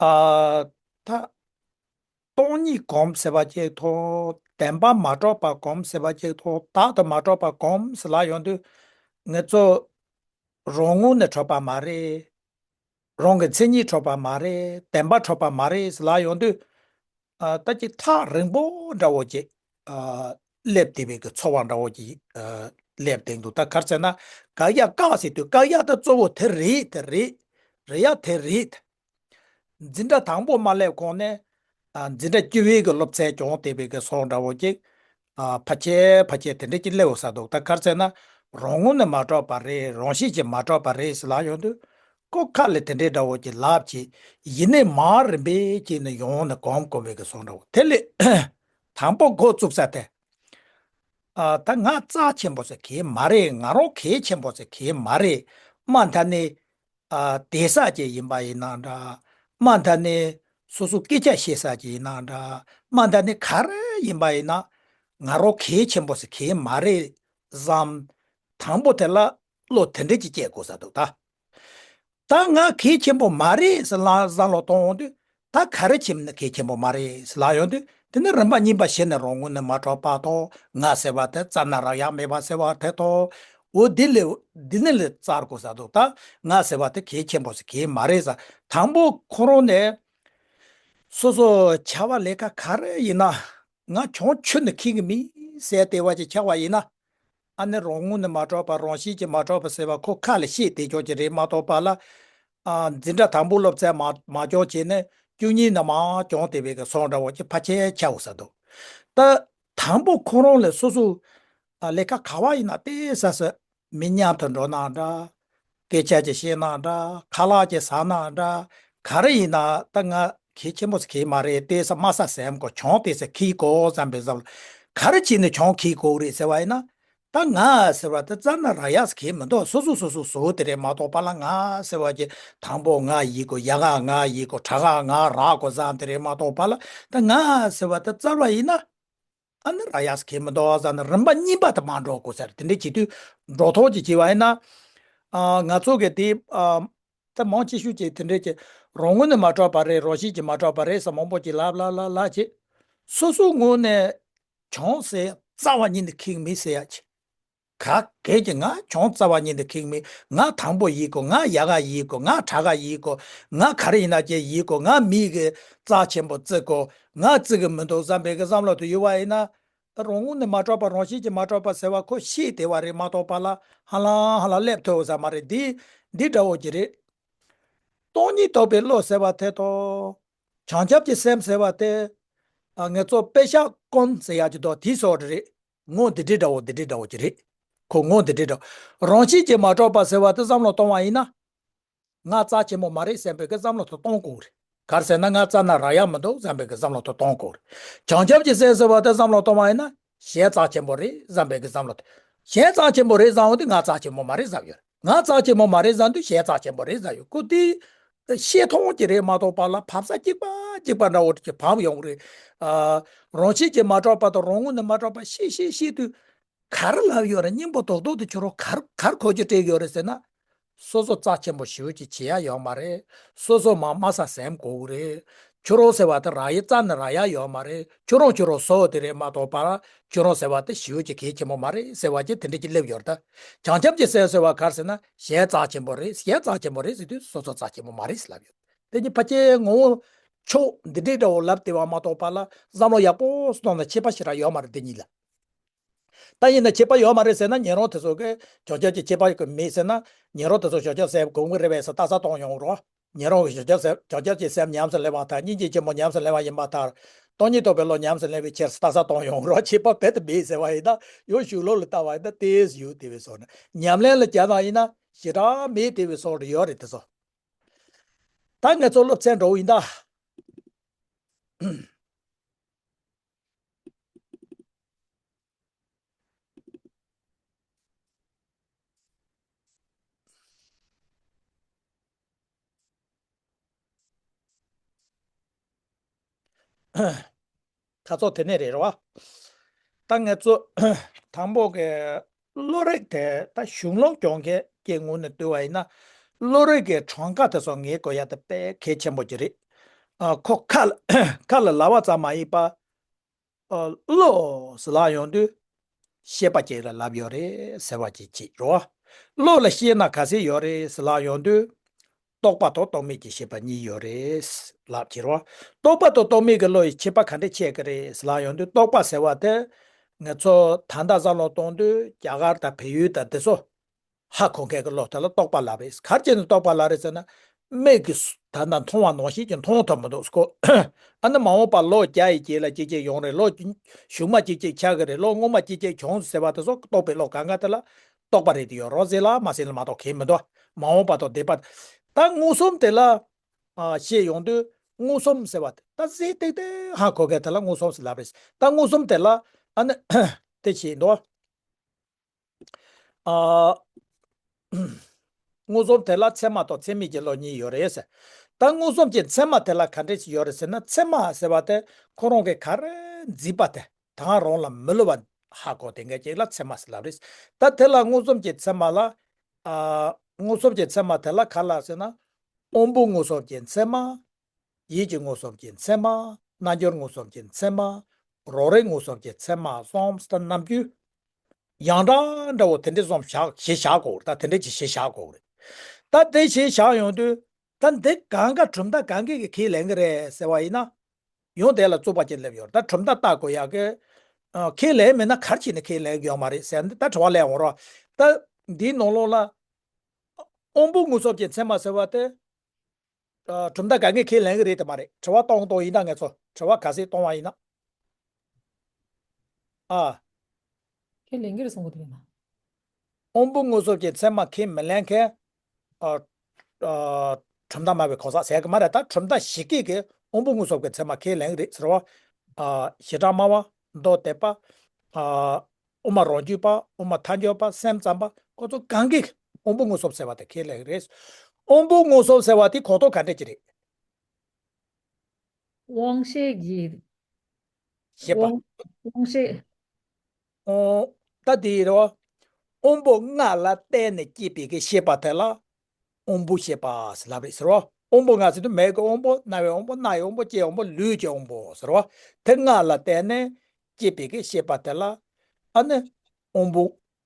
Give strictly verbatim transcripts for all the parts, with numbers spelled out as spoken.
ཨ། ད། སྟོང་ཉིད་སྒོམ་ཟེར་བ་ཅིག་དང་། བདེན་པ་མ་གྲུབ་པ་སྒོམ་ཟེར་བ་ཅིག་དང་། བདག་ཏུ་མ་གྲུབ་པ་སྒོམ་ཟེར་ལབ་ཡོང་དུས། ང་ཚོ་རང་ངོས་ནས་གྲུབ་པ་མ་རེད། རང་གི་མཚན་ཉིད་གྲུབ་པ་མ་རེད། བདེན་པ་གྲུབ་པ་མ་རེད་ཟེར་ལབ་ཡོང་དུས། ཨ། ད་ཅིག་ཐག་རིང་པོ་འདྲ་བོ་ཅིག་ཨ། སླེབས་བསྡད་པའི་གི་ཚོར་བ་འདྲ་བོ་ཅིག་ཨ། སླེབས་བསྡད་འདུག་ད་ག་རེ་ཟེར་ན། དགག་ཡ་བཀག་ཟེར་དུས། བཀག་ཡ་ད་གཙོ་བོ་དེ་རེད། དེ་རེད། རེད་ཡ་དེ་རེད། འཛིན་གྲྭ་དང་པོ་མ་སླེབས་གོང་ནས། ཨ། འཛིན་གྲྭ་བཅུ་པའི་གི་སློབ་ཚན་སྦྱངས་བསྡད་པའི་གི་ཚོར་བ་འདྲ་བོ་ཅིག་ཨ། ཕལ་ཆེར་ཕལ་ཆེར་དེ་འདྲ་ཅིག་སླེབས་ཡོང་ས་འདུག་ད་ག་རེ་ཟེར་ན། རང་ངོས་ནས་མ་གྲུབ་པ་རེད། རང་བཞིན་གྱིས་མ་གྲུབ་པ་རེད་ཟེར་ལབ་ཡོང་དུས། ཁོ་ཁ་ལ་དེ་འདྲའི་འདྲ་བོ་ཅིག་ལབ་བྱས། ཡིན་ནའི་མར་རིམ་པས་བྱས་ནས་ཡོང་ནས་སྒོམ་སྒོམ་པའི་གི་ཚོར་བ་འདྲ་བོ། དེ་ལས་དང་པོ་འགོ་བཙུགས་ས་དེ། ཨ། ད་ང་རྩ་ཆེན་པོ་ཟེར་གི་མ་རེད། ང་རང་གལ་ཆེན་པོ་ཟེར་གི་མ་རེད། མ་མཐའ་ནས། ཨ། བསྡད་ས་ཅིག་ཡིན་པ་ཡིན་ན་འདྲ། མ་མཐའ་ནས་སོ་སོ་སྐད་ཆ་བཤད་ས་ཅིག་ཡིན་ན་འདྲ། མ་མཐའ་ནས་ག་རེ་ཡིན་པ་ཡིན་ན། ང་རང་གལ་ཆེན་པོ་ཟེར་གི་མ་རེད་བསམ། དང་པོ་དེ་ལ་བློ་དེ་འདྲ་ཅིག་སྐྱེ་དགོས་ས་འདུག་ད། ད་ང་གལ་ཆེན་པོ་མ་རེད་ཟེར་ལབ་བསམ་བློ་གཏོང་ཡོང་དུས། ད་ག་རེ་བྱས་ན་གལ་ཆེན་པོ་མ་རེད་ཟེར་ལབ་ཡོང་དུས། དེ་ནི་རིམ་པ་གཉིས་པ་བྱས་ནས་རང་ངོས་ནས་མ་གྲུབ་པ་དང་། ང་ཟེར་བ་དེ་རྩ་ནས་རག་ཡག་མེད་པ་ཟེར་བ་དེ་དང་། འོ་འདི་ལས། འདི་ནས་ལས་བཙལ་དགོས་ས་འདུག་ད་ང་ཟེར་བ་དེ་གལ་ཆེན་པོ་ཟེར་གི་མ་རེད་ཟེར། དང་པོ་ཁོ་རང་ནས་སོ་སོ་བྱ་བ་ལས་ཀ་ག་རེ་ཡིན་ན། ང་གྱོང་ཆུད་ནས་འཁྱེར་གི་མིན་ཟེར་བསྡད་པ་ཅིག་ཆགས་པ་ཡིན་ན། ཨ་ནི་རང་ངོས་ནས་མ་གྲུབ་པ། རང་བཞིན་གྱིས་མ་གྲུབ་པ་ཟེར་བ་ཁོ་ཁ་ལ་བཤད་བསྡད་ཆོག་གི་རེད་མ་གཏོགས་པ་ལ། ཨ། འཛིན་གྲྭ་དང་པོ་སློབ་ཚན་མ་མ་སྦྱངས་བྱས་ནས་བཅུ་གཉིས་ནས་མར་སྦྱངས་བསྡད་པའི་གི་ཚོར་བ་འདྲ་བོ་ཅིག་ཕལ་ཆེར་ཆགས་ཡོང་ས་འདུག་ད་དང་པོ་ཁོ་རང་ལ་སོ་སོ། ཨ། ལས་ཀ་ག་པར་ཡིན་ན་ཏོག་ཙམ་ཟེར། མི་མཉམ་དུ་འགྲོ་ན་འདྲ། སྐད་ཆ་ཅིག་བཤད་ན་འདྲ། ཁ་ལག་ཅིག་ཟ་ན་འདྲ། ག་རེ་ཡིན་ན་ད་ང་གལ་ཆེན་པོ་ཟེར་གི་མ་རེད། ཏོག་ཙམ་དམའ་ས་ཟིན་དགོས། གྱོང་ཏོག་ཙམ་འཁྱེར་དགོས་བསམ་པའི་བསམ་བློ། ག་རེ་བྱས་ནས་གྱོང་འཁྱེར་དགོས་རེད་ཟེར་བ་ཡིན་ན། ད་ང་ཟེར་བ་དེ་རྩ་ནས་རག་ཡག་ཟེར་གི་མི་འདུག་སོ་སོ་སོ་སོ་བཟོ་དེ་རེད་མ་གཏོགས་པ་ལ། ང་ཟེར་བ་ཅིག་དང་པོ་ང་ཡིན་དགོས། ཡ་ང་ང་ཡིན་དགོས། དྲག་ང་ང་རག་དགོས་བསམ་དེ་རེད་མ་གཏོགས་པ་ལ། ད་ང་ཟེར་བ་དེ་བཙལ་བ་ཡིན་ན། ཨ་ནི་རག་ཡག་ཟེར་གི་མི་འདུག་བསམ་ནས་རིམ་པ་གཉིས་པ་དེ་མར་འགྲོ་དགོས་ས་རེད། དེ་འདྲ་བྱེད་དུས་འགྲོ་ཐོག་ཅིག་བྱས་པ་ཡིན་ན། ཨ། ང་ཚོ་གི་དེ། ཨ། ད་མང་ཆེ་ཤོས་ཀྱིས་དེ་འདྲ་ཅིག་རང་ངོས་ནས་མ་གྲུབ་པ་རེད། རང་བཞིན་གྱིས་མ་གྲུབ་པ་རེད་ཟེར་མང་པོ་ཅིག་ལབ་ལབ་ལབ་ལབ་བྱས། སོ་སོའི་ངོས་ནས་གྱོང་ཟེར་རྩ་བ་ཉིད་ནས་འཁྱེར་གི་མིན་ཟེར་ཡག་ཅིག་ག་གལ་གྱི་ང་གྱོང་རྩ་བ་ཉིད་ནས་འཁྱེར་གི་མིན། ང་དང་པོ་ཡིན་དགོས། ང་ཡག་ག་ཡིན་དགོས། ང་དྲག་ག་ཡིན་དགོས། ང་ག་རེ་ཡིན་ན་ཅིག་ཡིན་དགོས། ང་མི་གི་རྩ་ཆེན་པོ་བརྩི་དགོས། ང་བརྩི་གི་མི་འདུག་བསམ་པའི་གི་བསམ་བློ་དེ་ཡོད་པ་ཡིན་ན། རང་ངོས་ནས་མ་གྲུབ་པ། རང་བཞིན་གྱིས་མ་གྲུབ་པ་ཟེར་བ་ཁོ་ཤེས་བསྡད་པ་རེད་མ་གཏོགས་པ་ལ་ཧ་ལམ་ཧ་ལམ་སླེབས་ཐུབ་ས་མ་རེད། འདི་འདི་འདྲ་བོ་ཅིག་རེད། སྟོང་ཉིད་རྟོགས་པའི་བློ་ཟེར་བ་དེ་དང་། བྱང་ཆུབ་ཀྱི་སེམས་ཟེར་བ་དེ། ཨ། ང་ཚོ་དཔེ་བཞག་ཀུན་ཟེར་ཡག་ཅིག་འདུག་དེའི་བཟོ་འདྲ་རེད། ངོ་འདི་འདྲའི་འདྲ་བོ་འདི་འདྲའི་འདྲ་བོ་ཅིག་རེད། ཁོ་ངོ་འདི་འདྲའི་འདྲ་བོ། རང་བཞིན་གྱིས་མ་གྲུབ་པ་ཟེར་བ་དེ་བསམ་བློ་གཏོང་བ་ཡིན་ན། ང་རྩ་ཆེན་པོ་མ་རེད་བསམ་པའི་གི་བསམ་བློ་དེ་གཏོང་དགོས་རེད། ག་རེ་ཟེར་ན་ང་རྩ་ནས་རག་ཡག་མི་འདུག་བསམ་པའི་གི་བསམ་བློ་དེ་གཏོང་དགོས་རེད། བྱང་ཆུབ་ཀྱི་སེམས་ཟེར་བ་དེ་བསམ་བློ་གཏོང་བ་ཡིན་ན། གཞན་རྩ་ཆེན་པོ་རེད་བསམ་པའི་གི་བསམ་བློ་དེ། གཞན་རྩ་ཆེན་པོ་རེད་བསམ་ཡོང་དུས་ང་རྩ་ཆེན་པོ་མ་རེད་བསམ་ཡོད་རེད། ང་རྩ་ཆེན་པོ་མ་རེད་བསམ་དུས་གཞན་རྩ་ཆེན་པོ་རེད་བསམ་ཡོད། ཁོ་དེ་ཤེས་མཐོང་གི་རེད་མ་གཏོགས་པ་ལ་བབས་ས་གཅིག་པ་གཅིག་པ་འདྲ་བོ་ཅིག་བབས་ཡོང་རེད། ཨ། རང་བཞིན་གྱིས་མ་གྲུབ་པ་དང་རང་ངོས་ནས་མ་གྲུབ་པ་ཤེས་ཤེས་ཤེས་དུས། ག་རེ་ལབ་ཡོད་རེད། སྙིང་པོ་རྡོག་རྡོག་དེ་ཁྱོད་རང་ག་རེ་ག་རེ་གོ་རྒྱུ་སྤྲད་ཡོད་རེད་ཟེར་ན། སོ་སོ་རྩ་ཆེན་པོ་ཞེ་པོ་ཅིག་བྱེད་ཡག་ཡོད་མ་རེད། སོ་སོ་མར་དམའ་ས་ཟིན་དགོས་ཀྱི་རེད། ཁྱོད་རང་ཟེར་བ་དེ་རག་ཡག་རྩ་ནས་རག་ཡག་ཡོད་མ་རེད། ཁྱོད་རང་ཁྱོད་རང་བཟོ་དེ་རེད་མ་གཏོགས་པ་ལ། ཁྱོད་རང་ཟེར་བ་དེ་ཞེ་པོ་ཅིག་གལ་ཆེན་པོ་མ་རེད་ཟེར་བ་ཅིག་དེ་འདྲ་ཅིག་སླེབས་ཡོད་རེད་ད། བྱང་ཆུབ་ཀྱི་སེམས་ཟེར་བ་ག་རེ་ཟེར་ན། གཞན་རྩ་ཆེན་པོ་རེད། གཞན་རྩ་ཆེན་པོ་རེད་ཟེར་དུས་སོ་སོ་རྩ་ཆེན་པོ་མ་རེད་ཟེར་ལབ་ཡོད། དེ་གཉིས་ཕལ་ཆེར་ངོ་བོ་ཕྱོགས་འདི་འདྲའི་འདྲ་བོ་ལབ་བསྡད་པ་མ་གཏོགས་པ་ལ་བསམ་བློ་ཡག་པོ་གཏོང་ན་ཁྱད་པར་ཞེ་དྲག་ཡོད་མ་རེད་དེ་གཉིས་ལ། ད་ཡིན་ན་ཁྱད་པར་ཡོད་མ་རེད་ཟེར་ན། ཉན་རང་དེ་ཚོ་གིས་བྱང་ཆུབ་ཀྱི་ཁྱད་པར་མེད་ཟེར་ན། ཉན་རང་དེ་ཚོ་བྱང་ཆུབ་སེམས་སྒོམ་གྱི་རེད་པས་ཟེར་ལྟ་ས་གཏོང་ཡོང་རོགས། ཉན་རང་གིས་བྱང་ཆུབ་སེམས་བྱང་ཆུབ་ཀྱི་སེམས་ཉམས་སུ་ལེན་པ་དང་། སྙིང་རྗེ་ཆེན་པོ་ཉམས་སུ་ལེན་པ་ཡིན་པ་དང་། སྟོང་ཉིད་རྟོགས་པའི་བློ་ཉམས་སུ་ལེན་པའི་ཕྱིར་ལྟ་ས་གཏོང་ཡོང་རོགས། ཁྱད་པར་རྦད་དེ་མེད་ཟེར་བ་ཡིན་ན། ཡང་གཞུང་ལུགས་ལ་ལྟ་བ་ཡིན་ན་ཏོག་ཙམ་ཡོད་དེ་བས་སོང་ན། ཉམས་ལེན་ལ་བརྒྱབ་པ་ཡིན་ན་ཞེ་དྲག་མེད་དེ་བས་སོང་རེད། ཡོད་རེད་དེ་ཚོ། ད་ང་ཚོ་སློབ་ཚན་འགྲོ་ཡིན་ད། ཁ་ཚོགས་དེ་ནས་རེད་རོ། ད་ང་ཚོ་དང་པོ་གི་བློ་རིག་དེ། ད་གཞུང་ལུགས་སྦྱོང་མཁན་གྱི་ངོས་ནས་བལྟས་པ་ཡིན་ན། བློ་རིག་གི་གྲངས་ཀ་དེ་ཚོ་ངེས་དགོས་ཡ་དེ་དཔེ་གལ་ཆེན་པོ་ཅིག་རེད། ཨ་ཁོ་ཁ་ལ་ཁ་ལ་ལབ་པ་ཙམ་མ་ཡིན་པ། ཨ་བློ་ཟེར་ལབ་ཡོང་དུས་ཤེས་པ་ཅིག་ལ་ལབ་ཡོད་རེད་ཟེར་བ་ཅིག་བྱེད་རོ། བློ་ལ་ཤེས་ན་ག་ཚད་ཡོད་རེད་ཟེར་ལབ་ཡོང་དུས། རྟོག་པ་དང་རྟོག་མེད་ཀྱི་ཤེས་པ་གཉིས་ཡོད་རེད་ལབ་བྱེད་རོ། རྟོག་པ་དང་རྟོག་མེད་ཀྱི་བློ་ཡི་ཁྱད་པར་ག་འདྲས་ཕྱེ་གི་རེད་ཟེར་ལབ་ཡོང་དུས། རྟོག་པ་ཟེར་བ་དེ་ང་ཚོ་ད་ལྟ་བསམ་བློ་གཏོང་དུས་རྒྱ་གར་དང་བལ་ཡུལ་དང་དེ་ཚོ་ཧ་གོ་མཁན་གྱི་བློ་དེ་ལ་རྟོག་པ་ལབ་རེད། ག་རེ་བྱས་ནས་རྟོག་པ་ལབ་རེད་ཟེར་ན། མིག་གིས་ད་ལྟ་མཐོང་བ་ནང་བཞིན་གྱི་མཐོང་ཐུབ་མི་འདུག་ཁོ། ཨ་ནི་མ་འོངས་པར་ལོ་བརྒྱ་ཡི་རྗེས་ལ་ཅི་ཅིག་ཡོང་རེད། ལོ་གཞུག་མ་ཅི་ཅིག་ཆགས་ཀྱི་རེད། ལོ་སྔོན་མ་ཅི་ཅིག་བྱུང་ཟེར་བ་དེ་ཚོ་རྟོག་པའི་བློ་གང་ག་དེ་ལ་རྟོག་པ་རེད་དེ་ཡོད་རོ། ཟེར་ལ་མ་ཟེར་ལ་མ་གཏོགས་གལ་མི་འདུག་མ་འོངས་པ་དང་འདས་པ། ད་མངོན་སུམ་དེ་ལ་ཨ་བཤད་ཡོང་དུས་མངོན་སུམ་ཟེར་བ་དེ་ད་གཟེངས་བསྟོད་དེ་ཧ་གོ་མཁན་དེ་ལ་མངོན་སུམ་ཟེར་ལབ་རེད། ད་མངོན་སུམ་དེ་ལ་ཨ་ནི་དེ་བྱེད་འདུག་ཨ། མངོན་སུམ་དེ་ལ་ཚད་མ་དང་ཚད་མིན་གྱི་བློ་གཉིས་ཡོད་རེད་ཟེར། ད་མངོན་སུམ་གྱི་ཚད་མ་དེ་ལ་ག་འདྲས་ཞིག་ཡོད་རེད་ཟེར་ན། ཚད་མ་ཟེར་བ་དེ་ཁོ་རང་གིས་ག་རེ་འཛིན་པ་དེ་དང་རང་ལ་མི་སླུ་བ་ཧ་གོ་དེ་འགའ་ཅིག་ལ་ཚད་མ་ཟེར་ལབ་རེད། ད་དེ་ལ་མངོན་སུམ་གྱི་ཚད་མ་ལ། ཨ། མངོན་སུམ་གྱི་ཚད་མ་དེ་ལ་ག་ལ་ཟེར་ན། དབང་པོ་མངོན་སུམ་གྱི་ཚད་མ། ཡིད་ཀྱི་མངོན་སུམ་གྱི་ཚད་མ། རྣལ་འབྱོར་མངོན་སུམ་གྱི་ཚད་མ། རང་རིག་མངོན་སུམ་གྱི་ཚད་མ་གསུམ་ཟེར་ན། ནམ་རྒྱུན་ཡང་འདྲ་འདྲ་བོ་དེ་འདྲས་གསུམ་བཞག་གཞི་བཞག་དགོས་རེད། ད་དེ་འདྲས་ཀྱི་གཞི་བཞག་དགོས་རེད། ད་དེ་གཞི་བཞག་ཡོང་དུས་ད་འདི་གང་ག་གྲུབ་མཐའ་གང་གིས་ཀྱི་ཁས་ལེན་གྱི་རེད་ཟེར་བ་ཡིན་ན། ཡང་དེ་ལ་རྩོད་པ་ཅིག་སླེབས་ཡོད་རེད། ད་གྲུབ་མཐའ་བརྟག་དགོས་ཡག་གི། ཨ། ཁས་ལེན་མེད་ན་ག་རེ་བྱས་ནས་ཁས་ལེན་གྱི་ཡོད་མ་རེད་ཟེར་ནས་ད་དྲི་བ་སླེབས་འོང་རོགས། ད་འདིའི་ནང་ལོགས་ལ་དབང་པོ་མངོན་སུམ་གྱི་ཚད་མ་ཟེར་བ་དེ། ཨ། གྲུབ་མཐའ་གང་གིས་ཁས་ལེན་གྱི་རེད་དེ་མ་རེད། དྲི་བ་གཏོང་གཏོང་ཡིན་ན་ང་ཚོ་དྲི་བ་ག་ཚད་གཏོང་བ་ཡིན་ན། ཨ། ཁས་ལེན་གྱི་རེད་གསུང་གི་འདུག་ན། དབང་པོ་མངོན་སུམ་གྱི་ཚད་མ་ཁས་མི་ལེན་མཁན། ཨ། ཨ། གྲུབ་མཐའ་སྨྲ་བའི་གོ་ས་ཟེར་གི་མ་རེད། ད་གྲུབ་མཐའ་ཞིག་གིས་ཀྱི་དབང་པོ་མངོན་སུམ་གྱི་ཚད་མ་ཁས་ལེན་གྱི་རེད་ཟེར་བ། ཨ། བྱེ་བྲག་སྨྲ་བ། མདོ་སྡེ་པ། ཨ། དབུ་མ་རང་རྒྱུད་པ། དབུ་མ་ཐལ་འགྱུར་པ། སེམས་ཙམ་པ། ཁོ་ཚོ་གང་གིས་དབང་པོ་མངོན་སུམ་ཟེར་བ་དེ་ཁས་ལེན་གྱི་རེད། དབང་པོ་མངོན་སུམ་ཟེར་བ་དེ་གོ་རྟོགས་ག་འདྲ་ཅིག་རེད། དབང་ཤེས་ཀྱི། ཤེས་པ། དབང་དབང་ཤེས། ཨོ། ད་དེ་རེད་བ། དབང་པོ་ལྔ་ལ་བརྟེན་ནས་སྐྱེས་པའི་གི་ཤེས་པ་དེ་ལ་དབང་པོ་ཤེས་པ་ཟེར་ལབ་རེད་ཟེར་བ། དབང་པོ་ལྔ་ཟེར་དུས་མིག་གི་དབང་པོ། རྣ་བའི་དབང་པོ། སྣའི་དབང་པོ། ལྕེའི་དབང་པོ། ལུས་ཀྱི་དབང་པོ་ཟེར་བ། དེ་ལྔ་ལ་བརྟེན་ནས་སྐྱེས་པའི་གི་ཤེས་པ་དེ་ལ་ཨ་ནི་དབང་པོ།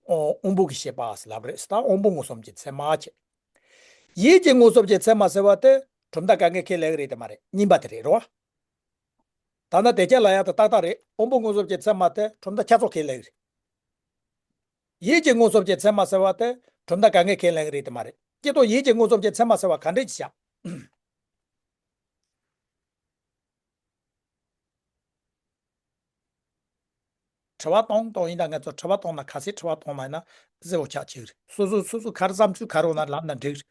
ཨོ། དབང་པོ་གི་ཤེས་པ་ཟེར་ལབ་རེད་ཟེར། ད་དབང་པོ་མངོན་སུམ་གྱི་ཚད་མ་བྱས། ཡིད་ཀྱི་མངོན་སུམ་གྱི་ཚད་མ་ཟེར་བ་དེ་གྲུབ་མཐའ་གང་གིས་ཁས་ལེན་གྱི་རེད་དེ་མ་རེད། གཉིས་པ་དེ་རེད་རོ། ད་ནི་དེ་ཁས་ལེན་ཡག་དེ་ཏག་ཏག་རེད། དབང་པོ་མངོན་སུམ་གྱི་ཚད་མ་དེ་གྲུབ་མཐའ་ཆ་ཚང་ཁས་ལེན་གྱི་རེད། ཡིད་ཀྱི་མངོན་སུམ་གྱི་ཚད་མ་ཟེར་བ་དེ་གྲུབ་མཐའ་གང་གིས་ཁས་ལེན་གྱི་རེད་དེ་མ་རེད། སྤྱིར་བཏང་ཡིད་ཀྱི་མངོན་སུམ་གྱི་ཚད་མ་ཟེར་བ་ག་འདྲས་ཅིག་བཞག་དྲི་བ་གཏོང་གཏོང་ཡིན་ད། ང་ཚོ་དྲི་བ་གཏོང་ན་ག་ཚད་དྲི་བ་གཏོང་ན་ཡིན་ན་གཟི་འོག་ཆགས་ཆེ་གི་རེད། སོ་སོ་སོ་སོ་ག་རེ་བསམ་ཚུལ་ག་རེ་འོང་ན་ལབ་ན་འགྲིག་རེད།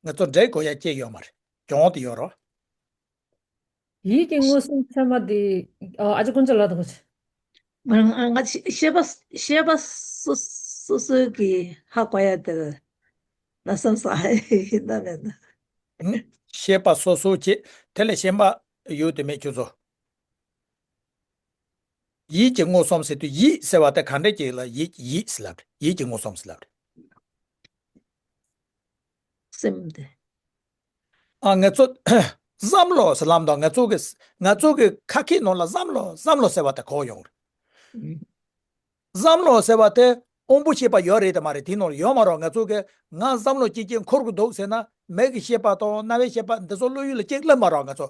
ང་ཚོ་འགྲིག་དགོས་ཡ་ཅིག་ཡོད་མ་རེད། གྱོང་དེ་ཡོད་རོ། ཡིད་ཀྱི་མངོན་སུམ་ཚད་མ་དེ། ཨ། ཨ་ཅེ་དཀོན་མཆོག་ལགས་དང་གོ་ཆེ། ང་ང་ཤེས་པ་ཤེས་པ་སོ་སོ་སོ་གིས་ཧ་གོ་ཡ་དེ་ལ་བསམ་ས་ཡིན་ད་མེད་ན། ཤེས་པ་སོ་སོ་ཅེས་དེ་ལས་གཞན་པ་ཡོད་དེ་མེད་ཁྱོད་ཚོ། ཡིད་ཀྱི་མངོན་སུམ་ཟེར་དུས་ཡིད་ཟེར་བ་དེ་ག་འདྲས་ཅིག་ལ་ཡིད་ཡིད་ཟེར་ལབ་རེད། ཡིད་ཀྱི་མངོན་སུམ་ཟེར་ལབ་རེད། སེམས་དེ། ཨ། ང་ཚོ་བསམ་བློ་ཟེར་ལབ་དང་། ང་ཚོ་གི་ང་ཚོ་གི་ཁ་སྐད་ནང་ལ་བསམ་བློ་བསམ་བློ་ཟེར་བ་དེ་གོ་ཡོང་རེད། བསམ་བློ་ཟེར་བ་དེ་དབང་པོ་ཤེས་པ་ཡོད་རེད་དེ་མ་རེད། དེ་ནང་ལ་ཡོད་མ་རེད། ང་ཚོ་གི་ང་བསམ་བློ་ཅིག་ཅིག་འཁོར་གི་འདུག་ཟེར་ན་མིག་གི་ཤེས་པ་དང་རྣ་བའི་ཤེས་པ་འདི་ཚོ་བློ་ཡུལ་ལ་ཅིག་སླེབས་མ་རེད། ང་ཚོ་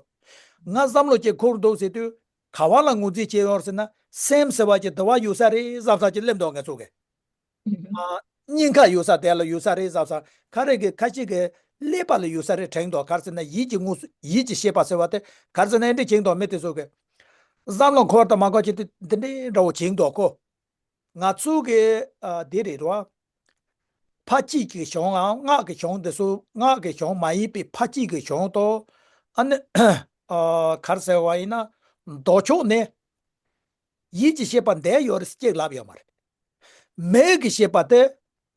ང་བསམ་བློ་ཅིག་འཁོར་འདུག་ཟེར་དུས། ག་བ་ལ་ངོས་འཛིན་བྱེད་ཡོང་ཟེར་ན། སེམས་ཟེར་བ་ཅིག་དེ་བ་ཡོད་ས་རེད་བསམ་ས་ཅིག་སླེབས་འདུག་ང་ཚོ་གི། ཨ། སྙིང་ཁ་ཡོད་ས་དེ་ལ་ཡོད་ས་རེད་བསམ་ས། ཁ་རེ་གི་ཁ་ཤས་གི་ཀླད་པ་ལ་ཡོད་ས་རེད་དྲན་འདུག་ག་རེ་ཟེར་ན་ཡིད་ཀྱི་དངོས་སུ་ཡིད་ཀྱི་ཤེས་པ་ཟེར་བ་དེ་ག་རེ་ཟེར་ན་ཨེ་འདྲ་བྱེད་འདུག་མི་དེ་ཚོ་གི། བསམ་བློ་འཁོར་དང་མ་འཁོར་ཅིག་དེ་འདི་འདྲའི་འདྲ་བོ་བྱེད་འདུག་གོ། ང་ཚོ་གི། ཨ། དེ་རེད་རོ། ཕར་གཅིག་གི་གཞུང་ཨང་སྔགས་ཀྱི་གཞུང་དེ་ཚོ་སྔགས་ཀྱི་གཞུང་མ་ཡིན་པའི་ཕར་གཅིག་གི་གཞུང་དུ། ཨ་ནི། ཨ། ག་རེ་ཟེར་བ་ཡིན་ན། མདོ་ཕྱོགས་ནས་ཡིད་ཀྱི་ཤེས་པ་འདི་ཡོད་རེད་ཅེས་ལབ་ཡོད་མ་རེད། མིག་གི་ཤེས་པ་དེ་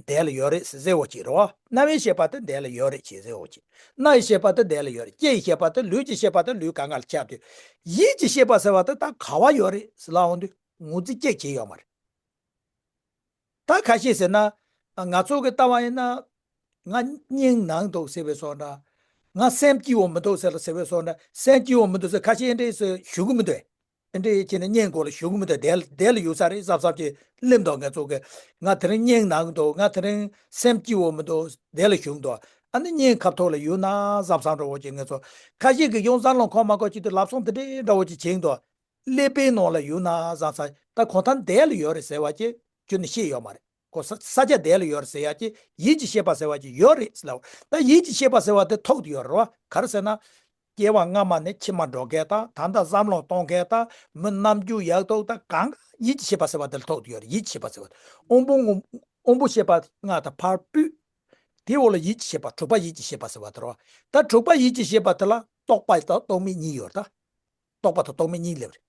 འདི་ལ་ཡོད་རེད་ཟེར་བ་ཅིག་རེད་བ། རྣ་བའི་ཤེས་པ་དེ་འདི་ལ་ཡོད་རེད་ཅེས་ཟེར་བ་ཅིག་སྣའི་ཤེས་པ་དེ་འདི་ལ་ཡོད་རེད། ལྕེའི་ཤེས་པ་དེ། ལུས་ཀྱི་ཤེས་པ་དེ་ལུས་གང་ག་ལ་ཁྱབ་དུས། ཡིད་ཀྱི་ཤེས་པ་ཟེར་བ་དེ་ད་ག་བ་ཡོད་རེད་ཟེར་ལབ་འོང་དུས་ངོས་འཛིན་ཅིག་བྱས་ཡོད་མ་རེད། ད་ཁ་ཤས་ཟེར་ན། ང་ཚོ་གི་ལྟ་བ་ཡིན་ན། ང་སྙིང་ནང་འདུག་ཟེར་བའི་བཟོ་འདྲ། ང་སེམས་སྐྱིད་པོ་མི་འདུག་ཟེར་ལ་ཟེར་བའི་སོགས་ནས་སེམས་སྐྱིད་པོ་མི་འདུག་ཟེར། ཁ་ཤས་འདྲེ་ཟེར་ཞུ་གི་མི་འདུག་ཨེ་འདྲེ་བྱས་ནས་སྙིང་གོ་ལ་ཞུ་གི་མི་འདུག་བསྡད་ལ་བསྡད་ལ་ཡོད་ས་རེད་བསམ་བསམ་གྱི་གླེམ་དོགས་ངེད་ཚོ་གི། ང་དེ་རིང་སྙིང་ནག་འདུག་ང་དེ་རིང་སེམས་སྐྱིད་པོ་མི་འདུག་བསྡད་ལ་ཞུ་གི་འདུག་ཨ་ནི་སྙིང་ཁ་ཐོག་ལ་ཡོད་ན་བསམ་བསམ་འདྲ་བོ་ཅིག་ངེད་ཚོ་ཁ་ཤས་ཀྱི་ཡང་བསམ་བློ་འཁོར་མ་འཁོར་ཅིག་ཏུ་ལབ་སོང་དེ་འདྲའི་འདྲ་བོ་ཅིག་བྱེད་ཀྱི་འདུག་ཀླད་པའི་ནང་ལ་ཡོད་ན་བཟང་ས་ད་གང་ལྟར་འདས་ལ་ཡོད་རེད་ཟེར་བ་ཅིག་ཁྱོད་ནི་ཤེས་ཡོད་མ་རེད། ཁོ་ས་ས་ཆ་འདས་ལ་ཡོད་རེད་ཟེར་ཡ་ཅིག་ཡིད་ཀྱི་ཤེས་པ་ཟེར་བ་ཅིག་ཡོད་རེད་ཟེར་ལ། ད་ཡིད་ཀྱི་ཤེས་པ་ཟེར་བ་དེ་ཐོག་ཏུ་ཡོད་རེད་བ། ག་རེ་ཟེར་ན། སྐྱེ་བ་སྔ་མ་ནས་ཕྱི་མ་འགྲོ་མཁན་དང་ད་ལྟ་བསམ་བློ་གཏོང་མཁན་དང་མི་རྣམ་འགྱུར་ཡག་ཐོག་ད་གང་ག་ཡིད་ཀྱི་ཤེས་པ་ཟེར་བ་དེ་ལ་ཐོག་ཏུ་ཡོད་རེད། ཡིད་ཀྱི་ཤེས་པ་ཟེར་བ་དེ་དབང་པོ་སྔོན་དབང་པོ་ཤེས་པ་ལྔ་དང་ཕར་སྤུས། དེའི་འོག་ལ་ཡིད་ཀྱི་ཤེས་པ་དྲུག་པ་ཡིད་ཀྱི་ཤེས་པ་ཟེར་བ་དེ་རེད་བ། ད་དྲུག་པ་ཡིད་ཀྱི་ཤེས་པ་དེ་ལ་རྟོག་པ་དང་རྟོག་མེད་གཉིས་ཡོད་རེད་ད། རྟོག་པ་དང་རྟོག་མེད་གཉིས་སླེབས་རེད།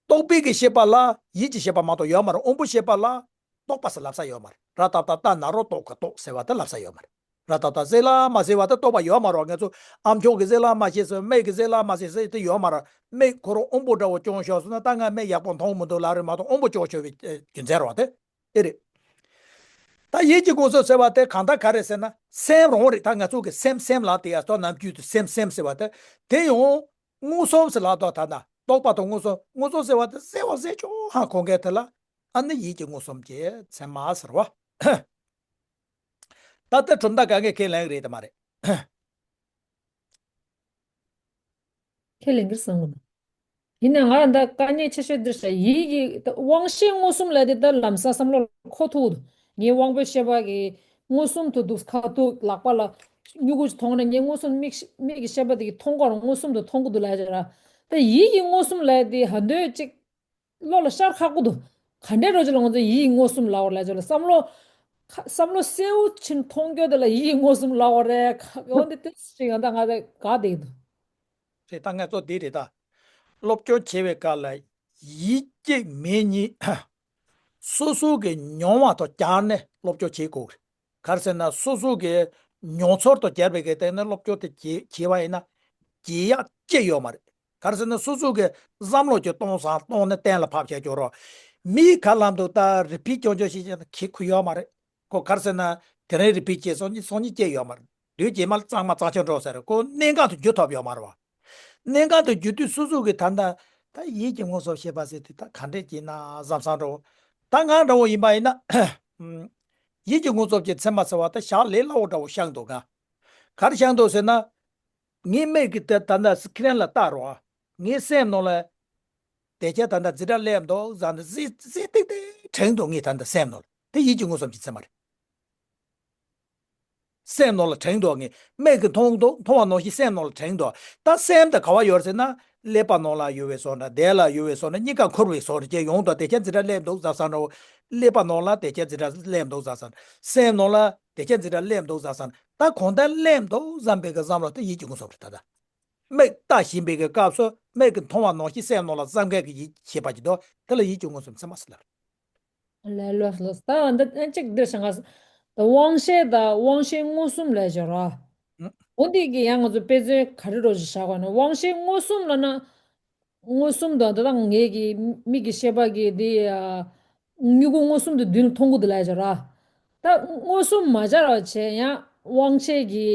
རྟོག་པའི་གི་ཤེས་པ་ལ་ཡིད་ཀྱི་ཤེས་པ་མ་གཏོགས་ཡོད་མ་རེད། དབང་པོ་ཤེས་པ་ལ་རྟོག་པ་ཟེར་ལབ་ས་ཡོད་མ་རེད། ར་ཏ་ཏ་རྟ་ན་རོ་རྟོག་ག་རྟོག་ཟེར་བ་དེ་ལབ་ས་ཡོད་མ་རེད། ར་ཏ་ཏ་ཟེ་ལ་མ་ཟེར་བ་དེ་རྟོག་པ་ཡོད་མ་རེད། ངེད་ཚོ་ཨམ་ཅོག་གི་ཟེ་ལ་མ་ཤེས་ཟེར་མིག་གི་ཟེ་ལ་མ་ཟེར་ཟེར་དེ་ཡོད་མ་རེད། མིག་ཁོ་རང་དབང་པོ་འདྲ་བོ་སྐྱོང་ཤོག་ཟེར་ན་ད་ང་མིག་ཡག་པོ་མཐོང་མི་འདུག་ལབ་རེད་མ་གཏོགས་དབང་པོ་སྐྱོང་ཤོག་པའི་རྒྱུ་མཚན་རེད་བ་དེ་ཨེ་རེད། ད་ཡིད་ཀྱི་མངོན་སུམ་ཟེར་བ་དེ་གང་ལྟར་ག་རེ་ཟེར་ན་སེམས་རང་རེད། ད་ང་ཚོ་གི་སེམས་སེམས་ལ་དེ་ཡ་ལྟོ་ནམ་རྒྱུན་དུ་སེམས་སེམས་ཟེར་བ་དེ་དེ་ཡང་མངོན་སུམ་ཟེར་ལ་ལྟོ་ད་ན་རྟོག་པ་དང་མངོན་སུམ་མངོན་སུམ་ཟེར་བ་དེ་གསལ་བ་གསལ་ཆོག་ཧང་གོ་མཁན་དེ་ལ་ཨ་ནི་ཡིད་ཀྱི་མངོན་སུམ་གྱི་མཚན་མ་ཟེར་བ། ད་ལྟ་གྲུབ་མཐའ་ག་གེ་ཁས་ལེན་གི་རེད་དམ་མ་རེད། ཁས་ལེན་གི་རེད་བསམ་གི་འདུག་ཡིན་ནའང་ང་ད་དཀའ་ངལ་ཆེ་ཤོས་འདིར་ཤར། ཡིད་ཀྱི་དབང་ཤེས་མངོན་སུམ་ལབ་དེ་ད་ལམ་སང་བསམ་བློ་འཁོར་ཐུབ་འདུག་ངའི་དབང་པོའི་ཤེས་པ་གི་མངོན་སུམ་དུ་འདུག་ཁ་ཐུག་ལག་པ་ལ་མྱུ་གུ་ཞིག་མཐོང་ན་ངའི་མངོན་སུམ་མིག་མིག་གི་ཤེས་པ་དེ་གི་མཐོང་གོ་རང་མངོན་སུམ་དུ་མཐོང་གི་འདུག་ལབ་ཡ་ར། ད་ཡིད་ཀྱི་མངོན་སུམ་ལབ་དེ་ཧ་འདོད་ཅིག་བློ་ལ་ཤར་ཁག་པོ་འདུག་ག་འདྲའི་རོ་ཅིག་ལ་ང་ཚོ་ཡིད་མངོན་སུམ་ལབ་པ་རེད་ལབ་ཅོག་ལ་བསམ་བློ། ཁ་བསམ་བློ་གསལ་བོ་ཕྱིན་མཐོང་རྒྱུ་དེ་ལ་ཡིད་མངོན་སུམ་ལབ་པ་རེད། ཁ་འོན་ཏེ་དེ་ཞིག་ཡང་ད་ང་ཚོ་དགའ་བསྡད་འདུག་རེད། ད་ངས་གཙོ་འདི་རེད་ད། སློབ་སྦྱོང་བྱེད་པའི་སྐབས་ལ་ཡིད་ཀྱི་མིག་གཉིས་སོ་སོ་གི་མྱོང་བ་དང་སྦྱར་ནས་སློབ་སྦྱོང་བྱེད་དགོས། ག་རེ་ཟེར་ན་སོ་སོ་གི་མྱོང་ཚོར་དང་སྦྱར་བའི་གི་སྟེང་ནས་སློབ་སྦྱོང་དེ་བྱེད་བྱེད་པ་ཡིན་ན་བྱེད་ཡག་ཅི་ཡོད་མ་རེད། ག་རེ་ཟེར་ན་སོ་སོ་གི་བསམ་བློ་ཅིག་གཏོང་སང་གཏོང་ནས་གཏན་ལ་ཕབ་བྱས་ཀྱོག་རོགས། མིའི་ཁ་ལམ་དུ་ད་རི་པིཊ་ཀྱང་ཀྱང་ཞིག་བྱས་ན་ཁེ་ཁུ་ཡོད་མ་རེད། ཁོ་ག་རེ་ཟེར་ན་དེ་རིང་རི་པིཊ་བྱས་སོང་ཉིན་སང་ཉིན་སྐྱེ་ཡོད་མ་རེད། དུས་རྗེས་མ་ལ་གཙང་མ་གཙང་ཆེན་འགྲོ་ཟེར་ཁོ་གནད་འགག་ཏུ་འགྱུར་ཐུབ་ཡོད་མ་རེད་བ། གནད་འགག་ཏུ་འགྱུར་དུས་སོ་སོ་གི་ད་ལྟ་ད་ཡིད་ཀྱི་མངོན་སུམ་ཤེས་པ་ཟེར་དུས་ད་ག་འདྲས་བྱས་ན་བསམ་བསམ་འགྲོ། ད་ང་འདྲ་བོ་ཡིན་པ་ཡིན་ན། ཡིད་ཀྱི་མངོན་སུམ་གྱི་མཚན་མ་ཟེར་བ་ད་ཞག་ལས་སླ་བོ་འདྲ་བོ་ཤར་འདུག་ག་ག་རེ་ཤར་འདུག་ཟེར་ན། ངའི་མིག་གིས་དེ་ད་ལྟ་སི་ཁི་རན་ལ་བལྟ་རོགས། ངའི་སེམས་ནང་ལ་དེ་ཆ་ད་ལྟ་འཛིན་གྲྭ་སླེབས་འདུག་ཟེར་ནས་གཟིགས་གཟིགས་ཏིག་ཏིག་དྲན་འདུག་ངའི་ད་ལྟ་སེམས་ནང་ལ་དེ་ཡིད་ཀྱི་མངོན་སུམ་གྱི་མཚན་མ་རེད། སེམས་ནང་ལ་དྲན་འདུག་ངའི་མིག་གིས་མཐོང་འདུག་མཐོང་བ་ནང་བཞིན་སེམས་ནང་ལ་དྲན་འདུག་ད་སེམས་དེ་ག་བ་ཡོད་ཟེར་ན་ཀླད་པ་ནང་ལ་ཡོད་པའི་བཟོ་འདྲ་དེ་ལ་ཡོད་པའི་བཟོ་འདྲ་གཉིས་ཀ་འཁོར་བའི་བཟོ་འདྲ་ཅིག་ཡོང་འདུག་དེ་ཆ་འཛིན་གྲྭ་སླེབས་འདུག་ཟེར་བསམ་འདྲ་བོ། ཀླད་པ་ནང་ལ་དེ་ཆ་འཛིན་གྲྭ་སླེབས་འདུག་ཟེར་བསམ། སེམས་ནང་ལ་དེ་ཆ་འཛིན་གྲྭ་སླེབས་འདུག་ཟེར་བསམ། ད་གང་ལྟར་སླེབས་འདུག་བསམ་པའི་གི་བསམ་བློ་དེ་ཡིད་ཀྱི་མངོན་སུམ་རེད་ད་ལྟ། མིག་ལྟ་བཞིན་པའི་གི་སྐབས་སུ་མིག་གིས་མཐོང་བ་ནང་བཞིན་སེམས་ནང་ལ་བསམ་མཁན་གྱི་ཡིད་ཤེས་པ་ཅིག་འདུག་དེ་ལ་ཡིད་ཀྱི་མངོན་སུམ་ཚད་མ་ཟེར་ལ། ལས་ལོས་ལོས་ད་འདི་ཨ་གཅིག་འདིར་བྱ་ང་། ད་དབང་ཤེས་དང་དབང་ཤེས་མངོན་སུམ་ལས་སྦྱོར་ར། འོ་འདི་གི་ཡང་ང་ཚོ་དཔེ་མཚོན་ག་རེ་རོ་ཞིག་བཞག་པ་ན་དབང་ཤེས་མངོན་སུམ་ལ་ན། མངོན་སུམ་དང་འདི་དང་ངེད་ཀྱི་མིག་གི་ཤེས་པ་གི་འདི་ཡ། མྱུ་གུ་མངོན་སུམ་དུ་མདུན་མཐོང་གི་འདུག་ལས་སྦྱོར་ར། ད་མངོན་སུམ་མ་སྦྱར་བ་བྱས་ཡང་དབང་ཤེས་ཀྱི་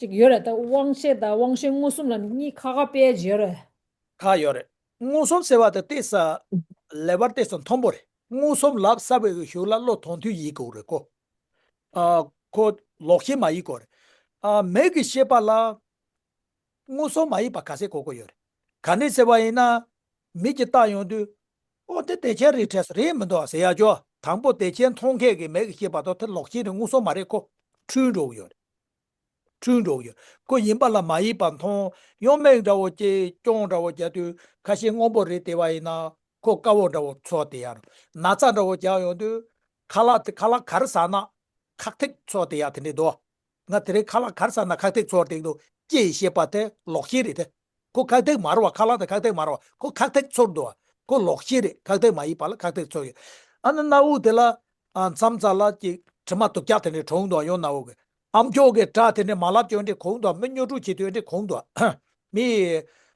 ཅིག་ཡོད་རེད། ད་དབང་ཤེས་དང་དབང་ཤེས་མངོན་སུམ་ལ་གཉིས་ཁ་ཁ་དཔེ་ཅིག་ཡོད་རེད། ཁ་ཡོད་རེད། མངོན་སུམ་ཟེར་བ་དེ་ཏོག་ཙམ་ལེ་ཝལ་ཏོག་ཙམ་མཐོན་པོ་རེད། མངོན་སུམ་ལབ་ས་བའི་གཞུག་ལ་བློ་དོན་མཐུན་ཡིན་དགོས་རེད་ཀོ། ཨ། ཁོ་ལོག་ཤེས་མ་ཡིན་དགོས་རེད། ཨ། མིག་གི་ཤེས་པ་ལ་མངོན་སུམ་མ་ཡིན་པ་ག་ཚད་གོ་དགོས་ཡོད་རེད། ག་ནས་ཟེར་བ་ཡིན་ན། མིག་གིས་བལྟ་ཡོང་དུས། ཨོ་དེ་དེ་ཆ་རེད་དྲན་སོང་རེད་མི་འདུག་ཟེར་ཡ་ཅོ། དང་པོ་དེ་ཆ་མཐོང་མཁན་གྱི་མིག་གི་ཤེས་པ་དང་དེ་ལོག་ཤེས་རེད། མངོན་སུམ་མ་རེད་ཁོ། འཁྲུལ་འགྲོ་གི་ཡོད་རེད། འཁྲུལ་འགྲོ་གི་ཡོད། ཁོ་ཡིན་པ་ལ་མ་ཡིན་པ་མཐོང་། ཡང་མིག་འདྲ་བོ་ཅིག་གྱོང་འདྲ་བོ་རྒྱག་དུས་ཁ་ཤས་སྔོན་པོ་རེད་བལྟས་པ་ཡིན་ན་ཁོ་དཀར་པོ་འདྲ་བོ་ཚོར་བསྡད་ཡ་རེད། ན་ཚ་འདྲ་བོ་རྒྱག་ཡོང་དུས་ཁ་ལག་དེ་ཁ་ལག་ག་རེ་ཟ་ན་ཁག་ཐེག་ཚོར་བསྡད་ཡ་དེ་འདྲས་འདུག་ང་དེ་རིང་ཁ་ལག་ག་རེ་ཟ་ན་ཁག་ཐེག་ཚོར་བསྡད་འདུག་ཅེས་ཤེས་པ་དེ་ལོག་ཤེས་རེད་དེ། ཁོ་ཁག་ཐེག་མ་རེད་བ། ཁ་ལག་དེ་ཁག་ཐེག་མ་རེད་བ། ཁོ་ཁག་ཐེག་ཚོར་འདུག་བ། ཁོ་ལོག་ཤེས་རེད། ཁག་ཐེག་མ་ཡིན་པ་ལ་ཁག་ཐེག་ཚོར་ཡོད། ཨ་ནི་སྣ་བུག་དེ་ལ་ཨ་མཚམས་མཚམས་ལ་ཅིག་དྲི་མ་དུག་རྒྱག་དེ་འདྲས་གྲོངས་འདུག་བ། ཡང་སྣ་བུག་གི་ཨམ་ཅོག་གི་སྒྲ་དེ་འདྲས་མ་ལབ་ཀྱང་འདྲས་གོ་འདུག་བ། མི་སྨྱོ་དཀྲུག་བྱེད་དུས་འདྲས་གོ་འདུག་བ། མི་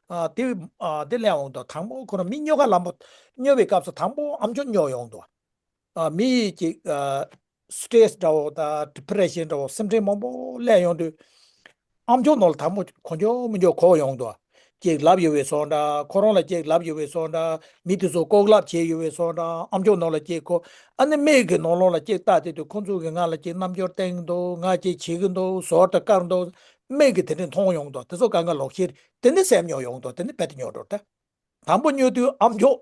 ཨ་དེ་ཨ་དེ་ལས་འོང་འདུག་དང་པོ་ཁོ་རང་མི་སྨྱོ་ག་ལམ་པོ་སྨྱོ་བའི་སྐབས་སུ་དང་པོ་ཨམ་ཅོག་སྨྱོ་ཡོང་འདུག་བ། ཨ་མི་ཡི་ཅིག་ཨ་སི་ཊེ་རེ་སི་འདྲ་བོ་དང་ཌི་པི་རེ་ཤན་འདྲ་བོ་སེམས་ཁྲལ་མང་པོ་སླེབས་ཡོང་དུས། ཨམ་ཅོག་ནང་ལ་དང་པོ་གོ་མགྱོགས་མི་མགྱོགས་གོ་ཡོང་འདུག་ཅིག་ལབ་ཡོད་པའི་བཟོ་འདྲ། ཁོ་རང་ལ་ཅིག་ལབ་ཡོད་པའི་བཟོ་འདྲ། མི་དེ་ཚོ་ལྐོག་ལབ་བྱས་ཡོད་པའི་བཟོ་འདྲ། ཨམ་ཅོག་ནང་ལ་ཅིག་གོ། ཨ་ནི་མིག་གི་ནང་ལོགས་ལ་ཅིག་ལྟ་དེ་དུས་ཁོ་ཚོ་གིས་ང་ལ་ཅིག་རྣམ་འགྱུར་བསྟན་གྱི་འདུག་ང་ཅིག་བྱེད་ཀྱི་འདུག་ཟོར་དུ་བཀར་འདུག་མིག་གིས་དེ་འདྲ་མཐོང་ཡོང་འདུག་དེ་ཚོ་གང་ག་ལོག་ཤེས་རེད། དེ་ནི་སེམས་མྱོང་ཡོང་འདུག་དེ་ནི་རྦད་དེ་མྱོང་འགྲོ་རེད་ད། དང་པོ་མྱོང་དུས་ཨམ་ཅོག་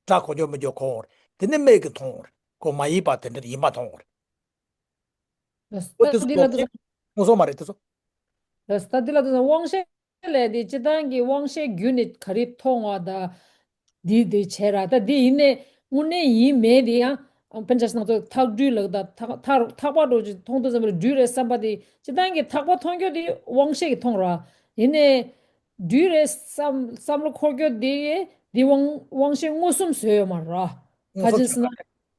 སྒྲ་གོ་མགྱོགས་མི་མགྱོགས་གོ་འོང་རེད། དེ་ནི་མིག་གིས་མཐོང་འོང་རེད། ཁོ་མ་ཡིན་པ་དེ་འདྲ་ཡིན་པ་མཐོང་འོང་རེད། ཨོ་དེ་ཚོ་ལོག་ཤེས་མངོན་སུམ་མ་རེད་དེ་ཚོ། ད་འདི་ལ་དེ་ཚོ་དབང་ཤེས་ལས་དེ་སྤྱི་བཏང་གི་དབང་ཤེས་བརྒྱུད་ནས་ག་རེ་མཐོང་བ་ད། འདི་དེ་བྱས་ར་ད་འདི་ཡིན་ནས་དངོས་གནས་ཡིན་མེད་དེ་ཡང་དཔེ་ཆ་སྣ་ཚོགས་ཐག་སྦྲུལ་ལག་ད་ཐག་ཐག་ཐག་པ་འགྲོ་ཅིག་མཐོང་དུས་ཙམ་པ་ལ་སྦྲུལ་རེད་བསམ་པ་དེ་སྤྱི་བཏང་གི་ཐག་པ་མཐོང་རྒྱུ་དེ་དབང་ཤེས་ཀྱིས་མཐོང་ར། ཡིན་ནས་སྦྲུལ་རེད་བསམ་བསམ་བློ་འཁོར་རྒྱུ་དེ་དེ་དབང་དབང་ཤེས་མངོན་སུམ་བཟོས་ཡོད་མ་རེད་ར། ག་མངོན་སུམ་ཅི་ཟེར་ན།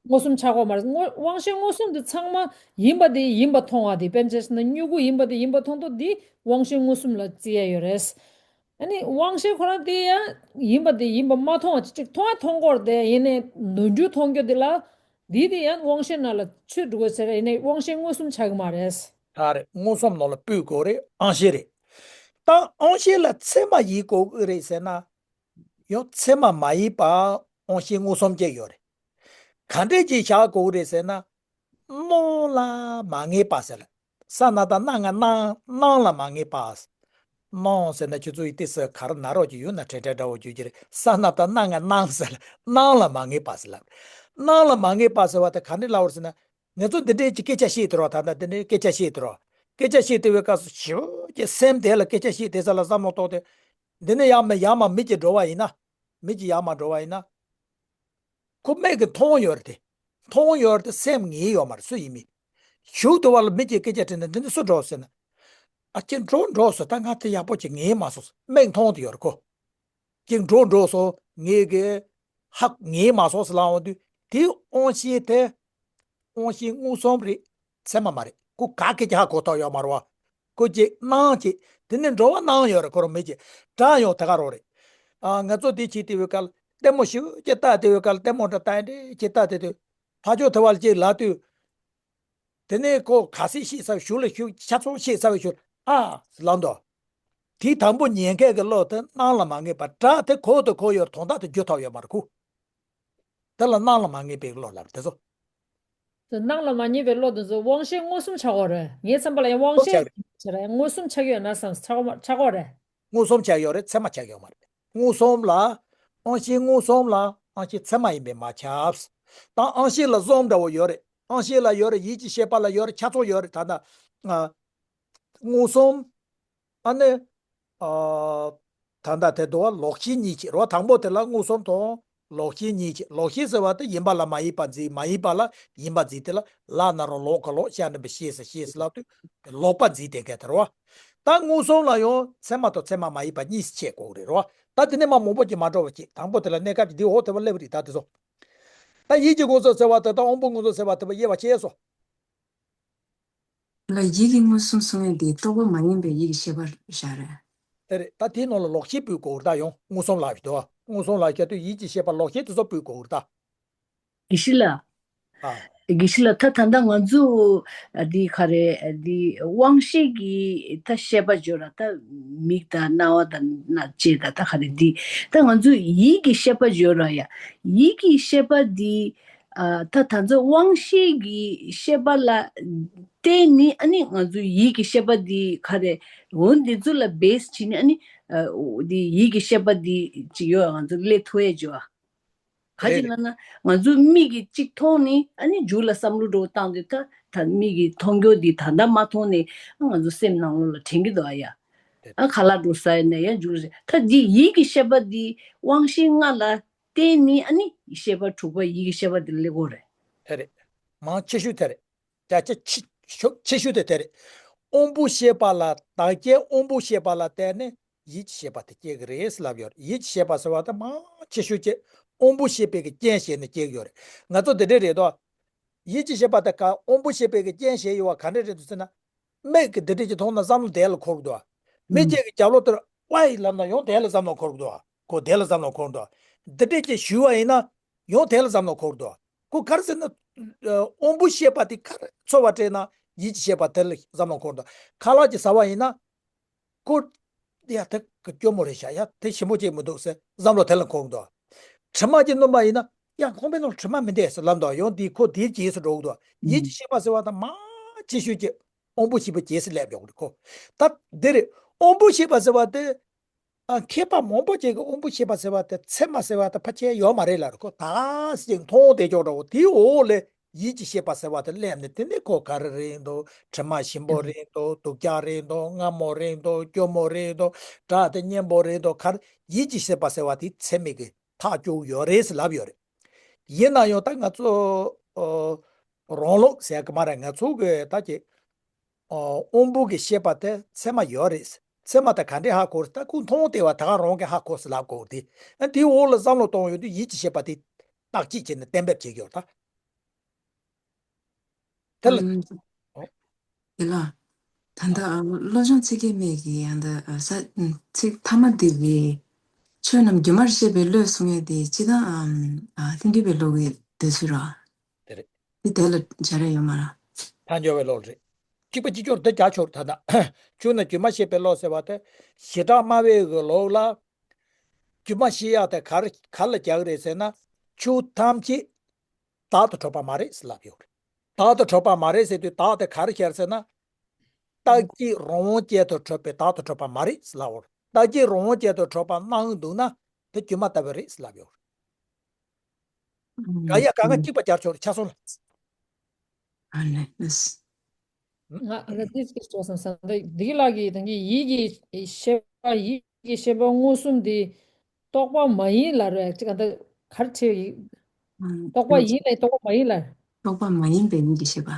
མངོན་སུམ་ཆགས་ཀྱི་མ་རེད། དངོས་དབང་ཤེས་མངོན་སུམ་དེ་ཚང་མ་ཡིན་པ་དེ་ཡིན་པ་མཐོང་བ་དེ་དཔེ་ཆ་བཞག་ན་མྱུ་གུ་ཡིན་པ་དེ་ཡིན་པ་མཐོང་དུས་དེ་དབང་ཤེས་མངོན་སུམ་ལ་བརྩི་ཡ་ཡོད་རེད། ཨ་ནི་དབང་ཤེས་ཁོ་རང་དེ་ཡང་ཡིན་པ་དེ་ཡིན་པ་མ་མཐོང་བ་ཅིག་མཐོང་ཡ་མཐོང་གི་ཡོད་རེད་དེ་ཡིན་ནའི་ནོར་འཁྲུལ་མཐོང་རྒྱུ་དེ་ལ་དེ་དེ་ཡང་དབང་ཤེས་ནང་ལ་ཚུད་འགྲོ་གི་ཟེར་ཡིན་ནའི་དབང་ཤེས་མངོན་སུམ་ཆགས་ཀྱི་མ་རེད། ད་རེད། མངོན་སུམ་ནང་ལ་སྤོས་དགོས་རེད། དབང་ཤེས་རེད། ད་དབང་ཤེས་ལ་ཚད་མ་ཡིན་དགོས་ཀྱི་རེད་ཟེར་ན། ཡང་ཚད་མ་མ་ཡིན་པ་དབང་ཤེས་མངོན་སུམ་གཅིག་ཡོད་རེད། ག་འདྲས་ཀྱིས་བཞག་དགོས་རེད་ཟེར་ན། སྣང་ལ་མ་ངེས་པ་ཟེར་ལ། ས་ན་བཏགས་སྣ་ང་སྣང་། སྣང་ལ་མ་ངེས་པ། སྣང་ཟེར་ན་ཁྱོད་ཚོ་ཡི་ཏི་སི་གར་ན་རོགས་ཀྱི་ཡུལ་ན་བྲེལ་བྲེལ་འདྲ་བོ་བརྗོད་ཀྱི་རེད། ས་ན་བཏགས་སྣ་ང་སྣང་ཟེར་ལ། སྣང་ལ་མ་ངེས་པ་ཟེར་ལ། སྣང་ལ་མ་ངེས་པ་ཟེར་བ་དེ་ག་འདྲས་ལབ་པ་རེད་ཟེར་ན། ང་ཚོ་འདི་འདྲས་ཀྱི་སྐད་ཆ་བཤད་དེ་རོགས། ད་ལྟ་འདི་འདྲས་སྐད་ཆ་བཤད་དེ་རོགས། སྐད་ཆ་བཤད་དེ་བའི་སྐབས་སུ་ཞེ་པོ་ཅིག་སེམས་དེ་ལ་སྐད་ཆ་བཤད་དེ་ས་ལ་བསམ་བློ་གཏོང་དེ། འདི་ནས་ཡར་མར་ཡར་མར་མི་གཅིག་འགྲོ་བ་ཡིན་ན། མི་གཅིག་ཡར་མར་འགྲོ་བ་ཡིན་ན། ཁོ་མིག་གིས་མཐོང་ཡོད་རེད་དེ། མཐོང་ཡོད་རེད་དེ་སེམས་ངེས་ཡོད་མ་རེད་སུ་ཡིན་མིན། གཞུག་ཏུ་བ་ལ་མི་གཅིག་སྐད་ཆ་དྲིས་ན་འདི་ནས་སུ་འགྲོ་ཟེར་ན། ཨ་ཅེ་འགྲོ་འགྲོ་སོང་། ད་ང་དེ་ཡག་པོ་ཅིག་ངེས་མ་སོང་། མིག་མཐོང་དེ་ཡོད་རེད་ཁོ། ཅིག་འགྲོ་འགྲོ་སོང་ངེས་གི། ཧ་ངེས་མ་སོང་ཟེར་ལབ་འོང་དུས་དེའི་དབང་ཤེས་དེ། དབང་ཤེས་མངོན་སུམ་རེད། ཚད་མ་མ་རེད། ཁོ་ག་སྐད་ཆ་ཧ་གོ་ཐུབ་ཡོད་མ་རེད་བ། ཁོ་ཅིག་སྣང་ཅིག་དེ་ནས་འགྲོ་བ་སྣང་ཡོད་རེད། ཁོ་རང་མི་ཅིག་དྲན་ཡོང་དེ་ག་རང་རེད། ཨ་ང་ཚོ་དེ་བྱེད་དེ་བའི་སྐབས་ལ་ལྟད་མོ་ཞིབ་ཅིག་ལྟ་དེ་བའི་སྐབས་ལ་ལྟད་མོ་འདྲ་ལྟ་འདྲ་ཅིག་ལྟ་དེ་དུས་ཕར་ཕྱོགས་དེ་བ་ལ་ཅིག་ལབ་དུས། དེ་ནས་ཁོ་ག་ཚོད་ཤེས་ཚར་བའི་གཞུག་ལ་ཤུགས་ཆ་ཚང་ཤེས་ཚར་བའི་གཞུག་ཨ་ལབ་འདུག་དེའི་དང་པོ་ཉན་མཁན་གྱི་བློ་དེ་སྣང་ལ་མ་ངེས་པ་སྒྲ་དེ་གོ་དང་གོ་ཡོད་དོན་དག་དེ་རྒྱུ་ཐོག་ཡོད་མ་རེད་ཁོ། དེ་ལ་སྣང་ལ་མ་ངེས་པའི་བློ་ལབ་དེ་ཚོ། སྣང་ལ་མ་ངེས་པའི་བློ་དེ་ཚོ་དབང་ཤེས་མངོན་སུམ་ཆགས་ཡོད་རེད། ངའི་བསམ་པ་ལ་ཡང་དབང་ཤེས་ཆགས་རེད། མངོན་སུམ་ཆགས་ཡོད་ན་བསམ་ཆགས་ཆགས་ཡོད་རེད། མངོན་སུམ་ཆགས་ཡོད་རེད། ཚད་མ་ཆགས་ཡོད་མ་རེད། མངོན་སུམ་ལ། དབང་ཤེས་མངོན་སུམ་ལ་དབང་ཤེས་ཚད་མ་ཡིན་པས་མ་ཁྱབ། ད་དབང་ཤེས་ལ་གསུམ་འདྲ་བོ་ཡོད་རེད། དབང་ཤེས་ལ་ཡོད་རེད། ཡིད་ཀྱི་ཤེས་པ་ལ་ཡོད་རེད། ཁྱབ་ཚུལ་ཡོད་རེད། ད་ལྟ། ཨ། མངོན་སུམ། ཨ་ནི། ཨ། ད་ལྟ་དེ་འདུག་བ་ལོག་ཤེས་གཉིས་ཀྱི་རོ། དང་པོ་དེ་ལ་མངོན་སུམ་དང་ལོག་ཤེས་གཉིས་ཀྱི། ལོག་ཤེས་ཟེར་བ་དེ་ཡིན་པ་ལ་མ་ཡིན་པ་འཛིན། མ་ཡིན་པ་ལ་ཡིན་པ་འཛིན། དེ་ལ་ལ་ན་རོ་ལོག་ག་ལོག་ཤ་འགྲེང་བུ་ཤེས་ཟེར་ཤེས་ཟེར་ལབ་དུས་ལོག་པ་འཛིན་དེ་ག་དེ་རོ། ད་མངོན་སུམ་ལ་ཡང་ཚད་མ་དང་ཚད་མ་མ་ཡིན་པ་གཉིས་སུ་ཕྱེ་དགོས་རེད་རོ། ད་དེ་ནས་མ་མང་པོ་ཅིག་མ་འགྲོ་བ་ཅིག་དང་པོ་དེ་ལ་གནས་སྐབས་ཀྱི་འདི་འོག་དེ་བ་སླེབས་རིགས་ད་དེ་ཚོ། ད་ཡིད་ཀྱི་མངོན་སུམ་ཟེར་བ་དེ་དང་དབང་པོ་མངོན་སུམ་ཟེར་བ་དེ་བ་དབྱེ་བ་ཕྱེ་སོང་། ལ་ཡིད་ཀྱི་མངོན་སུམ་གསུང་ཡས་དེ་རྟོག་པ་མ་ཡིན་པའི་ཡིད་ཀྱི་ཤེས་པ་བཞག་རེད། དེ་རེད། ད་དེའི་ནང་ལ་ལོག་ཤེས་སྤོས་དགོས་རེད་ད། ཡང་མངོན་སུམ་ལ་ཞིག་འདུག་མངོན་སུམ་ལ་བྱ་དུས་ཡིད་ཀྱི་ཤེས་པ་ལོག་ཤེས་དེ་ཚོ་སྤོས་དགོས་རེད་ད། དགེ་བཤེས་ལགས། ཨ། དགེ་བཤེས་ལགས་ད་ད་ལྟ་ང་ཚོ་འདི་ག་རེ་འདི་དབང་ཤེས་ཀྱི་ད་ཤེས་པ་བརྗོད་ར། ད་མིག་དང་རྣ་བ་དང་སྣ་ལྕེ་དང་ད་ག་རེ་འདི་ད་ང་ཚོ་ཡིད་ཀྱི་ཤེས་པ་བརྗོད་ར་ཡ། ཡིད་ཀྱི་ཤེས་པ་འདི། ཨ། ད་ད་ཚོ་དབང་ཤེས་ཀྱི་ཤེས་པ་ལ་བརྟེན་ནས་ཨ་ནི་ང་ཚོའི་ཡིད་ཀྱི་ཤེས་པ་འདི་ག་རེ་འོ་འདི་ཚོ་ལ་བེས་བྱས་ནས་ཨ་ནི་ཨ་འོ་འདི་ཡིད་ཀྱི་ཤེས་པ་འདི་ཅིག་ཡོད་ང་ཚོ་སླེབས་ཐུབ་ཡས་ཅིག་ཡོད། ག་རེད་ཅིག་རེད། ལབ་ན་ང་ཚོའི་མིག་གིས་གཅིག་མཐོང་ནས་ཨ་ནི་མཇུག་ལ་བསམ་བློ་འདྲ་བོ་བཏང་དུས་ད་ད་མིག་གིས་མཐོང་རྒྱུ་འདི་ད་ལྟ་མ་མཐོང་ནས་ཨ་ང་ཚོ་སེམས་ནང་ལོགས་ལ་དྲན་གྱི་འདུག་ཨ་ཡ། རེད། ཨ་ཁ་ལག་འགྲོ་ས་ཡིན་ན་ཡང་མཇུག་ལ་ད་འདི་ཡིད་ཀྱི་ཤེས་པ་འདི་དབང་ཤེས་ལྔ་ལ་བརྟེན་ནས་ཨ་ནི་ཤེས་པ་དྲུག་པ་ཡིད་ཀྱི་ཤེས་པ་འདི་སླེབས་ཀྱི་ཡོད་རེད། དེ་རེད། མང་ཆེ་ཤོས་དེ་རེད། བརྒྱ་ཆ་ཆེ་ཤོས་ཆེ་ཤོས་དེ་དེ་རེད། དབང་པོ་ཤེས་པ་ལ་བདག་རྐྱེན་དབང་པོ་ཤེས་པ་ལ་བརྟེན་ནས་ཡིད་ཀྱི་ཤེས་པ་དེ་སྐྱེ་གི་རེད་ཟེར་ལབ་ཡོད་རེད། ཡིད་ཀྱི་ཤེས་པ་ཟེར་བ་དེ་མང་ཆེ་ཤོས་ཀྱི་དབང་པོ་ཤེས་པའི་གི་རྐྱེན་བྱས་ནས་སྐྱེ་གི་ཡོད་རེད། ང་ཚོ་དེ་འདྲས་རེད་དོ། ཡིད་ཀྱི་ཤེས་པ་དེ་ག་དབང་པོ་ཤེས་པའི་གི་རྐྱེན་བྱས་ཡོད་པ་ག་འདྲས་རེད་འདུག་ཟེར་ན། མིག་གིས་འདི་འདྲས་ཀྱི་མཐོང་ན་བསམ་བློ་དེ་ལ་འཁོར་གི་འདུག་མི་ཨུམ། གཅིག་གིས་རྒྱབ་ལོགས་དེར་ཝའི་ལབ་ན་ཡང་དེ་ལ་བསམ་བློ་འཁོར་གི་འདུག་ཁོ་དེ་ལ་བསམ་བློ་འཁོར་འདུག་འདི་འདྲས་ཀྱི་ཞུ་བ་ཡིན་ན་ཡང་དེ་ལ་བསམ་བློ་འཁོར་འདུག་ཁོ་ག་རེ་ཟེར་ན། ཨ། དབང་པོ་ཤེས་པ་དེ་ག་རེ་ཚོར་བ་སྤྲད་ན་ཡིད་ཀྱི་ཤེས་པ་དེ་ལ་བསམ་བློ་འཁོར་འདུག་ཁ་ལག་ཅིག་ཟ་བ་ཡིན་ན། ཁོ་ཡ་དེ་གི་སྐྱོ་མོ་རེད་ཤག་ཡ་དེ་ཞིམ་པོ་ཅིག་མི་འདུག་ཟེར་བསམ་བློ་དེ་ལ་འཁོར་གི་འདུག་དྲི་མ་ཅིག་སྣོམ་པ་ཡིན་ན་ཡ་ཁོང་པའི་ནང་དྲི་མ་མི་འདུག་ཟེར་ལབ་འདུག་ཡང་དེ་ཁོ་དེའི་རྗེས་སུ་འགྲོ་གི་འདུག་ཡིད་ཀྱི་ཤེས་པ་ཟེར་བ་དང་མ་ཆེ་ཤོས་ཀྱི་དབང་པོ་ཤེས་པའི་རྗེས་སུ་སླེབས་ཡོང་གི་རེད་ཁོ། ད་འདི་རེད། དབང་པོ་ཤེས་པ་ཟེར་བ་དེ། ཨ། མཁས་པ་མང་པོ་ཅིག་གིས་དབང་པོ་ཤེས་པ་ཟེར་བ་དེ་ཚད་མ་ཟེར་བ་དེ་ཕལ་ཆེར་ཡོད་མ་རེད་ལབ་རེད། ཁོ་ད་ཅིག་མཐོང་བསྡད་ཀྱོག་འདྲ་བོ་དེའི་འོག་ལ་ཡིད་ཀྱི་ཤེས་པ་ཟེར་བ་དེ་སླེབས་ནས་དེ་ནས་ཁོ་ག་རེ་རེད་འདུག་དྲི་མ་ཞིམ་པོ་རེད་འདུག་སྡུག་ཅག་རེད་འདུག་མངར་མོ་རེད་འདུག་སྐྱོ་མོ་རེད་འདུག་སྐྲག་དེ་སྙན་པོ་རེད་འདུག་ག་རེ་ཡིད་ཀྱི་ཤེས་པ་ཟེར་བ་དེ་ཚད་མས་ཀྱི་ཐག་གཅོད་ཡོད་རེད་ཟེར་ལབ་ཡོད་རེད། ཡིན་ན་ཡང་ད་ང་ཚོ་ཨོ་རང་ལུགས་ཟེར་གི་མ་རེད། ང་ཚོ་གི་ད་ཀྱི་ཨོ་དབང་པོ་གི་ཤེས་པ་དེ་ཚད་མ་ཡོད་རེད། ཚད་མ་དེ་ག་འདྲས་ཧ་གོ་རེད། ད་ཁོ་མཐོང་བལྟས་པ་ད་ག་རང་གིས་ཧ་གོ་ཟེར་ལབ་དགོས་དེ། ཨ་དེའི་འོག་ལ་བསམ་བློ་གཏོང་ཡོང་དུས་ཡིད་ཀྱི་ཤེས་པ་དེ་བརྟག་དཔྱད་བྱས་ནས་གཏན་འབེབས་བྱེད་ཀྱི་ཡོད་ད། དེ་ལ། ཨང་། ཨོ། དེ་ལ། ད་ལྟ་ཨ། བློ་སྦྱོང་ཚིག་བརྒྱད་མའི་གི་ཨ་ད་ཨ་ས་ཨ་ཚིག་མཐའ་མ་དེ་གི། ཆོས་རྣམས་སྒྱུ་མར་ཤེས་པའི་བློས་གསུང་ཡས་དེ་སྤྱིར་བཏང་ཨ་ཨ་ལྷུན་གྱིས་པའི་བློ་གི་འདོད་ཚུལ་ར། དེ་རེད། དེ་དེ་ལ་སྦྱར་ཡ་ཡོད་མ་ར། ཐལ་འགྱུར་བའི་བློ་རེད། གཅིག་པ་གཅིག་གྱུར་དེ་རྒྱག་ཆོག་ད་ལྟ་ཆོས་རྣམས་སྒྱུ་མར་ཤེས་པའི་བློ་ཟེར་བ་དེ། བྱེ་བྲག་སྨྲ་བའི་གི་ལུགས་ལ། སྒྱུ་མ་ཤེས་ཡ་དེ་ག་རེ་ག་ལ་རྒྱག་རེད་ཟེར་ན། ཆོས་ཐམས་ཅད་བདག་ཏུ་གྲུབ་པ་མ་རེད་ཟེར་ལབ་ཡོད་རེད། བདག་ཏུ་གྲུབ་པ་མ་རེད་ཟེར་དུས་བདག་དེ་ག་རེ་ཤར་ཟེར་ན། རྟག་གཅིག་རང་དབང་ཅན་དུ་གྲུབ་པའི་བདག་ཏུ་གྲུབ་པ་མ་རེད་ཟེར་ལབ་ཡོད་རེད། རྟག་གཅིག་རང་དབང་ཅན་དུ་གྲུབ་པ་སྣང་འདུག་ན་དེ་སྒྱུ་མ་ལྟ་བུ་རེད་ཟེར་ལབ་ཡོད་རེད། ག་ཡ་ག་ང་གཅིག་པ་སྦྱར་ཆོག་རེད་ཆ་སོང་ལ། ཨ་ནི་ཨིས། ང་ཨ་ད་ཏིས་ཀྱི་ཅོག་སམ་སམ་ད་འདི་གི་ལ་གི་དང་གི་ཡིད་ཀྱི་ཤེས་པ་ཡིད་ཀྱི་ཤེས་པ་མངོན་སུམ་དེ་རྟོག་པ་མ་ཡིན་ལ་རེད་ཅིག་ཨ་ད་གར་ཆེ་ཡིད་རྟོག་པ་ཡིན་ལ་རྟོག་པ་མ་ཡིན་ལ། རྟོག་པ་མ་ཡིན་པའི་ཡིད་ཀྱི་ཤེས་པ།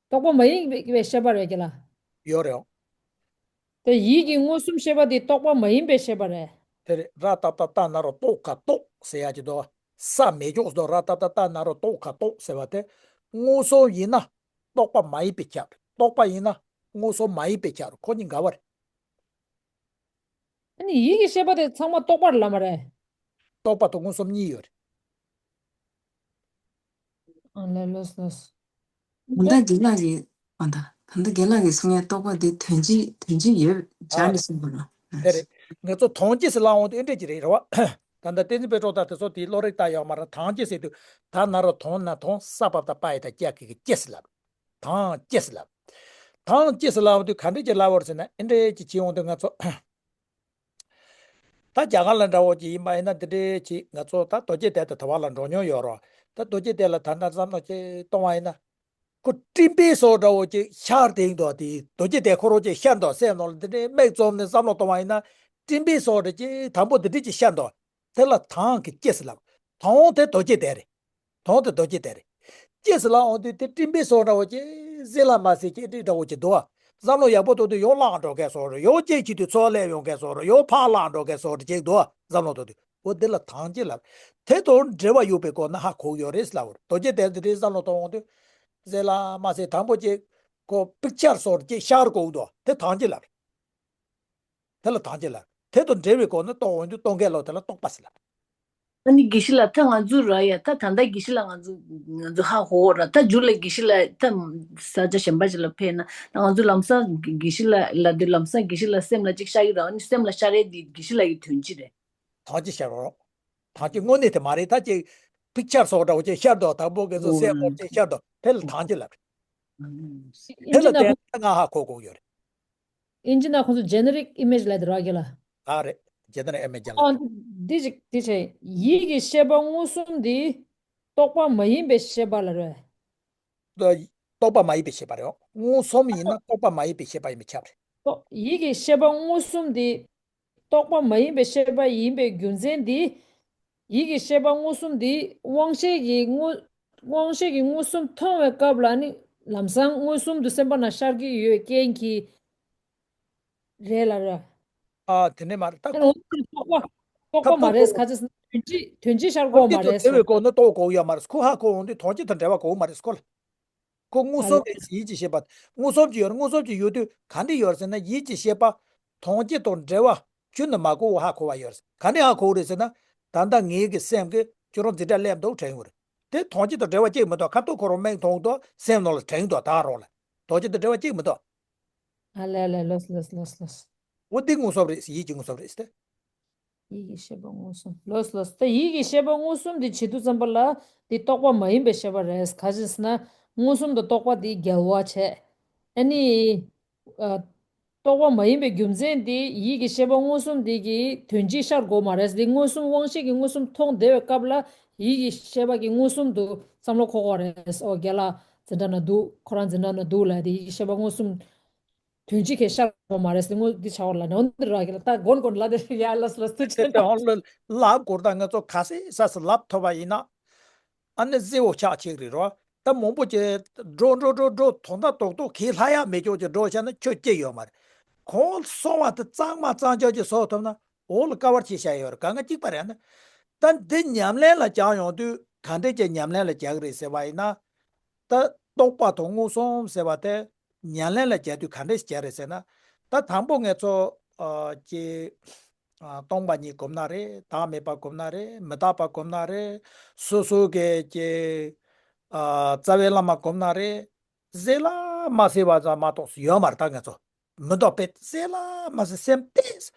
རྟོག་པ་མ་ཡིན་པའི་ཤེས་པ་རེད་ཀྱི་ལ། ཡོད་རེད། དེ་ཡིད་ཀྱི་མངོན་སུམ་ཤེས་པ་དེ་རྟོག་པ་མ་ཡིན་པའི་ཤེས་པ་རེད། དེ་རེད། ར་ཏ་ཏ་ཏ་ན་རོ་ཏོ་ཁ་ཏོ་ཟེར་ཡ་ཅིག་འདུག་ས་མེད་ཅོག་སོ་ར་ཏ་ཏ་ཏ་ན་རོ་ཏོ་ཁ་ཏོ་ཟེར་བ་དེ་མངོན་སུམ་ཡིན་ན་རྟོག་པ་མ་ཡིན་པའི་ཆ་རེད། རྟོག་པ་ཡིན་ན་མངོན་སུམ་མ་ཡིན་པའི་ཆ་རེད། ཁོ་གཉིས་འགལ་བ་རེད། ཨ་ནི་ཡིད་ཀྱི་ཤེས་པ་དེ་ཚང་མ་རྟོག་པ་རེད་ལབ་མ་རེད། རྟོག་པ་དང་མངོན་སུམ་གཉིས་ཡོད་རེད། ཨ་ལ་ལོས་ལོས། ད་ལྟ་རྒན་ལགས་ཀྱིས་ཨ་ད་ད་ལྟ་རྒན་ལགས་ཀྱིས་གསུང་ཡ་རྟོག་པ་འདི་དོན་སྤྱི་དོན་སྤྱི་ཡོད་སྦྱར་ཨ་ནས་གསུངས་པ་ལ། དེ་རེད། ང་ཚོ་དོན་སྤྱི་ཟེར་ལབ་འོང་དུས་ཨེ་འདྲས་ཀྱི་རེད་རེད་བ། ད་ལྟ་བསྟན་འཛིན་དཔལ་སྒྲོན་དང་དེ་ཚོ་དེའི་བློ་རིག་ལྟ་ཡོད་མ་རེད། དོན་སྤྱི་ཟེར་དུས་ད་ན་རོ་དོན་ན་དོན་ས་བབ་དང་པ་ཡི་དང་སྐྱ་གི་གི་སྐྱེ་ཟེར་ལབ། དོན་སྤྱི་ཟེར་ལབ། དོན་སྤྱི་ཟེར་ལབ་འོང་དུས་ག་འདྲས་ཀྱི་ལབ་བར་ཟེར་ན་ཨེ་འདྲས་ཀྱི་བྱེད་འོང་དུས་ང་ཚོ། ད་རྒྱ་གར་ལ་འདྲ་བོ་ཅིག་ཡིན་པ་ཡིན་ན་འདི་འདྲའི་ཅིག་ང་ཚོ་ད་རྡོ་རྗེ་གདན་དུ་དུ་བ་ལ་འགྲོ་མྱོང་ཡོད་རོགས། ད་རྡོ་རྗེ་གདན་ལ་ད་ལྟ་བསམ་བློ་ཅིག་གཏོང་བ་ཡིན་ན། ཁོ་སྤྲིན་པའི་སོགས་འདྲ་བོ་ཅིག་ཤར་དེ་ཡིན་འདུག་དེ་རྡོ་རྗེ་གདན་ཁོ་རང་ཅིག་ཤར་འདུག་སེམས་ནང་ལ་འདི་འདྲའི་མིག་བཙུམ་ནས་བསམ་བློ་གཏོང་བ་ཡིན་ན། སྤྲིན་པའི་སོགས་འདྲ་ཅིག་དང་པོ་འདི་འདྲའི་ཅིག་ཤར་འདུག་དེ་ལ་དོན་གྱི་སྐྱེ་ཟེར་ལབ། དོན་དེ་རྡོ་རྗེ་གདན་རེད། དོན་དེ་རྡོ་རྗེ་གདན་རེད། སྐྱེ་ཟེར་ལབ་འོང་དུས་དེ་སྤྲིན་པའི་སོགས་འདྲ་བོ་ཅིག་ཟེར་ལ་མ་ཟེར་ཅིག་འདྲི་འདྲ་བོ་ཅིག་འདུག་བསམ་བློ་ཡག་པོ་གཏོང་དུས་ཡང་བརླག་འགྲོ་མཁན་སོགས་རེད། ཡང་སྐྱེ་ཆེད་དུ་འཚོ་བ་སླེབས་ཡོང་མཁན་སོགས་རེད། ཡང་ཕར་བརླག་འགྲོ་མཁན་སོགས་རེད་ཅིག་འདུག་བསམ་བློ་གཏོང་དུས་འོ་འདི་ལ་དོན་སྐྱེ་ལབ། དེ་དང་འབྲེལ་བ་ཡོད་པའི་སྒོ་ནས་ཧ་གོ་ཡོད་རེད་ལབ། རྡོ་རྗེ་གདན་དེ་འདྲའི་བསམ་བློ་གཏོང་འོང་དུས་ཟེར་ལ་མ་ཟེར་དང་པོ་ཅིག་ཁོ་པིག་ཅར་སོགས་ཅིག་ཤར་དགོས་འདུག་དེ་དོན་སྐྱེ་ལབ། དེ་ལ་དོན་སྐྱེ་ལབ། དེ་དང་འབྲེལ་བའི་སྒོ་ནས་རྟོགས་འོང་དུས་རྟོགས་འགལ་ལོ་དེ་ལ་རྟོག་པ་ཟེར་ལབ། ཨ་ནི་དགེ་བཤེས་ལགས་ད་ང་ཚོ་ར་ཡ་ད་ད་ལྟ་དགེ་བཤེས་ལགས་ང་ཚོ་ང་ཚོ་ཧ་གོ་ར་ད་མཇུག་ལ་དགེ་བཤེས་ལགས་ད་ས་ཆ་གཞན་པ་ཞིག་ལ་ཕེབས་ན་ད་ང་ཚོ་ལམ་སང་དགེ་བཤེས་ལགས་ལ་དེ་ལམ་སང་དགེ་བཤེས་ལགས་སེམས་ལ་ཅིག་ཤར་གི་ར་ཨ་ནི་སེམས་ལ་ཤར་རེད་དེ་དགེ་བཤེས་ལགས་ཀྱི་དོན་སྤྱི་རེད། དོན་སྤྱི་ཤར་རོགས། དོན་སྤྱི་དངོས་གནས་དེ་མ་རེད། ད་ཅིག་པིག་ཅར་སོགས་འདྲ་བོ་ཅིག་ཤར་འདུག་དང་པོ་གི་ཚོ་སེམས་ཁོང་ཅིག་ཤར་འདུག་དེ་ལ་དོན་སྤྱི་ལབ། དེ་ལ་དེ་ང་ཧ་གོ་དགོས་ཡོད་རེད། ཨིན་ཇི་ནང་ཁོང་ཚོ་ཇེ་ནེ་རིག་ཨི་མེ་ཇི་ལབ་དེ་རོགས་ཀྱི་ལ། ཨ་རེད། ཇེ་ནེ་རིག་ཨི་མེ་ཇི་ལབ། ཨ་འདི་ཅིག་འདི་བྱས་ཡིད་ཀྱི་ཤེས་པ་མངོན་སུམ་འདི་རྟོག་པ་མ་ཡིན་པའི་ཤེས་པ་ལ་རེད། རྟོག་པ་མ་ཡིན་པའི་ཤེས་པ་རེད། མངོན་སུམ་ཡིན་ན་རྟོག་པ་མ་ཡིན་པའི་ཤེས་པ་ཡིན་པས་ཁྱབ་རེད། རྟོག་ཡིད་ཀྱི་ཤེས་པ་མངོན་སུམ་འདི་རྟོག་པ་མ་ཡིན་པའི་ཤེས་པ་ཡིན་པའི་རྒྱུ་མཚན་འདི། ཡིད་ཀྱི་ཤེས་པ་མངོན་སུམ་འདི་དབང་ཤེས་ཀྱི་མངོན་དབང་ཤེས་ཀྱི་མངོན་སུམ་མཐོང་བའི་སྐབས་ལ་ནི་ལམ་སང་མངོན་སུམ་དུ་སེམས་པ་ན་ཤར་གྱི་ཡོད་རྐྱེན་གྱིས་རེད་ལ་རེད། ཨ་དེ་ནས་མ་རེད་ད། ཨ་ནི་རྟོག་པ་རྟོག་པ་མ་རེད། ཁ་ཅིག་དོན་སྤྱི་དོན་སྤྱི་ཤར་དགོས་མ་རེད། དོན་སྤྱི་དང་འབྲེལ་བའི་སྐོར་ནི་རྟོགས་དགོས་ཡོད་མ་རེད། ཁོ་ཧ་གོ་འོང་དུས་དོན་སྤྱི་དང་འབྲེལ་བ་དགོས་མ་རེད་ཁོ་ལ། ཁོ་མངོན་སུམ་རེད་ཟེར་ཡིད་ཀྱི་ཤེས་པ། མངོན་སུམ་གྱི་ཡོད་རེད། མངོན་སུམ་གྱི་ཡོད་དུས་ག་འདྲ་ཡོད་རེད་ཟེར་ན་ཡིད་ཀྱི་ཤེས་པ་དོན་སྤྱི་དང་འབྲེལ་བ་ཁྱོན་ནས་མ་གོ་བ་ཧ་གོ་བ་ཡོད་རེད། ག་འདྲ་ཧ་གོ་རེད་ཟེར་ན། ད་ལྟ་ངའི་གི་སེམས་ཀྱི་ཁྱོད་རང་འཛིན་གྲྭ་སླེབས་འདུག་དྲན་ཡོད་རེད། དེ་དོན་སྤྱི་དང་འབྲེལ་བ་གཅིག་མི་འདུག་ཁ་ཐུག་ཁོ་རང་མིག་མཐོང་འདུག་སེམས་ནང་ལ་དྲན་འདུག་ད་རང་ལ་དོན་སྤྱི་དང་འབྲེལ་བ་གཅིག་མི་འདུག་ཨ་ལས་ལས་ལོས་ལོས་ལོས་ལོས། འོ་འདི་མངོན་སུམ་རེད། ཡིད་ཀྱི་མངོན་སུམ་རེད་ཟེར་ཏེ། ཡིད་ཀྱི་ཤེས་པ་མངོན་སུམ། ལོས་ལོས། ད་ཡིད་ཀྱི་ཤེས་པ་མངོན་སུམ་འདི་བྱེད་དུས་ཙམ་པ་ལ་འདི་རྟོག་པ་མ་ཡིན་པའི་ཤེས་པ་རེད། ག་ཅི་ཟེར་ན་མངོན་སུམ་དང་རྟོག་པ་འདི་འགལ་བ་བྱས། ཨ་ནི། ཨ། རྟོག་པ་མ་ཡིན་པའི་རྒྱུ་མཚན་འདི་ཡིད་ཀྱི་ཤེས་པ་མངོན་སུམ་འདི་གི་དོན་སྤྱི་ཤར་དགོས་མ་རེད། འདི་མངོན་སུམ་དབང་ཤེས་ཀྱི་མངོན་སུམ་མཐོང་བསྡད་པའི་སྐབས་ལ་ཡིད་ཀྱི་ཤེས་པ་གི་མངོན་སུམ་དུ་བསམ་བློ་འཁོར་དགོས་རེད། ཨོ་རྒན་ལགས་འཛིན་གྲྭ་ན་འདུག་ཁོ་རང་འཛིན་གྲྭ་ན་འདུག་ལབ་དེ་ཡིད་ཀྱི་ཤེས་པ་མངོན་སུམ། དོན་གཅིག་གིས་ཤར་བ་མ་རེད་ཟེར་དངོས་འདི་ཆགས་པ་ལ་ནོན་འདི་ར་གི་ལ་ད་གོན་གོན་ལ་དེ་ཡ་ལ་སུ་ལ་སུ་ཆེ་ན། དེ་ཧོན་ལ་ལབ་དགོས་ད་ང་ཚོ་ག་སེ་ས་སུ་ལབ་ཐུབ་པ་ཡིན་ན། ཨ་ནི་ཟེ་བོ་ཆགས་ཆེག་རེད་རོ། ད་མང་པོ་ཅེ་འགྲོ་འགྲོ་འགྲོ་འགྲོ་དོན་དག་རྡོག་རྡོག་གིས་ལྷ་ཡག་མེད་ཀྱོག་ཅེ་འགྲོ་བྱས་ན་ཁྱོད་སྐྱེ་ཡོད་མ་རེད། གོང་སོང་བ་དེ་གཙང་མ་གཙང་ཆོག་ཅེ་བཟོ་ཐུབ་ན་འོག་ལ་ཀ་བར་ཆེ་ཤ་ཡོད་རེད། ག་ང་གཅིག་པ་རེད་ན། ད་འདི་ཉམས་ལེན་ལ་བྱང་ཡོང་དུས་ག་འདྲས་ཀྱི་ཉམས་ལེན་ལ་བྱ་གི་རེད་ཟེར་བ་ཡིན་ན། ད་རྟོག་པ་དང་མངོན་སུམ་ཟེར་བ་དེ་ཉམས་ལེན་ལ་བྱ་དུས་ག་འདྲས་བྱ་རེད་ཟེར་ན། ད་དང་པོ་ངེད་ཚོ་ཨ་ཀྱི་ཨ་སྟོང་པ་ཉིད་གོམས་ན་རེད། བདག་མེད་པ་གོམས་ན་རེད། མི་རྟག་པ་གོམས་ན་རེད། སོ་སོ་གི་ཀྱི་ཨ་རྩ་བའི་བླ་མ་གོམས་ན་རེད། ཟེར་ལ་མ་ཟེར་བ་ཙམ་མ་གཏོགས་ཡོད་མ་རེད། ད་ངེད་ཚོ་མི་རྟག་པའི་ཟེར་ལ་མ་ཟེར་སེམས་ཏེ་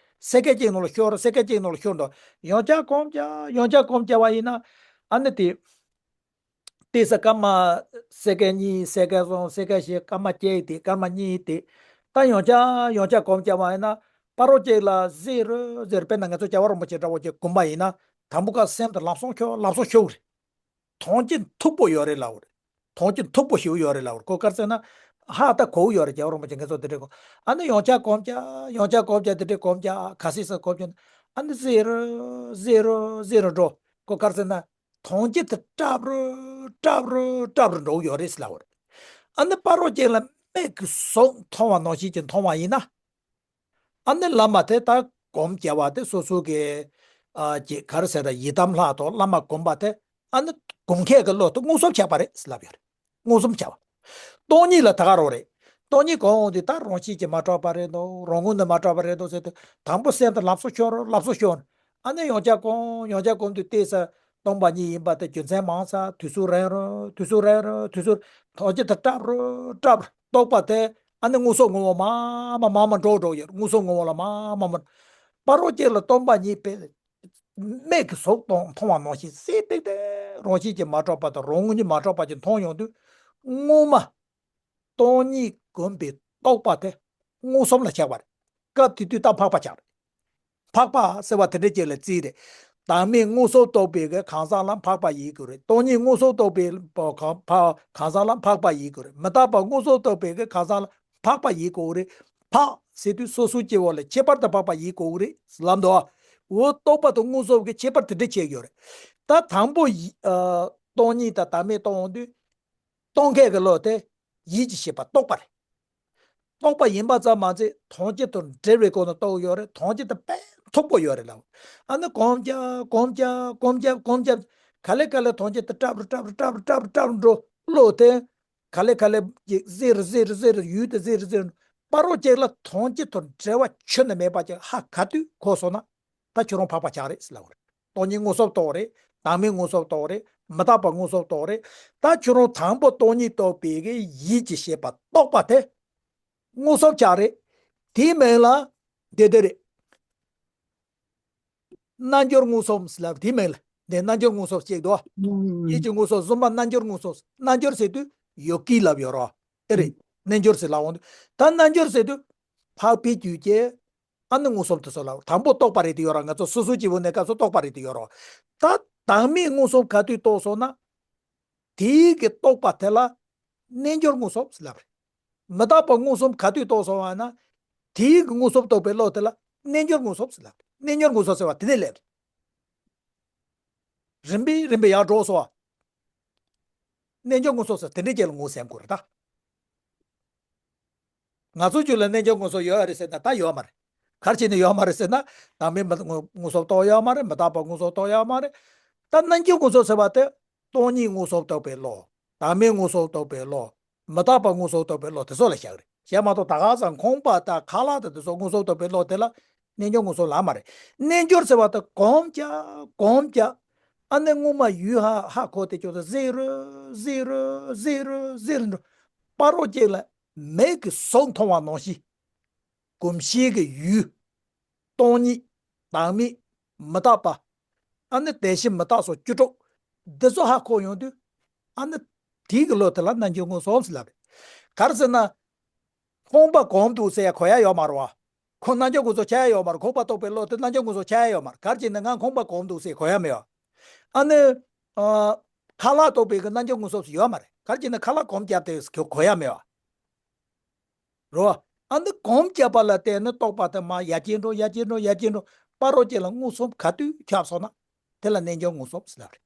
སེ་ཀ་གཅིག་ནང་ལ་ཤོར། སེ་ཀ་གཅིག་ནང་ལ་ཤོར་འདུག་ཡང་བསྐྱར་གོམས་བྱ། ཡང་བསྐྱར་གོམས་བྱ་བ་ཡིན་ན་ཨ་ནི་དེ། ཏེ་ས་སྐར་མ་སེ་ཀ་གཉིས། སེ་ཀ་གསུམ། སེ་ཀ་བཞི། སྐར་མ་བརྒྱད་དེ། སྐར་མ་གཉིས་དེ། ད་ཡང་བསྐྱར་ཡང་བསྐྱར་གོམས་བྱ་བ་ཡིན་ན་ཕ་རོལ་ཅིག་ལ་ཟེར་ཟེར། དཔེར་ན་ང་ཚོ་རྒྱལ་བ་རིན་པོ་ཆེ་འདྲ་བོ་ཅིག་གོམས་པ་ཡིན་ན་དང་པོ་ཀ་སེམས་དེ་ལམ་སང་ཤོར། ལམ་སང་ཤོར་གི་རེད། དོན་གྱི་མཐུག་པོ་ཡོད་རེད་ལབ་རེད། དོན་གྱི་མཐུག་པོ་ཞིག་ཡོད་རེད་ལབ་རེད། ཁོ་ག་རེ་ཟེར་ན་ཧ་ད་གོ་ཡོད་རེད། རྒྱལ་བ་རིན་པོ་ཆེ་ང་ཚོ་དེ་འདྲས་གོ་ཨ་ནི་ཡང་བསྐྱར་གོམས་བྱ། ཡང་བསྐྱར་གོམས་བྱ། དེ་འདྲས་གོམས་བྱ། ག་སེ་ས་གོམས་བྱ། ཨ་ནི་ཟེར་ཟེར་ཟེར་འགྲོ། ཁོ་ག་རེ་ཟེར་ན། དོན་སྤྱི་དེ་སྲབ་རུ་སྲབ་རུ་སྲབ་རུ་འགྲོ་གི་ཡོད་རེད་ཟེར་ལབ་པ་རེད། ཨ་ནི་ཕ་རོལ་ཅིག་ལ་མིག་གིས་གཟུགས་མཐོང་བ་ནང་བཞིན་གྱི་མཐོང་བ་ཡིན་ན། ཨ་ནི་བླ་མ་དེ་ད་སྒོམ་རྒྱག་པ་དེ་སོ་སོ་གི་ཨ་ཅེ་ག་རེ་ཟེར་ད་ཡི་དམ་ལྷ་དང་བླ་མ་སྒོམ་པ་དེ་ཨ་ནི་སྒོམ་མཁན་གྱི་བློ་དེ་མངོན་སུམ་ཆགས་པ་རེད་ཟེར་ལབ་ཡོད་རེད། མངོན་སུམ་བྱ་བ། སྟོང་ཉིད་ལ་ད་ག་རང་རེད། སྟོང་ཉིད་གང་འོང་དུས་ད་རང་བཞིན་གྱིས་མ་གྲུབ་པ་རེད་འདུག་རང་ངོས་ནས་མ་གྲུབ་པ་རེད་འདུག་ཟེར་དུས་དང་པོ་སེམས་དེ་ལམ་སང་ཤོར། ལམ་སང་ཤོར། ཨ་ནི་ཡང་བསྐྱར་གོམས། ཡང་བསྐྱར་གོམས་དུས་ཏེ་ས་སྟོང་པ་ཉིད་ཡིན་པ་དེ་རྒྱུ་མཚན་མང་ས། དུས་ཚོད་རིང་རུ་དུས་ཚོད་རིང་རུ་དུས་ཚོད་དོན་སྤྱི་དེ་སྲབ་རུ་སྲབ་རུ་རྟོགས་པ་དེ་ཨ་ནི་མངོན་སུམ་ངོ་བོ་མ་མ་མ་མ་འགྲོ་འགྲོ་ཡོད། མངོན་སུམ་ངོ་བོ་ལ་མ་མ་མ་ཕ་རོལ་ཅིག་ལ་སྟོང་པ་ཉིད་པའི་མིག་གིས་གཟུགས་མཐོང་མཐོང་བ་ནང་བཞིན་གཟིགས་ཏེ་དེ་རང་བཞིན་གྱིས་མ་གྲུབ་པ་དང་རང་ངོས་ནས་མ་གྲུབ་པ་ཅིག་མཐོང་ཡོང་དུས་སྔོན་མ་སྟོང་ཉིད་གོམས་པའི་རྟོག་པ་དེ་མངོན་སུམ་ལ་ཆགས་པ་རེད། སྐབས་དེ་དུས་ད་འཕགས་པ་ཆགས་རེད། འཕགས་པ་ཟེར་བ་དེ་འདྲ་ཅིག་ལ་བརྩིས་རེད། བདག་མེད་མངོན་སུམ་རྟོགས་པའི་གི་གང་ཟག་ལ་འཕགས་པ་ཡིན་དགོས་རེད། སྟོང་ཉིད་མངོན་སུམ་རྟོགས་པའི་གང་གང་ཟག་ལ་འཕགས་པ་ཡིན་དགོས་རེད། མི་རྟག་པ་མངོན་སུམ་རྟོགས་པའི་གི་གང་ཟག་ལ་འཕགས་པ་ཡིན་དགོས་རེད། འཕགས་ཟེར་དུས་སོ་སོའི་སྐྱེ་བོ་ལ་ཁྱད་པར་དུ་འཕགས་པ་ཡིན་དགོས་རེད་ལབ་འདུག་འོ་རྟོག་པ་དང་མངོན་སུམ་གྱི་ཁྱད་པར་དེ་འདྲ་ཕྱེ་ཡོད་རེད། ད་དང་པོ་ཡི་ཨ་སྟོང་ཉིད་དང་བདག་མེད་རྟོགས་ཡོང་དུས། རྟོགས་མཁན་གྱི་བློ་དེ་ཡིད་ཀྱི་ཤེས་པ་རྟོག་པ་རེད། རྟོག་པ་ཡིན་པ་ཙམ་མ་ཟད་དོན་སྤྱི་དང་འབྲེལ་བའི་སྒོ་ནས་རྟོགས་ཡོད་རེད། དོན་སྤྱི་དེ་དཔེ་མཐུག་པོ་ཡོད་རེད་ལབ། ཨ་ནི་གོམས་རྒྱག་གོམས་རྒྱག་གོམས་རྒྱག་གོམས་རྒྱག་ག་ལེ་ག་ལེ་དོན་སྤྱི་དེ་སྲབ་རུ་སྲབ་རུ་སྲབ་རུ་སྲབ་རུ་སྲབ་རུ་འགྲོ། བློ་དེ་ག་ལེ་ག་ལེ་ཅིག་གཟིགས་རུ་གཟིགས་རུ་གཟིགས་རུ་ཡུལ་དེ་གཟིགས་རུ་གཟིགས་རུ། ཕ་རོལ་ཅིག་ལ་དོན་སྤྱི་དང་འབྲེལ་བ་ཁྱོན་ནས་མེད་པ་ཅིག་ཧ་ག་དུས་གོ་སོང་ན། ད་ཁྱོད་རང་འཕགས་པ་ཆགས་རེད་ཟེར་ལབ་རེད། སྟོང་ཉིད་མངོན་སུམ་རྟོགས་རེད། བདག་མེད་མངོན་སུམ་རྟོགས་རེད། མི་རྟག་པ་མངོན་སུམ་རྟོགས་རེད། ད་ཁྱོད་རང་དང་པོ་སྟོང་ཉིད་རྟོགས་པའི་གི་ཡིད་ཀྱི་ཤེས་པ་རྟོག་པ་དེ་མངོན་སུམ་ཆགས་རེད། དེའི་མིང་ལ་དེ་དེ་རེད། རྣལ་འབྱོར་མངོན་སུམ་ཟེར་ལབ་དེའི་མིང་ལ་དེ་རྣལ་འབྱོར་མངོན་སུམ་ཅིག་འདུག་ཡིད་ཀྱི་མངོན་སུམ་གསུམ་པ་རྣལ་འབྱོར་མངོན་སུམ། རྣལ་འབྱོར་ཟེར་དུས་ཡོ་གི་ལབ་ཡོད་རོ། དེ་རེད། རྣལ་འབྱོར་ཟེར་ལབ་འོང་དུས་ད་རྣལ་འབྱོར་ཟེར་དུས་འཕགས་པའི་རྒྱུད་ཀྱི་ཨ་ནི་མངོན་སུམ་དེ་ཚོ་ལ་དང་པོ་རྟོག་པ་རེད་དེ་ཡོད་ར། ང་ཚོ་སོ་སོའི་སྐྱེ་བོ་གནས་སྐབས་སུ་རྟོག་པ་རེད་དེ་ཡོད་ར། ད་བདག་མེད་མངོན་སུམ་ག་དུས་རྟོགས་སོང་ན། དེའི་གི་རྟོག་པ་དེ་ལ་རྣལ་འབྱོར་མངོན་སུམ་ཟེར་ལབ་རེད། མི་རྟག་པ་མངོན་སུམ་ག་དུས་རྟོགས་སོང་བ་ན། དེའི་གི་མངོན་སུམ་རྟོགས་པའི་བློ་དེ་ལ་རྣལ་འབྱོར་མངོན་སུམ་ཟེར་ལབ་རེད། རྣལ་འབྱོར་མངོན་སུམ་ཟེར་བ་དེ་ནས་སླེབས་རེད། རིམ་པས་རིམ་པས་ཡར་འགྲོ་སོང་བ། རྣལ་འབྱོར་མངོན་སུམ་ཟེར་དེ་འདྲའི་རྗེས་ལ་ངོས་ཟིན་དགོས་རེད་ད། ང་ཚོའི་རྒྱུད་ལ་རྣལ་འབྱོར་མངོན་སུམ་ཡོད་རེད་ཟེར་ན་ད་ཡོད་མ་རེད། ག་རེ་བྱས་ནས་ཡོད་མ་རེད་ཟེར་ན། བདག་མེད་མངོན་སུམ་རྟོགས་ཡོད་མ་རེད། མི་རྟག་པ་མངོན་སུམ་རྟོགས་ཡོད་མ་རེད། ད་རྣལ་འབྱོར་མངོན་སུམ་ཟེར་བ་དེ་སྟོང་ཉིད་མངོན་སུམ་རྟོགས་པའི་བློ། བདག་མེད་མངོན་སུམ་རྟོགས་པའི་བློ། མི་རྟག་པ་མངོན་སུམ་རྟོགས་པའི་བློ་དེ་ཚོ་ལ་བཞག་རེད། གཞན་མ་གཏོགས་ད་ག་ས་ཁང་པ་དང་ཁ་ལག་དང་དེ་ཚོ་མངོན་སུམ་རྟོགས་པའི་བློ་དེ་ལ་རྣལ་འབྱོར་མངོན་སུམ་ལབ་མ་རེད། རྣལ་འབྱོར་ཟེར་བ་དེ་གོམས་རྒྱག་གོམས་རྒྱག་ཨ་ནི་སྔོན་མ་ཡུལ་ཧ་ཧ་གོ་དེ་ཅོག་ཙེ་གཟིགས་རུ་གཟིགས་རུ་གཟིགས་རུ་གཟིགས་རུ་འགྲོ། ཕ་རོལ་ཅིག་ལ་མིག་གིས་གཟུགས་མཐོང་བ་ནང་བཞིན། གོམས་གཤིས་ཀྱི་ཡུལ། སྟོང་ཉིད། བདག་མེད། མི་རྟག་པ། ཨ་ནི་དེ་བཞིན་མི་རྟག་སོགས་བཅུ་དྲུག་འདི་ཚོ་ཧ་གོ་ཡོང་དུས། ཨ་ནི་དེའི་གི་བློ་དེ་ལ་རྣལ་འབྱོར་མངོན་སུམ་ཟེར་ལབ་རེད། ག་རེ་ཟེར་ན། ཁོང་པ་གོམས་འདུག་ཟེར་ཡ་གོ་ཡ་ཡོད་མ་རེད་བ། ཁོ་རྣལ་འབྱོར་མངོན་སུམ་ཆགས་ཡ་ཡོད་མ་རེད། ཁོང་པ་རྟོགས་པའི་བློ་དེ་རྣལ་འབྱོར་མངོན་སུམ་ཆགས་ཡ་ཡོད་མ་རེད། ག་རེ་བྱས་ནས་ང་ཁོང་པ་གོམས་འདུག་ཟེར་གོ་ཡ་མེད་བ། ཨ་ནི། ཨ། ཁ་ལག་རྟོགས་པའི་གི་རྣལ་འབྱོར་མངོན་སུམ་ཡོད་མ་རེད། ག་རེ་བྱས་ན་ཁ་ལག་གོམས་བརྒྱབ་སྟེ་གོ་ཡ་མེད་བ། རོ། ཨ་ནི་གོམས་བརྒྱབ་པ་ལ་བརྟེན་ནས་རྟོགས་པ་དེ་མར་ཡར་རྒྱས་འགྲོ། ཡར་རྒྱས་འགྲོ། ཡར་རྒྱས་འགྲོ། བར་དུ་ཅིག་ལ་མངོན་སུམ་ག་དུས་ཁྱབ་སོང་ན། དེ་ལ་རྣལ་འབྱོར་མངོན་སུམ་ཟེར་ལབ་རེད།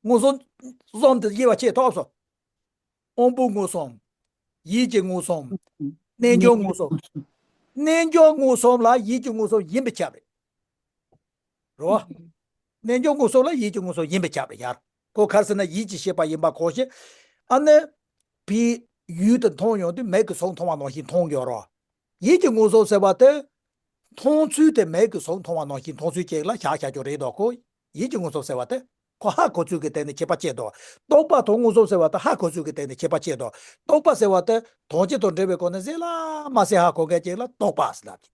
མངོན་སུམ་གསུམ་དེ་དབྱེ་བ་ཕྱེ་ཐུབ་སོང་། དབང་པོ་མངོན་སུམ། ཡིད་ཀྱི་མངོན་སུམ། རྣལ་འབྱོར་མངོན་སུམ། རྣལ་འབྱོར་མངོན་སུམ་ལ་ཡིད་ཀྱི་མངོན་སུམ་ཡིན་པས་ཁྱབ་རེད། རོ། རྣལ་འབྱོར་མངོན་སུམ་ལ་ཡིད་ཀྱི་མངོན་སུམ་ཡིན་པས་ཁྱབ་རེད་ཡར། ཁོ་ག་རེ་ཟེར་ན་ཡིད་ཀྱི་ཤེས་པ་ཡིན་པ་གོ་ཞིང་། ཨ་ནི། བའི་ཡུལ་དུ་མཐོང་ཡོང་དུས་མིག་གིས་གཟུགས་མཐོང་བ་ནང་བཞིན་མཐོང་གི་ཡོད་རོ། ཡིད་ཀྱི་མངོན་སུམ་ཟེར་བ་དེ། མཐོང་ཚུལ་དེ་མིག་གིས་གཟུགས་མཐོང་བ་ནང་བཞིན་མཐོང་ཚུལ་ཅིག་ལ་བཞག་བཞག་རྒྱུ་རེད་དོ། ཁོ། ཡིད་ཀྱི་མངོན་སུམ་ཟེར་བ་དེ། ཁོ་ཧ་གོ་ཚུལ་གྱི་སྟེང་ནས་ཁྱད་པར་ཕྱེ་འདུག་རྟོག་པ་དང་མངོན་སུམ་ཟེར་བ་དེ་ཧ་གོ་ཚུལ་གྱི་སྟེང་ནས་ཁྱད་པར་ཕྱེ་འདུག་རྟོག་པ་ཟེར་བ་དེ་དོན་སྤྱི་དང་འབྲེལ་བའི་སྒོ་ནས་གསལ་ལ་མ་གསལ་ཧ་གོ་མཁན་ཅིག་ལ་རྟོག་པ་ཟེར་ལབ་ཀྱི།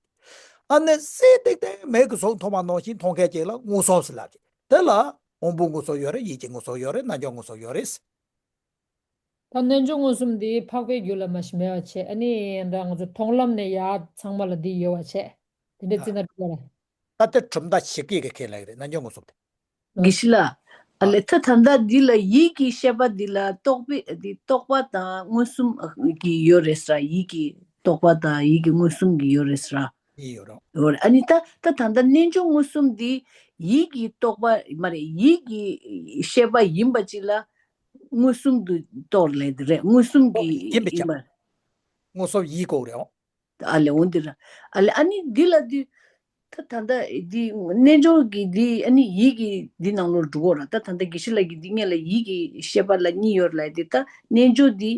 ཨ་ནི་གསལ་ཏིག་ཏིག་མིག་གིས་གཟུགས་མཐོང་བ་ནང་བཞིན་མཐོང་མཁན་ཅིག་ལ་མངོན་སུམ་ཟེར་ལབ་ཀྱི། དེ་ལ་དབང་པོ་མངོན་སུམ་ཡོད་རེད། ཡིད་ཀྱི་མངོན་སུམ་ཡོད་རེད། རྣལ་འབྱོར་མངོན་སུམ་ཡོད་རེད། ད་རྣལ་འབྱོར་མངོན་སུམ་འདི་འཕགས་པའི་རྒྱུད་ལ་མ་ཞིག་མེད་པ་བྱས། ཨ་ནི་འདྲ་ང་ཚོ་མཐོང་ལམ་ནས་ཡར་ཚང་མ་ལ་འདི་ཡོད་པ་བྱས། དེ་འདྲ་བརྩིས་ན་འགྲིག་གི་རེད། ད་ལྟ་གྲུབ་མཐའ་ཞིག་གི་གི་ཁས་ལེན་རེད། རྣལ་འབྱོར་མངོན་སུམ་དེ། དགེ་བཤེས་ལགས། ཨ་ལས་ད་ད་ལྟ་འདི་ལ་ཡིད་ཀྱི་ཤེས་པ་འདི་ལ་རྟོག་པའི་འདི་རྟོག་པ་དང་མངོན་སུམ་གྱི་ཡོད་རེད་ཟེར། ཡིད་ཀྱི་རྟོག་པ་དང་ཡིད་ཀྱི་མངོན་སུམ་གྱི་ཡོད་རེད་ཟེར། ཡིད་ཡོད་རོ། ཡོད་རེད། ཨ་ནི་ད་ད་ད་ལྟ་རྣལ་འབྱོར་མངོན་སུམ་འདི་ཡིད་ཀྱི་རྟོག་པ་མ་རེད། ཡིད་ཀྱི་ཤེས་པ་ཡིན་པ་ཅིག་ལ་མངོན་སུམ་དུ་རྟོགས་ལེ་འདི་རེད། མངོན་སུམ་གྱི་ཡིན་པས་ཡིན་ཁྱབ། པ། མངོན་སུམ་ཡིད་གོ་རེད། ཨོ། ཨ་ལས་འོ་འདི་ར། ཨ་ལས་ཨ་ནི་འདི་ལ་འདི། ད་ད་ལྟ་འདི་རྣལ་འབྱོར་གྱི་འདི་ཨ་ནི་ཡིད་ཀྱི་འདི་ནང་ལོགས་འགྲོ་གོ་ར། ད་ད་ལྟ་དགེ་བཤེས་ལགས་ཀྱིས་འདི་སྔོན་ལ་ཡིད་ཀྱི་ཤེས་པ་ལ་གཉིས་ཡོད་རེད་ལབ་དེ། ད་རྣལ་འབྱོར་འདི་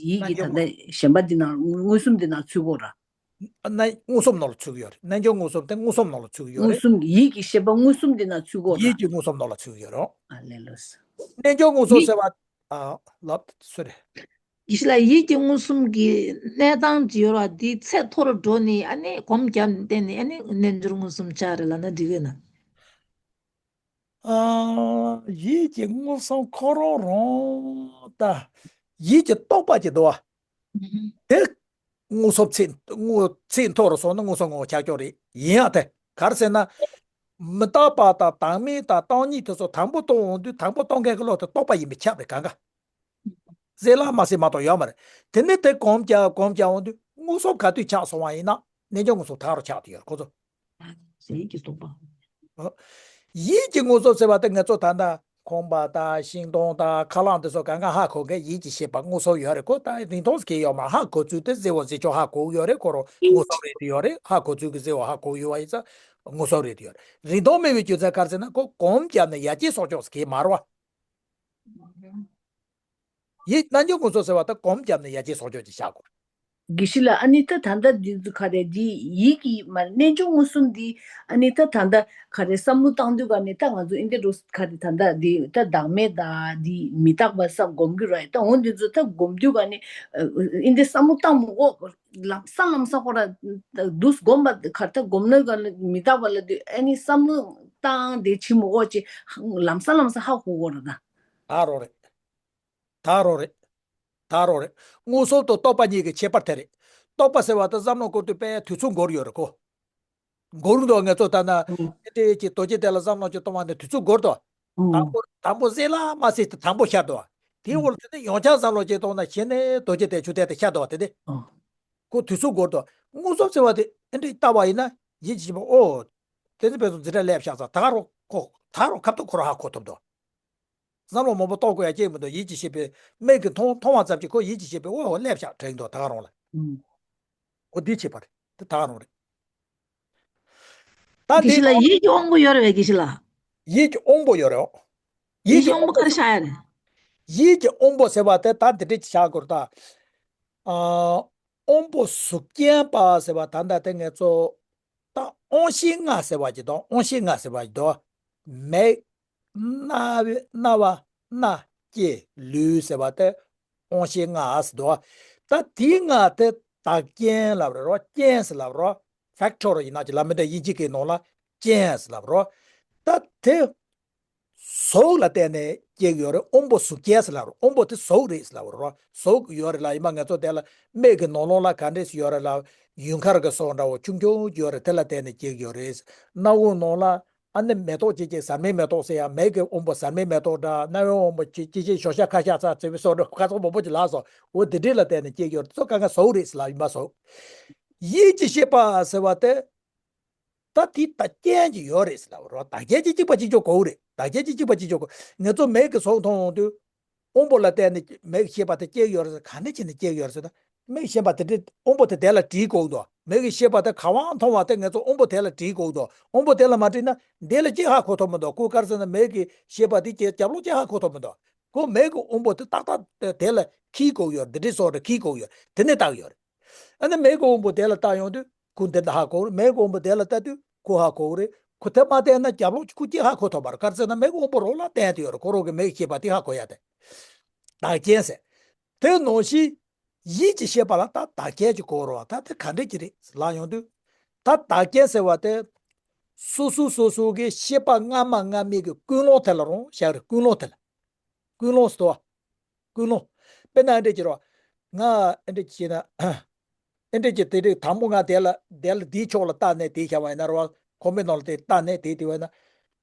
ཡིད་ཀྱི་ད་ལྟ་གཞན་པ་འདི་ནང་མངོན་སུམ་འདི་ནང་ཚུད་གོ་ར། ན་མངོན་སུམ་ནང་ལ་ཚུད་ཀྱི་ཡོད་རེད། རྣལ་འབྱོར་མངོན་སུམ་དེ་མངོན་སུམ་ནང་ལ་ཚུད་ཀྱི་ཡོད་མངོན་རེད། སུམ་ཡིད་ཀྱི་ཤེས་པ་མངོན་སུམ་འདི་ནང་ཚུད་གོ་ར། ཡིད་ཀྱི་མངོན་སུམ་ནང་ལ་ཚུད་ཀྱི་ཡོད་རེད། ཨ་ལས་ལོས། རྣལ་འབྱོར་མངོན་སུམ་ཡིད། ཟེར་བ། ཨ། ལབ་སུ་རེད། ཡིད་ལ་ཡིད་ཀྱི་མངོན་སུམ་གྱི་གནས་སྟངས་ཀྱི་ཡོད་ར་དེའི་ཚད་མཐོ་རུ་འགྲོ་ནས་ཨ་ནི་གོམས་བརྒྱབ་ནས་བསྟན་ནས་ཨ་ནི་རྣལ་འབྱོར་མངོན་སུམ་ཆགས་རེད་ལབ་ན་འགྲིག་གི་ན། ཨ། ཡིད་ཀྱི་མངོན་སུམ་ཁོ་རང་རང་ད། ཡིད་ཀྱི་རྟོག་པ་ཅིག་འདུག་བ། ཨུ་ཧུ། དེ། མངོན་སུམ་ཚད་མངོན་ཚད་མཐོ་རུ་སོང་ན་མངོན་སུམ་ངོ་བོ་ཆགས་ཀྱོག་རེད། ཡིན་ཡང་དེ་ག་རེ་ཟེར་ན། མི་རྟག་པ་དང་བདག་མེད་དང་སྟོང་ཉིད་དེ་ཚོ་དང་པོ་རྟོགས་འོང་དུས་དང་པོ་རྟོགས་མཁན་གྱི་བློ་དེ་རྟོག་པ་ཡིན་པས་ཁྱབ་རེད། གང་ག་གསལ་ལ་མ་གསལ་མ་གཏོགས་ཡོད་མ་རེད། དེ་ནས་དེ་གོམས་རྒྱག་གོམས་རྒྱག་འོང་དུས་མངོན་སུམ་ག་དུས་ཆགས་སོང་བ་ཡིན་ན་རྣལ་འབྱོར་མངོན་སུམ་ད་ག་རུ་ཆགས་བསྡད་ཡོད་རེད་ཁོ་ཚོ། ཡིད་ཀྱི་རྟོག་པ། ཡིད་ཀྱི་མངོན་སུམ་ཟེར་བ་དེ་ང་ཚོ་ད་ལྟ་ཁང་པ་དང་ཤིང་སྡོང་དང་ཁ་རླངས་དེ་ཚོ་གང་ག་ཧ་གོ་མཁན་ཡིད་ཀྱི་ཤེས་པ་མངོན་སུམ་ཡོད་རེད། ཁོ་ད་རིང་ཐུང་ཟེར་གྱི་ཡོད་མ་རེད། ཧ་གོ་ཚུལ་དེ་གསལ་བོ་གསལ་ཆོག་ཧ་གོ་གི་ཡོད་རེད། ཁོ་རང་མངོན་སུམ་རེད་དེ་ཡོད་རེད། ཧ་གོ་ཚུལ་གྱི་གསལ་བོ་ཧ་གོ་གི་ཡོད་པ་ཡིན་ཙང་མངོན་སུམ་རེད་དེ་ཡོད་རེད། རིང་ཐུང་མེད་པའི་རྒྱུ་མཚན་ག་རེ་ཟེར་ན་ཁོ་གོམས་བརྒྱབ་ནས་ཡར་རྒྱས་སོང་ཆོག་ཟེར་གྱི་མ་རེད་བ། ཡིད་རྣལ་འབྱོར་མངོན་སུམ་ཟེར་བ་ད་གོམས་བརྒྱབ་ནས་ཡར་རྒྱས་སོང་ཆོག་ཅིག་བཞག་དགོས། དགེ་བཤེས་ལགས། ཨ་ནི་ད་ད་ལྟ་འདི་ཚོ་ག་རེ་འདི་ཡིད་ཀྱི་མ་རྣལ་འབྱོར་མངོན་སུམ་འདི་ཨ་ནི་ད་ད་ལྟ་ག་རེ་བསམ་བློ་བཏང་དུས་ག་ནས་ད་ང་ཚོ་ཨིན་དེ་འགྲོ་ག་རེ་ད་ལྟ་འདི་ད་བདག་མེད་ད་འདི་མི་རྟག་པ་བསམ་སྒོམ་གྱི་ར་ཡིན། ད་འོ་འདི་ཚོ་ད་སྒོམ་དུས་ག་ནས་ཨིན་དེ་བསམ་བློ་བཏང་མི་དགོས། ལམ་སང་ལམ་སང་ཁོ་ར་འདུག་སྒོམ་པ་ག་རེ་ད་སྒོམ་ན་ག་ནས་མི་རྟག་པ་ལ་དུས་ཨ་ནི་བསམ་བློ་བཏང་དེ་བྱེད་མི་དགོས་ཅེས་ལམ་སང་ལམ་སང་ཧ་གོ་གོ་ར་ད། ད་རོ་རེད། ད་རོ་རེད། ད་རོ་རེད། མངོན་སུམ་དང་རྟོག་པ་གཉིས་ཀྱི་ཁྱད་པར་དེ་རེད། རྟོག་པ་ཟེར་བ་དེ་བསམ་བློ་འཁོར་དུས་དཔེ་དུས་ཚོད་འགོར་ཡོད་རེད་ཁོ། འགོར་འདུག་ང་ཚོ་ད་ན་ཨུ། དེ་འདྲའི་ཀྱི་རྡོ་རྗེ་གདན་ལ་བསམ་བློ་ཅིག་གཏོང་བ་ནི་དུས་ཚོད་འགོར་འདུག་ཨུ། དང་པོ་དང་པོ་གསལ་ལ་མ་གསལ་དེ་དང་པོ་ཤར་འདུག་དེའི་ཨུ། འོག་ལ་དེ་ནས་ཡང་བསྐྱར་བསམ་བློ་ཅིག་གཏོང་ན་གཞི་ནས་རྡོ་རྗེ་གདན་ཆུ་གདན་དེ་ཤར་འདུག་དེ་དེ། ཨུ། ཁོ་དུས་ཚོད་འགོར་འདུག་མངོན་སུམ་ཟེར་བ་དེ་ཨེ་འདྲའི་ལྟ་བ་ཡིན་ན་ཡིད་ཀྱི་ཤེས་པ་ཨོ། དེ་ཚོ་དཔེ་ཚོ་འཛིན་གྲྭ་སླེབས་ཤག་ཙང་ད་ག་རོ་ཁོ་ད་ག་རོ་ཁ་ཐུག་ཁོ་རང་ཧ་གོ་ཐུབ་འདུག་བསམ་བློ་མང་པོ་གཏོང་དགོས་ཡ་ཅིག་མི་འདུག་ཡིད་ཀྱི་ཤེས་པས་མིག་གིས་མཐོང་མཐོང་བ་ཙམ་གྱིས་ཁོ་ཡིད་ཀྱི་ཤེས་པས་འོ་འོ་སླེབས་ཤག་དྲན་འདུག་ད་ག་རང་ལ། ཨུ། འོ་འདི་ཁྱད་པར་དེ་ད་ག་རང་རེད། ད་དགེ་འདི་བཤེས་ལགས་ཡིད་ཀྱི་དབང་པོ་ཡོད་རེད་པས་དགེ་བཤེས་ལགས། ཡིད་ཀྱི་དབང་པོ་ཡོད་རེད། ཡིད་ཀྱི་དབང་པོ་ག་རེ་ཤར་ཡ་རེད། ཡིད་ཀྱི་དབང་པོ་ཟེར་བ་དེ་ད་འདི་འདྲ་ཅིག་བཞག་དགོས་རེད་ད། ཨ། དབང་པོ་གཟུགས་ཅན་པ་ཟེར་བ་ད་ལྟ་དེ་ང་ཚོ། ད་དབང་ཤེས་ལྔ་ཟེར་བ་ཅིག་དང་དབང་ཤེས་ལྔ་ཟེར་བ་ཅིག་དང་། མིག་རྣ་བའི་རྣ་བ། སྣ། ལྕེ། ལུས་ཟེར་བ་དེ་དབང་ཤེས་ལྔ་ཟེར་འདུག་ད་དེའི་ལྔ་དེ་ བདག་རྐྱེན་ལབ་རེད་རོ། རྐྱེན་ཟེར་ལབ་རོ། ཕེག་ཊོར་ཡིན་ན་ཅི་ལབ་མི་འདྲ། དབྱིན་ཇི་སྐད་ནང་ལ་རྐྱེན་ཟེར་ལབ་རོ། ད་དེ་གཟུགས་ལ་བརྟེན་ནས་སྐྱེ་གི་ཡོད་རེད། དབང་པོ་གཟུགས་ཅན་ཟེར་ལབ་རོ། དབང་པོ་དེ་གཟུགས་རེད་ཟེར་ལབ་རོ། གཟུགས་ཡོད་རེད་ལ། ཡིན་པ་ང་ཚོ་དེ་ལ་མིག་གི་ནང་ལོགས་ལ་ག་འདྲས་ཡོད་རེད་ལ། ཡུངས་ཀར་གྱི་སོ་འདྲ་བོ་ཆུང་ཆུང་ཡོད་རེད། དེ་ལ་བརྟེན་ནས་སྐྱེ་གི་ཡོད་རེད། སྣ་བུག་ནང་ལ་ཨ་ནི་མེ་ཏོག་ཅིག་ཅིག་ཟར་མའི་མེ་ཏོག་ཟེར་ཡ། མིག་གི་དབང་པོ་ཟར་མའི་མེ་ཏོག་འདྲ། རྣ་བའི་དབང་པོ་ཅིག་ཅིག་ཅིག་ཞོ་ཤ་ཁ་ཤ་ཚ་ཚེ་བའི་སོ་འདྲ། ཁ་སོགས་མང་པོ་ཅིག་ལ་སོ། འོ་དེ་འདྲས་ལ་བརྟེན་ནས་སྐྱེ་གི་ཡོད་རེད། གཙོ་ག་ག་གཟུགས་རེད་ཟེར་ལབ་ཡིན་པ་གཟུགས། ཡིད་ཀྱི་ཤེས་པ་ཟེར་བ་དེ། ད་དེ་ད་རྐྱེན་གྱིས་ཡོད་རེད་ཟེར་ལབ་རོ། བདག་རྐྱེན་གྱིས་གཅིག་པ་གཅིག་རྐྱང་གོ་གི་རེད། བདག་རྐྱེན་གྱིས་གཅིག་པ་གཅིག་རྐྱང་གོ། ང་ཚོ་མིག་གིས་གཟུགས་མཐོང་དུས། དབང་པོ་ལ་བརྟེན་ནས་མིག་ཤེས་པ་དེ་སྐྱེ་གི་ཡོད་རེད་ཟེར། ག་འདྲ་བྱས་ནས་སྐྱེ་གི་ཡོད་རེད་ཟེར་ན། མིག་ཤེས་པ་དེ་འདྲ་དབང་པོ་དེ་དེ་ལ་དྲིས་དགོས་འདུག་མིག་གི་ཤེས་པ་དེ་ག་བ་མཐོང་བ་དེ་ང་ཚོ་དབང་པོ་དེ་ལ་དྲིས་དགོས་འདུག་དབང་པོ་དེ་ལ་མ་དྲིས་ན་འདི་ལ་གཅིག་ཧ་གོ་ཐུབ་མི་འདུག་ཁོ་ག་རེ་ཟེར་ན། མིག་གི་ཤེས་པ་དེ་གྱི་རྒྱབ་ལོགས་གཅིག་ཧ་གོ་ཐུབ་མི་འདུག་ཁོ་མིག་གི་དབང་པོ་དེ་ཏག་ཏག་དེ་ལ་འཁྱེར་དགོས་ཡོད། འདི་འདྲའི་སོགས་དེ་འཁྱེར་དགོས་ཡོད། དེ་ནས་བཏགས་ཡོད་རེད། ཨ་ནི་མིག་གི་དབང་པོ་དེ་ལ་བལྟ་ཡོང་དུས་ཁོ་འདི་འདྲ་ཧ་གོ་རེད། མིག་གི་དབང་པོ་དེ་ལ་ལྟ་དུས་ཁོ་ཧ་གོ་གི་རེད། ཁོ་དེ་མ་བལྟས་ན་རྒྱབ་ལོགས་ཁོ་གཅིག་ཧ་གོ་ཐུབ་པ་རེད། ག་རེ་ཟེར་ན་མིག་གི་དབང་པོ་རོགས་ལ་བསྟན་དེ་ཡོད་རེད། ཁོ་རང་གི་མིག་ཤེས་པ་དེ་ཧ་གོ་ཡ་དེ། བདག་རྐྱེན་ཟེར། དེ་ནང་བཞིན་ཡིད་ཀྱི་ཤེས་པ་ལ་ད་བདག་རྐྱེན་གྱི་གོ་རོ། ད་དེ་ག་འདྲས་ཀྱི་རེད་ལབ་ཡོང་དུས། ད་བདག་རྐྱེན་ཟེར་བ་དེ། སོ་སོ་སོ་སོ་གི་ཤེས་པ་སྔ་མ་སྔ་མའི་གི་ཀུན་སློང་དེ་ལ་རང་བཞག་རེད། ཀུན་སློང་དེ་ལ། ཀུན་སློང་ཟེར་བ། ཀུན་སློང་། དཔེར་ན་ཨེ་འདྲས་ཀྱི་རོ། ང་ཨེ་འདྲས་ཀྱི་ན། ཨེ་འདྲས་ཀྱི་དེ་རིགས་དང་པོ་ང་དེ་ལ་དེ་ལ་དེའི་ཕྱོགས་ལ་བལྟས་ནས་དེ་བྱ་བ་ཡིན་ན་རོ། ཁོ་མོའི་ནང་ལ་དེ་བལྟས་ནས་དེ་དེ་བ་ཡིན་ན།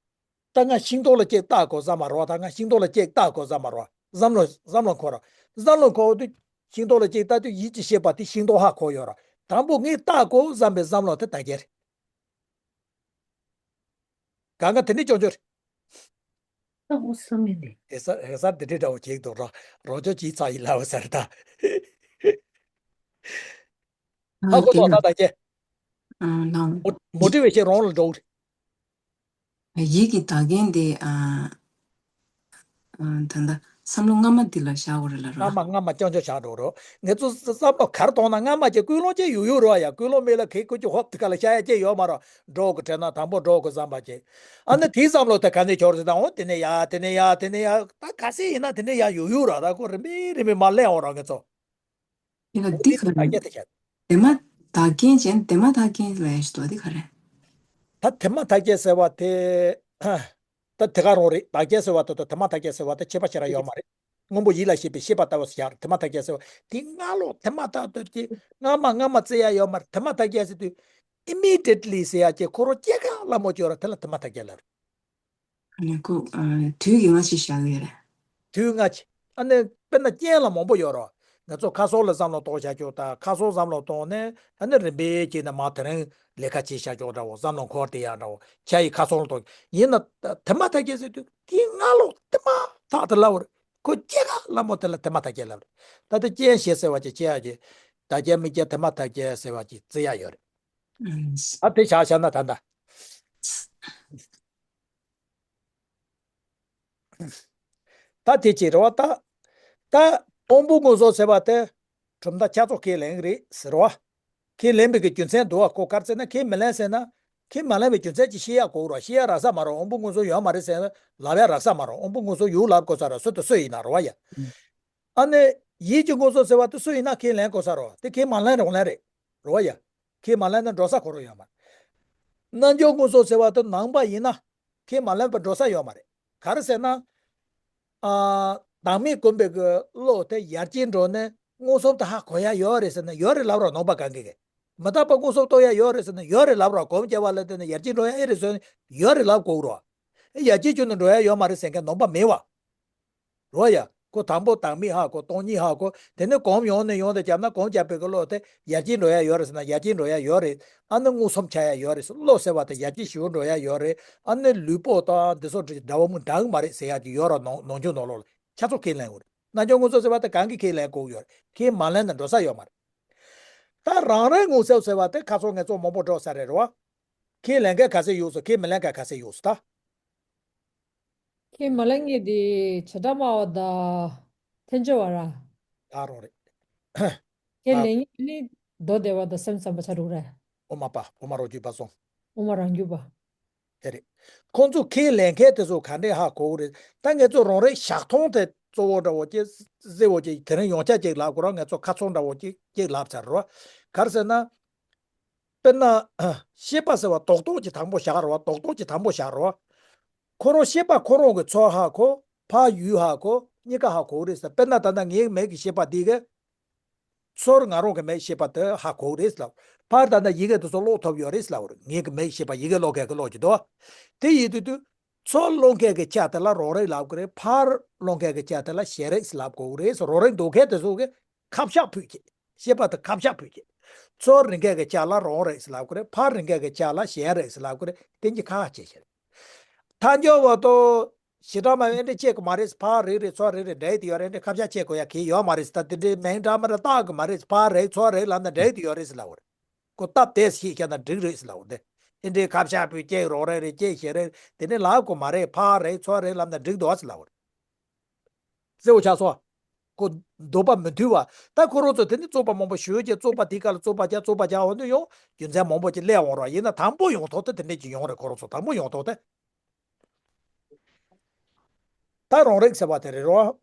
ད་ང་ཤིང་ཏོག་ལ་གཅིག་བལྟ་དགོས་བསམ་པ་རོ། ད་ང་ཤིང་ཏོག་ལ་གཅིག་བལྟ་དགོས་བསམ་པ་རོ། བསམ་བློ་བསམ་བློ་འཁོར་རོ། བསམ་བློ་འཁོར་དུས་ཤིང་ཏོག་ལ་གཅིག་བལྟ་དུས་ཡིད་ཀྱི་ཤེས་པ་དེ་ཤིང་ཏོག་ཧ་གོ་ཡོད་རོ། དང་པོ་ངས་བལྟ་དགོས་བསམ་པའི་བསམ་བློ་དེ་བདག་རྐྱེན་རེད། གང་ག་དེ་འདྲས་ཅོག་ཅོག་རེད། ཨ་འོ་བསམ་མེད་ནས། ཨེ་ས་ཨེ་ས་དེ་འདྲས་འདྲ་བོ་ཅིག་འདུག་རོ། རོ་ཅོ་ཅིག་ཚ་ཡི་ལ་བ་ཟེར་ད། ཧ་གོ་ཐོག་ད་ད་ཀྱེ། ཨ་ལའང་། མོ་མོ་ཊི་ཝེ་ཤན་རོང་ལ་འགྲོ་གི་རེད། ཡིད་ཀྱི་བདག་རྐྱེན་དེ་ཨ། ཨ་ད་ལྟ་བསམ་བློ་སྔ་མ་འདི་ལ་བཞག་དགོས་རེད་ལ་རོ། སྔ་མ་སྔ་མ་རྐྱང་རྐྱང་བཞག་འགྲོ་རོ། ངེད་ཚོ་བསམ་བློ་གར་གཏོང་ན་སྔ་མ་ཀྱི་ཀུན་སློང་ཅན་ཡོད་ཡོད་རོ། ཡ་ཀུན་སློང་མེད་ལ་ཁེ་ཁུ་ཀྱི་ཧོབ་དེ་ག་ལ་བཞག་ཡ་ཅེ་ཡོད་མ་རོ། འགྲོ་གི་དྲན་ན་དང་པོ་འགྲོ་གི་བསམ་པ་ཅེ། ཨ་ནི་དེའི་བསམ་བློ་དེ་ག་ནས་འཆོར་ཟེར་ད། འོ་དེ་ནས་ཡ་དེ་ནས་ཡ་དེ་ནས་ཡ་ད་ག་སེ་ཡིན་ན་དེ་ནས་ཡ་ཡོད་ཡོད་རོ། ད་ཁོ་རིམ་པས་རིམ་པས་མར་ལེན་འོང་རོ་ངེད་ཚོ། དེ་ལ་འདི་ག་རེད། ད་ཀྱེ་དེ་ཆ། དེ་མ་ཐག་རྐྱེན་བྱས་ན་དེ་མ་ཐག་རྐྱེན་ལ་ཡ་ཞིག་འདུག་དེ་ག་རེད། ད་དེ་མ་ཐག་རྐྱེན་ཟེར་བ་དེ། ད་དེ་ག་རང་རེད། བདག་རྐྱེན་ཟེར་བ་དེ་དང་དེ་མ་ཐག་རྐྱེན་ཟེར་བ་དེ་ཁྱད་པར་ཞེ་དྲག་ཡོད་མ་རེད། སྔོན་པོ་ཡིད་ལ་བྱེད་པའི་ཤེས་པ་ལྟ་བུ་ཟེར་ཡག་རེད། དེ་མ་ཐག་རྐྱེན་ཟེར་བ་དེ་སྔ་ལོགས་དེ་མ་ཐག་ཏུ་ཀྱི་སྔ་མ་སྔ་མ་བརྩི་ཡ་ཡོད་མ་རེད། དེ་མ་ཐག་རྐྱེན་ཟེར་དུས་immediately ཟེར་ཡ་ཀྱི་ཁོ་རང་སྐྱེ་ག་ལ་མོ་ཅོ་ར་དེ་ལ་དེ་མ་ཐག་རྐྱེན་ལབ་རེད། ཨ་ནི་ཁོ་ཨ་དུས་ཀྱི་སྔ་ཕྱི་བཞག་ཡོད་རེད། དུས་སྔ་ཕྱི། ཨ་ནི་དཔེར་ན་རྐྱེན་ལ་མང་པོ་ཡོད་རོ། ང་ཚོ་ཁ་སང་ལ་བསམ་བློ་གཏོང་བྱ་ཆོག་ད་ཁ་སང་བསམ་བློ་གཏོང་ནས་ཨ་ནི་རིམ་པས་བྱས་ནས་མ་དེ་རིང་ལས་ཀ་བྱེད་བྱ་ཆོག་འདྲ་བོ། བསམ་བློ་འཁོར་དེ་ཡག་འདྲ་བོ་ཆ་ཡི་ཁ་སང་ལ་གཏོང་ཡིན་ན། དེ་མ་ཐག་རྐྱེན་ཟེར་དུས་དེའི་སྔ་ལོགས་དེ་མ་ཐག་དེ་ལ་བར་ཁོ་སྐྱེ་ག་ལ་མོ་དེ་ལ་དེ་མ་ཐག་རྐྱེན་ལབ་རེད། ད་ལྟ་རྐྱེན་ཞེས་ཟེར་བ་ཅིག་བྱེད་ཡག་གི། ད་རྐྱེན་མི་རྐྱེན་དེ་མ་ཐག་རྐྱེན་ཟེར་བ་ཅིག་བརྩི་ཡག་ཡོད་རེད། ཨ་དེ་བྱ་བྱ་ན་ད་ད། ད་དེ་ཅི་རེད་བ་ད། ད་དབང་པོ་ངོ་སོ་ཟེར་བ་དེ་གྲུབ་མཐའ་ཆ་ཚང་ཁས་ལེན་གྱི་རེད་ཟེར་བ། ཁས་ལེན་པའི་གི་རྒྱུ་མཚན་འདུག་བ། ཁོ་ག་རེ་ཟེར་ན་ཁས་མི་ལེན་ཟེར་ན། ཁས་མ་ལེན་པའི་རྒྱུ་མཚན་ཅིག་བཤད་ཡག་དགོས་རེད་བ། བཤད་ཡག་རག་ས་མ་རེད། དབང་པོ་ངོ་སོ་ཡོད་མ་རེད་ཟེར་ན་ལབ་ཡག་རག་ས་མ་རེད། དབང་པོ་ངོ་སོ་ཡོད་ལབ་དགོས་ས་རེད། སུ་དང་སུ་ཡིན་ན་རེད་བ་ཡ། ཨ་ནི་ཡིད་ཀྱི་ངོ་སོ་ཟེར་བ་དེ་སུ་ཡིན་ན་ཁས་ལེན་དགོས་ས་རེད་བ། དེ་ཁས་མ་ལེན་རུང་ལེན་རེད། རེད་བ་ཡ། ཁས་མ་ལེན་ན་འགྲོ་ས་ཁོ་རང་ཡོད་མ་རེད། རྣལ་འབྱོར་ངོ་སོ་ཟེར་བ་དེ་ནང་པ་ཡིན་ན་ཁས་མ་ལེན་པར་འགྲོ་ས་ཡོད་མ་རེད། ག་རེ་ཟེར་ན། ཨ། བདག་མེད་སྒོམ་པའི་གི་བློ་དེ་ཡར་རྒྱས་འགྲོ་ནས་མངོན་སུམ་དུ་ཧ་གོ་ཡ་ཡོད་རེད་ཟེར་ན་ཡོད་རེད་ལབ་རོགས། ནང་པ་གང་གིས་གི། མི་རྟག་པ་མངོན་སུམ་རྟོགས་ཡ་ཡོད་རེད་ཟེར་ན་ཡོད་རེད་ལབ་རོགས། སྒོམ་རྒྱག་པ་ལ་བརྟེན་ནས་ཡར་རྒྱས་འགྲོ་ཡ་ཨེ་རེད་ཟེར་ན་ཡོད་རེད་ལབ་དགོས་རོགས། ཡར་རྒྱས་བྱུང་ནས་འགྲོ་ཡ་ཡོད་མ་རེད་ཟེར་མཁན་ནང་པ་མེད་བ། རོ་ཡ། ཁོ་དང་པོ་བདག་མེད་ཧ་གོ། སྟོང་ཉིད་ཧ་གོ། དེ་ནས་གོམས་ཡོང་ནས་ཡོང་དུ་བརྒྱབ་ན་གོམས་བརྒྱབ་པའི་གི་བློ་དེ་ཡར་རྒྱས་འགྲོ་ཡ་ཡོད་རེད་ཟེར་ན་ཡར་རྒྱས་འགྲོ་ཡ་ཡོད་རེད། ཨ་ནི་མངོན་སུམ་ཆགས་ཡ་ཡོད་རེད། བློ་ཟེར་བ་དེ་ཡར་རྒྱས་ཞེ་པོ་འགྲོ་ཡ་ཡོད་རེད། ཨ་ནི་ལུས་པོ་དང་འདི་ཚོ་འདྲ་བོ་མོ་འདྲ་གི་མ་རེད་ཟེར་ཡ་ཅིག་ཡོད་ར། ནང་ནང་ཆོས་ནང་ལོགས་ལ་ཆ་ཚང་ཁས་ལེན་དགོས་རེད། རྣལ་འབྱོར་མངོན་སུམ་ཟེར་བ་དེ་གང་གིས་ཁས་ལེན་དགོས་ཡོད་རེད། ཁས་མ་ལེན་ན་འགྲོ་ས་ཡོད་མ་རེད། ད་རང་རེ་མངོན་སུམ་ཟེར་བ་དེ་ཁ་སང་ངེད་ཚོ་མང་པོ་འགྲོ་ས་རེད་རོ། ཁས་ལེན་མཁན་ག་ཚད་ཡོད་སོང་། ཁས་མི་ལེན་མཁན་ག་ཚད་ཡོད་སོང་ད། ཁས་མ་ལེན་མཁན་དེ་བྱེ་བྲག་སྨྲ་བ་དང་ཐལ་འགྱུར་བ་ར། ད་རང་རེད། ཁས་ལེན་མཁན་ནི་མདོ་སྡེ་པ་དང་སེམས་ཙམ་པ་ཆ་དྲུག་རེད། དབུ་མ་པ། དབུ་མ་རང་རྒྱུད་པ་གསུམ། དབུ་མ་རང་རྒྱུད་པ། དེ་རེད། ཁོང་ཚོ་ཁས་ལེན་མཁན་དེ་ཚོ་ག་འདྲས་ཧ་གོ་གི་རེད། ད་ངེད་ཚོ་རང་རེ་ཞག་མཐོང་དེ་ གཙོ་བོ་འདྲ་བོ་ཅིག་གཟི་བོ་ཅིག་དེ་རིང་ཡོངས་ཁྱབ་ཅིག་ལབ་དགོས་ར། ང་ཚོ་ཁ་ཚོན་འདྲ་བོ་ཅིག་ཅིག་ལབ་ཚར་རོ། ག་རེ་ཟེར་ན། དཔེར་ན། ཤེས་པ་ཟེར་བ་རྡོག་རྡོག་ཅིག་དང་པོ་བཞག་རོ། རྡོག་རྡོག་ཅིག་དང་པོ་བཞག་རོ། ཁོ་རང་ཤེས་པ་ཁོ་རང་གི་ཚུར་ཧ་གོ། ཕར་ཡུལ་ཧ་གོ། གཉིས་ཀ་ཧ་གོ་གི་རེད་ཟེར། དཔེར་ན་ད་ལྟ་ངའི་མིག་གི་ཤེས་པ་འདི་གིས། ཚུར་ང་རང་གི་མིག་ཤེས་པ་དེ་ཧ་གོ་གི་རེད་ལབ། ཕར་ད་ལྟ་ཡི་གེ་དེ་ཚོ་ཀློག་ཐུབ་ཡོད་རེད་ལབ་རེད། ངེད་ཀྱི་མིག་ཤེས་པ་ཡི་གེ་ཀློག་མཁན་གྱིས་ཀློག་གི་འདུག་དེ་ཡིན་དུས་དུས། ཚུར་ཀློག་མཁན་གྱི་ཆ་དེ་ལ་རང་རིག་ལབ་ཀྱི་རེད། ཕར་ཀློག་མཁན་གྱི་ཆ་དེ་ལ་གཞན་རིག་ལབ་དགོས་ཀྱི་རེད། རང་རིག་འདོད་མཁན་དེ་ཚོ་གིས་ཁ་བཤད་ཕུད་ཀྱི། ཤེས་པ་དེ་ཁ་བཤད་ཕུད་ཀྱི། ཚུར་རིག་མཁན་གྱི་ཆ་ལ་རང་རིག་ལབ་ཀྱི་རེད། ཕར་རིག་མཁན་གྱི་ཆ་ལ་གཞན་རིག་ལབ་ཀྱི་རེད། དེ་གཉིས་ཁ་ཁ་ཕྱེ་བྱས། ཐལ་འགྱུར་བ་དང་། བྱེ་བྲག་སྨྲ་བས་འདི་བྱེད་དགོས་མ་རེད། ཕར་རིག་རེད་ཚུར་རིག་རེད་འགྲིག་གི་ཡོད་རེད། འདི་ཁ་བཤད་བྱེད་དགོས་ཡ་གི་ཡོད་མ་རེད། ད་དེ་འདྲའི་མིང་འདྲ་མི་འདྲ་བཏགས་དགོས་མ་རེད། ཕར་རིག་ཚུར་རིག་ལབ་ན་འགྲིག་གི་ཡོད་རེད་ཟེར་ལབ་པ་རེད། ཁོ་སྟབས་བདེ་ཞིག་བཤད་ན་འགྲིག་རེད་ཟེར་ལབ་པ་རེད། འདི་འདྲའི་ཁ་བཤད་པོའི་སྐྱེ་རོགས་རེད་རེད་སྐྱེ་ཞེ་རེད་དེ་འདྲའི་ལབ་དགོས་མ་རེད། ཕར་རིག་ཚུར་རིག་ལབ་ན་འགྲིག་འདུག་ཟེར་ལབ་པ་རེད། གསལ་པོ་ཆགས་སོང་། ཁོ་འདོད་པ་མི་མཐུན་པ། ད་ཁོ་རང་ཚོ་དེ་ནི་བཙོག་པ་མང་པོ་ཞུ་རྒྱུ། བཙོག་པ་དེའི་སྐབས་ལ་བཙོག་པ་རྒྱག་བཙོག་པ་རྒྱག་འོ་འདི་ཡོང་རྒྱུ་མཚན་མང་པོ་ཅིག་སླེབས་འོང་རོགས། ཡིན་ན་དང་པོ་ཡོང་ཐོག་དེ་དེ་འདྲས་ཅིག་ཡོང་རེད། ཁོ་རང་ཚོ་དང་པོ་ཡོང་ཐོག་དེ། ད་རང་རིག་ཟེར་བ་དེ་རེད་རོ།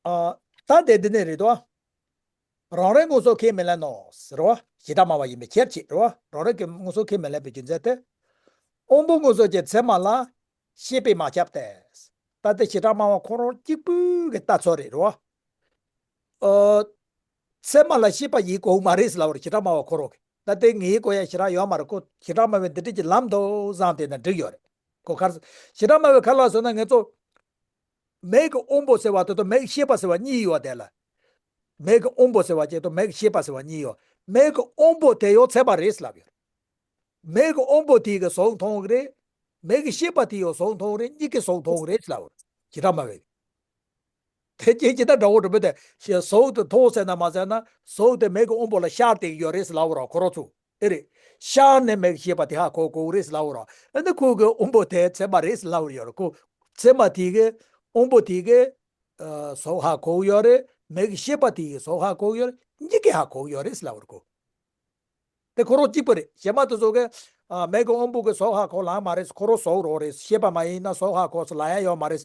ཨ། ད་དེ་འདི་ནས་རེད་དོ། རང་རིག་མངོན་སུམ་ཁས་མི་ལེན་ནོ་ཟེར་རོ། བྱེ་བྲག་སྨྲ་བ་ཡིན་པའི་ཕྱིར་ཅེས་རོ། རང་རིག་གི་མངོན་སུམ་ཁས་མི་ལེན་པའི་རྒྱུ་མཚན་དེ། དབང་པོ་མངོན་སུམ་གྱི་ཚད་མ་ལ། ཤེས་པས་མ་ཁྱབ་སྟེ། ད་ལྟ་བྱེ་བྲག་སྨྲ་བ་ཁོ་རང་གཅིག་པུ་གི་ལྟ་ཚུལ་རེད་རོ། ཨ། ཚད་མ་ལ་ཤེས་པ་ཡིན་དགོས་མ་རེད་ཟེར་ལབ་པ་རེད། བྱེ་བྲག་སྨྲ་བ་ཁོ་རང་གིས། ད་ལྟའི་ངའི་གོ་ཡ་ཞེ་དྲག་ཡོད་མ་རེད། ཁོ་བྱེ་བྲག་སྨྲ་བས་འདི་འདྲ་ཅིག་ལབ་འདུག་བསམ་བསྡད་ན་འགྲིག་ཡོད་རེད། ཁོ་ག་རེ། བྱེ་བྲག་སྨྲ་བས་ག་རེ་ལབ་སོང་ན་ང་ཚོ། མིག་གི་དབང་པོ་ཟེར་བ་དེ་དང་མིག་གི་ཤེས་པ་ཟེར་བ་གཉིས་ཡོད་དེ་ལ། མིག་གི་དབང་པོ་ཟེར་བ་གཅིག་དང་མིག་གི་ཤེས་པ་ཟེར་བ་གཉིས་ཡོད། མིག་གི་དབང་པོ་དེ་ཡང་ཚད་མ་རེད་ཟེར་ལབ་ཡོད། མིག་གི་དབང་པོ་དེ་གིས་གཟུགས་མཐོང་གི་རེད། མིག་གི་ཤེས་པ་དེ་ཡང་གཟུགས་མཐོང་གི་རེད། གཉིས་ཀས་གཟུགས་མཐོང་གི་རེད་ཟེར་ལབ་ཡོད། བྱེ་བྲག་སྨྲ་བས། དེ་རྐྱེན་གྱིས་ད་འདྲ་བོ་འགྲོ་མི་དེ་ཞེས་གཟུགས་དེ་མཐོང་ཟེར་ན་མ་ཟེར་ན་གཟུགས་དེ་མིག་གི་དབང་པོ་ལ་ཤར་བསྡད་ཀྱི་ཡོད་རེད་ཟེར་ལབ་པ་རེད་ཁོ་རང་ཚོ། ཨེ་རེད། ཤར་ནས་མིག་གི་ཤེས་པ་དེ་ཧ་གོ་དགོས་ཀྱི་རེད་ཟེར་ལབ་པ་རེད། ཨ་ནི་ཁོ་གི་དབང་པོ་དེ་ཚད་མ་རེད་ཟེར་ལབ་པ་ཡོད་རེད་ཁོ། ཚད་མ་དེ་གི་དབང་པོ་དེ་གི་ཨ་གཟུགས་ཧ་གོ་གི་ཡོད་རེད། མིག་གི་ཤེས་པ་དེ་གི་གཟུགས་ཧ་གོ་གི་ཡོད་རེད། གཉིས་ཀས་ཧ་གོ་གི་ཡོད་རེད་ཟེར་ལབ་པ་རེད་ཁོ། དེ་ཁོ་རང་གཅིག་པ་རེད། གཞན་མ་དེ་ཚོ་གིས་ཨ་མིག་གི་དབང་པོ་གིས་གཟུགས་ཧ་གོ་ལབ་མ་རེད། ཁོ་རང་གཟུགས་རང་རེད། ཤེས་པ་མ་ཡིན་ན་གཟུགས་ཧ་གོ་ཟེར་ལབ་ཡ་ཡོད་མ་རེད།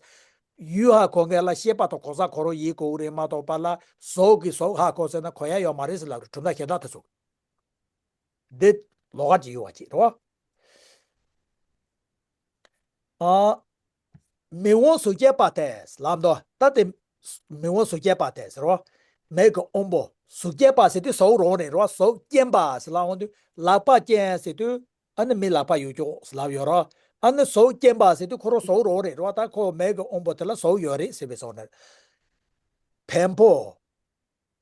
ཡུལ་ཧ་གོ་མཁན་ལ་ཤེས་པ་དང་གོ་ས་ཁོ་རང་ཡིན་དགོས་ཀྱི་རེད་མ་གཏོགས་པ་ལ་གཟུགས་ཀྱིས་གཟུགས་ཧ་གོ་ཟེར་ན་གོ་ཡ་ཡོད་མ་རེད་ཟེར་ལབ་རེད། གྲུབ་མཐའ་གཞན་དག་དེ་ཚོ། འདི་ལོགས་ཀ་ཅིག་ཡོད་པ་ཅིག་རེད་བ། ཨ། མིག་དབང་གཟུགས་ཅན་པ་སྟེ་ལབ་འདུག་ད་དེ་མིག་དབང་གཟུགས་ཅན་པ་སྟེ་ཟེར་བ། མིག་གི་དབང་པོ་གཟུགས་ཅན་པ་ཟེར་དུས་གཟུགས་རང་རེད་རོ། གཟུགས་ཅན་པ་ཟེར་ལབ་འོང་དུས་ལག་པ་ཅན་ཟེར་དུས་ཨ་ནི་མི་ལག་པ་ཡོད་ཀྱོག་ཟེར་ལབ་ཡོད་རོ། ཨ་ནི་གཟུགས་ཅན་པ་ཟེར་དུས་ཁོ་རང་གཟུགས་རང་རེད་རོ། ད་ཁོ་མིག་གི་དབང་པོ་དེ་ལ་གཟུགས་ཡོད་རེད་ཟེར་བའི་བཟོ་ནས། བེམ་པོ།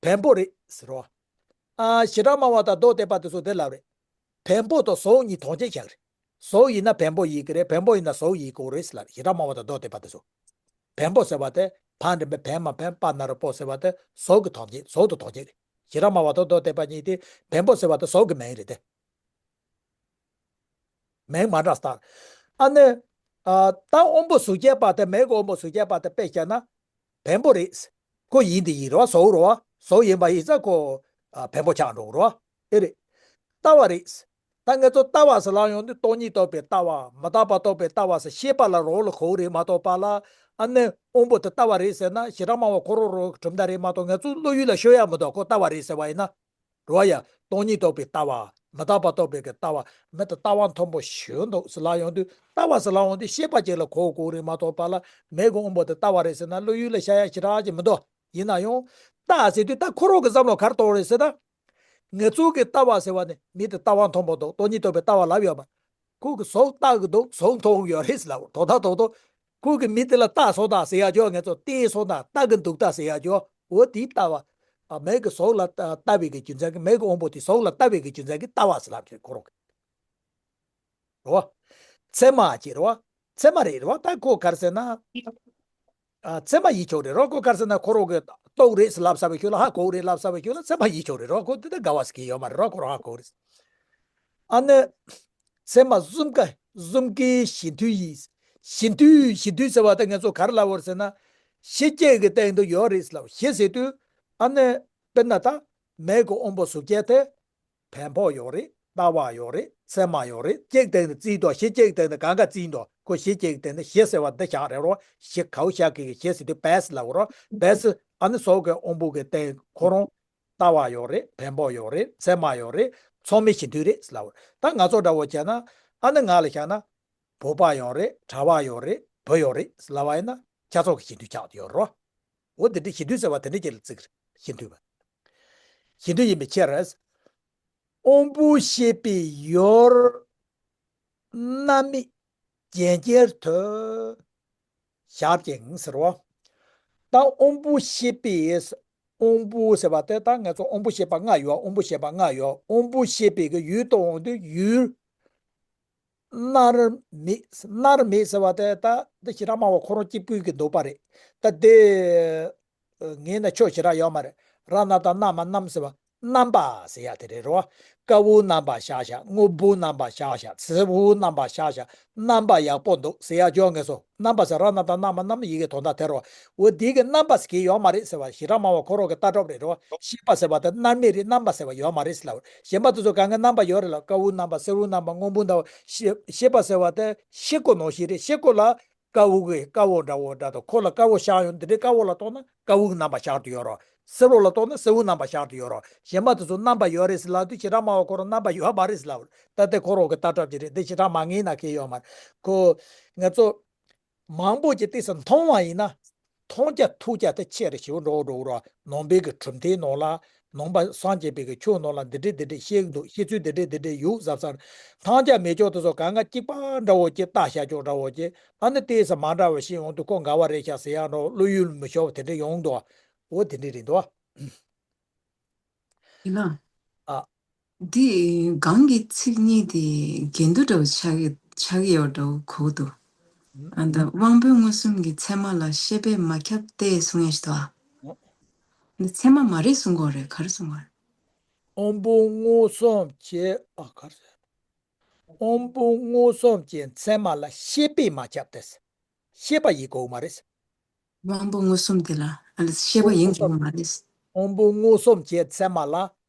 བེམ་པོ་རེད་ཟེར་རོ། ཨ། བྱེ་བྲག་སྨྲ་བ་དང་མདོ་སྡེ་པ་དེ་ཚོ་དེ་ལབ་རེད། བེམ་པོ་དང་གཟུགས་གཉིས་དོན་གཅིག་ཆགས་རེད། གཟུགས་ཡིན་ན་བེམ་པོ་ཡིན་གྱི་རེད། བེམ་པོ་ཡིན་ན་གཟུགས་ཡིན་དགོས་རེད་ཟེར་ལབ་རེད། བྱེ་བྲག་སྨྲ་བ་དང་མདོ་སྡེ་པ་དེ་ཚོ། བེམ་པོ་ཟེར་བ་དེ་བ་འགྲེང་བུ་བེ་མ་བེམ་པ་ན་རོ་པོ་ཟེར་བ་དེ་གཟུགས་ཀྱི་དོན་གཅིག་གཟུགས་དང་དོན་གཅིག་རེད། བྱེ་བྲག་སྨྲ་བ་དང་མདོ་སྡེ་པ་གཉིས་དེ་བེམ་པོ་ཟེར་བ་དེ་གཟུགས་ཀྱི་མིང་རེད་དེ། མིང་མ་འདྲ་སྟག་ཨ་ནི། ཨ། ད་དབང་པོ་གཟུགས་ཅན་པ་དེ་མིག་གི་དབང་པོ་གཟུགས་ཅན་པ་དེ་དཔེ་བཞག་ན། བེམ་པོ་རེད། ཁོ་ཡིན་དེ་ཡིན་རོ། གཟུགས་རོ། གཟུགས་ཡིན་པ་ཡིན་ཙང་ཁོ། ཨ། བེམ་པོ་ཆགས་འགྲོ་རོ། ཨེ་རེད། ལྟ་བ་རེད། ད་ང་ཚོ་ལྟ་བ་ཟེར་ལབ་ཡོང་དུས་སྟོང་ཉིད་རྟོགས་པའི་ལྟ་བ། མི་རྟག་པ་རྟོགས་པའི་ལྟ་བ་ཟེར་ཤེས་པ་ལ་རོ་ལ་གོ་རེད་མ་གཏོགས་པ་ལ། ཨ་ནི་དབང་པོ་དེ་ལྟ་བ་རེད་ཟེར་ན་བྱེ་བྲག་སྨྲ་བ་ཁོ་རང་རང་གི་གྲུབ་མཐའ་རེད་མ་གཏོགས་ང་ཚོ་བློ་ཡུལ་ལ་ཤོད་ཡ་མི་འདུག་ཁོ་ལྟ་བ་རེད་ཟེར་བ་ཡིན་ན། རོ་ཡ། སྟོང་ཉིད་རྟོགས་པའི་ལྟ་བ། མི་རྟག་པ་རྟོགས་པའི་གི་ལྟ་བ། མི་དེ་ལྟ་བ་མཐོན་པོ་ཞིག་འདུག་ཟེར་ལབ་ཡོང་དུས་ལྟ་བ་ཟེར་ལབ་ཡོང་དུས་ཤེས་པ་ཅིག་ལ་གོ་དགོས་རེད་མ་གཏོགས་པ་ལ་མིག་གི་དབང་པོ་དེ་ལྟ་བ་རེད་ཟེར་ན་བློ་ཡུལ་ལ་ཤར་ཡ་ཞེ་དྲག་ཅིག་མི་འདུག་ཡིན་ན་ཡང་ལྟ་ཟེར་དུས་ད་ཁོ་རང་གི་བསམ་བློ་ག་རེ་གཏོང་རེད་ཟེར་ན། ང་ཚོ་གི་ལྟ་བ་ཟེར་བ་ནི་མི་དེ་ལྟ་བ་མཐོན་པོ་འདུག་སྟོང་ཉིད་རྟོགས་པའི་ལྟ་བ་ལབ་ཡོད་མ། ཁོ་གི་གཟུགས་ལྟ་གི་འདུག་གཟུགས་མཐོང་གི་ཡོད་རེད་ཟེར་ལབ་དོ་ད་དོ་དོ། ཁོ་གི་མི་དེ་ལ་ལྟ་སོང་ད་ཟེར་ཡ་ཅོ། ང་ཚོ་བལྟས་སོང་ད་ལྟ་གི་འདུག་ད་ཟེར་ཡ་ཅོ། འོ་དེའི་ལྟ་བ། ཨ། མིག་གི་གཟུགས་ལ་ལྟ་ལྟ་བའི་གི་རྒྱུ་མཚན་གི་མིག་གི་དབང་པོ་དེ་གཟུགས་ལ་ལྟ་བའི་གི་རྒྱུ་མཚན་གི་ལྟ་བ་ཟེར་ལབ་ཀྱི་ཁོ་རང་གི། རོ། ཚད་མ་ཅེས་རོ། ཚད་མ་རེད་རོ། ད་ཁོ་ག་རེ་ཟེར་ན། ཨ། ཚད་མ་ཡིན་ཆོག་རེད་རོ། ཁོ་ག་རེ་ཟེར་ན་ཁོ་རང་གི་རྟོགས་རེད་ཟེར་ལབ་ས་བའི་ཤུལ་ལ་ཧ་གོ་རེད་ལབ་ས་བའི་ཤུལ་ལ་ཚད་མ་ཡིན་ཆོག་རེད་རོ། ཁོ་དེ་ལྟར་དགའ་བ་ཟེར་གྱི་ཡོད་མ་རེད་རོ། ཁོ་རང་ཧ་གོ་རེད། ཨ་ནི། ཚད་མ་གཟུགས་ཀ་གཟུགས་ཀའི་གཞི་མཐུན་ཡིན། གཞི་མཐུན་གཞི་མཐུན་ཟེར་བ་དེ་ང་ཚོ་ག་རེ་ལབ་པ་རེད་ཟེར་ན། གཞི་བཅས་ཀྱི་སྟེང་དུ་ཡོད་རེད་ཟེར་ལབ། གཞི་ཟེར་དུས་ཨ་ནི། དཔེར་ན་ད། མིག་གི་དབང་པོ་གཟུགས་ཅན་དེ། བེམ་པོ་ཡོད་རེད། ལྟ་བ་ཡོད་རེད། ཚད་མ་ཡོད་རེད། གཅིག་བསྟན་ནས་བརྩིས་འདུག་གཞི་གཅིག་བསྟན་ནས་གང་ག་བརྩིས་འདུག་ཁོ་གཞི་གཅིག་བསྟན་ནས་གཞི་ཟེར་བ་འདི་བཞག་རེད་རོ། གཞི་གའུ་ཞ་གི་གི་གཞི་ཟེར་དུས་བེ་སི་ལབ་རོ། བེ་སི་ཨ་ནི་སོགས་ཀྱི་དབང་པོ་གི་སྟེང་ཁོ་རང་ལྟ་བ་ཡོད་རེད། བེམ་པོ་ཡོད་རེད། ཚད་མ་ཡོད་རེད། ཚོགས་མེད་གཞི་མཐུན་རེད་ལབ་རོ། ད་ང་ཚོ་འདྲ་བོ་བྱས་ན་ཨ་ནི་ང་ལ་བཞག་ན་བུ་པ་ཡོད་རེད། གྲྭ་པ་ཡོད་རེད། བུ་ཡོད་རེད་ལབ་པ་ཡིན་ན་ཆ་ཚང་གི་གཞི་མཐུན་ཆགས་ཡོད་རོ། འོ་དེ་འདྲ་གཞི་མཐུན་ཟེར་བ་དེ་འདྲ་ཅིག་ལ་བརྩི་གི་རེད། གཞི་མཐུན་པ། གཞི་མཐུན་ཡིན་པའི་ཕྱིར། དབང་པོ་ཤེས་པའི་ཡུལ་རྣམ་སྨིན་རྒྱན་ཅན་དུ་ཤར་ཅིང་ཟེར་བ། ད་དབང་པོ་ཤེས་པའི། དབང་པོ་ཟེར་བ་དེ་ད་ང་ཚོ་དབང་པོ་ཤེས་པ་ལྔ་ཡོད། དབང་པོ་ཤེས་པ་ལྔ་ཡོད། དབང་པོ་ཤེས་པའི་གི་ཡུལ་དུ་འོང་དུས་ཡུལ། མནར་མེད། མནར་མེད་ཟེར་བ་དེ་ད་འདི་ཞེ་དྲག་སྨྲ་བ་ཁོ་རང་གཅིག་པུའི་གི་འདོད་པ་རེད། ད་དེ་ངས་ན་ཆོས་ཞེ་དྲག་ཡོད་མ་རེད། ར་ན་བཏགས་རྣ་མ་རྣམ་ཟེར་བ་རྣམ་པ་ཟེར་ཡ་དེ་རེད་རོ། ཀ་བུ་རྣམ་པ་བཞག་བཞག་སྔོན་པོ་རྣམ་པ་བཞག་བཞག་ཚུར་པོ་རྣམ་པ་བཞག་བཞག་རྣམ་པ་ཡག་པོ་འདུག་ཟེར་ཡ་ཅོག་ངས་སོ། རྣམ་པ་ཟེར་ར་ན་བཏགས་རྣ་མ་རྣམ་ཡི་གེ་དོན་དག་དེ་རོ། འོ་དེ་གི་རྣམ་པ་ཟེར་གི་ཡོད་མ་རེད་ཟེར་བ་ཞེ་དྲག་སྨྲ་བ་ཁོ་རང་གི་ལྟ་གྲུབ་རེད་རོ། ཤེས་པ་ཟེར་བ་དེ་མནར་མེད་རེད། རྣམ་པ་ཟེར་བ་ཡོད་མ་རེད་ཟེར་ལབ། གཞན་པ་དེ་ཚོ་གང་ག་རྣམ་པ་ཡོད་རེད་ལ། ཀ་བུ་རྣམ་པ་སེར་པོ་རྣམ་པ་སྔོན་པོ་རྣམ་པ་ཤེས་ཤེས་པ་ཟེར་བ་དེ་ཤེས་སྒོ་ནང་བཞིན་རེད། ཤེས་སྒོ་ལ་ཀ་བུ་གི་ཀ་བུ་འདྲ་བོ་འདྲ་དང་ཁོ་ལ་ཀ་བུ་ཤར་ཡོང་དེ་འདྲའི་ཀ་བུ་ལ་གཏོགས་ན་ཀ་བུ་གི་རྣམ་པ་ཤར་དུ་ཡོད་རོ། སེར་པོ་ལ་གཏོགས་ན་སེར་པོ་རྣམ་པ་ཤར་དུ་ཡོད་རོ། གཞན་པ་དེ་ཚོ་རྣམ་པ་ཡོད་རེད་ཟེར་ལབ་དུས་ཞེ་དྲག་སྨྲ་བ་ཁོ་རང་རྣམ་པ་ཡོད་མ་རེད་ཟེར་ལབ། ད་དེ་ཁོ་རང་གི་ལྟ་གྲུབ་ཅིག་རེད། དེ་ཞེ་དྲག་མ་ངེས་ན་གལ་ཡོད་མ་རེད། ཁོ་ང་ཚོ་མང་པོ་ཅིག་ཏོག་ཙམ་མཐོང་བ་ཡིན་ན། མཐོང་རྒྱ་ཐུག་རྒྱ་དེ་ཆེ་རེ་ཞེ་པོ་འགྲོ་འགྲོ་ར། ནང་པའི་གི་གྲུབ་མཐའི་ནང་ལ། ནང་པ་སངས་རྒྱས་པའི་གི་ཆོས་ནང་ལ་འདི་འདྲས་འདི་འདྲས་བཤད་འདུག་བཤད་ཚུལ་འདི་འདྲས་འདི་འདྲས་ཡོད་ཟབ་ཟབ། མཐོང་རྒྱ་མེད་ཅོག་དེ་ཚོ་གང་ག་གཅིག་པ་འདྲ་བོ་ཅིག་ལྟ་བྱ་ཅོག་འདྲ་བོ་ཅིག་ཨ་ནི་ཏོག་ཙམ་མ་འདྲ་བ་ཞིག་ཡོང་དུས་ཁོ་འགལ་བ་རེད་ཤག་ཟེར་ཡ་འགྲོ། བློ་ཡུལ་མི་ཤོར་བ་དེ་འདྲས་ཡོང་འདུག་འོ་དེ་འདྲས་རེད་འདུག་ཡིན་ན། ཨ། འདི་གང་གི་ཚིག་གཉིས་དེ་འགལ་འདུ་འདྲ་བོ་ཆགས་ཀྱི་ཆགས་ཀྱི་ཡོད་འདྲ་བོ་གོ་འདུག་ཨ་ད་དབང་པོ་མངོན་སུམ་གྱི་ཚད་མ་ལ་ཤེས་པས་མ་ཁྱབ་སྟེ་གསུང་ཡས་ཤིག་འདུག་ཨ། འདི་ཚད་མ་མ་རེད་གསུང་གི་ཡོད་རེད། ག་རེ་གསུང་གི་ཡོད་རེད། དབང་པོ་མངོན་སུམ་གྱི་ཨ་ག་རེ། དབང་པོ་མངོན་སུམ་གྱི་ཚད་མ་ལ་ཤེས་པས་མ་ཁྱབ་སྟེ། ཤེས་པ་ཡིན་དགོས་མ་རེད། དབང་པོ་མངོན་སུམ་དེ་ལ་ཨ་ལ་ཤེས་པ་ཡིན་དགོས་མ་རེད། དབང་པོ་མངོན་སུམ་གྱི་ཚད་མ་ལ་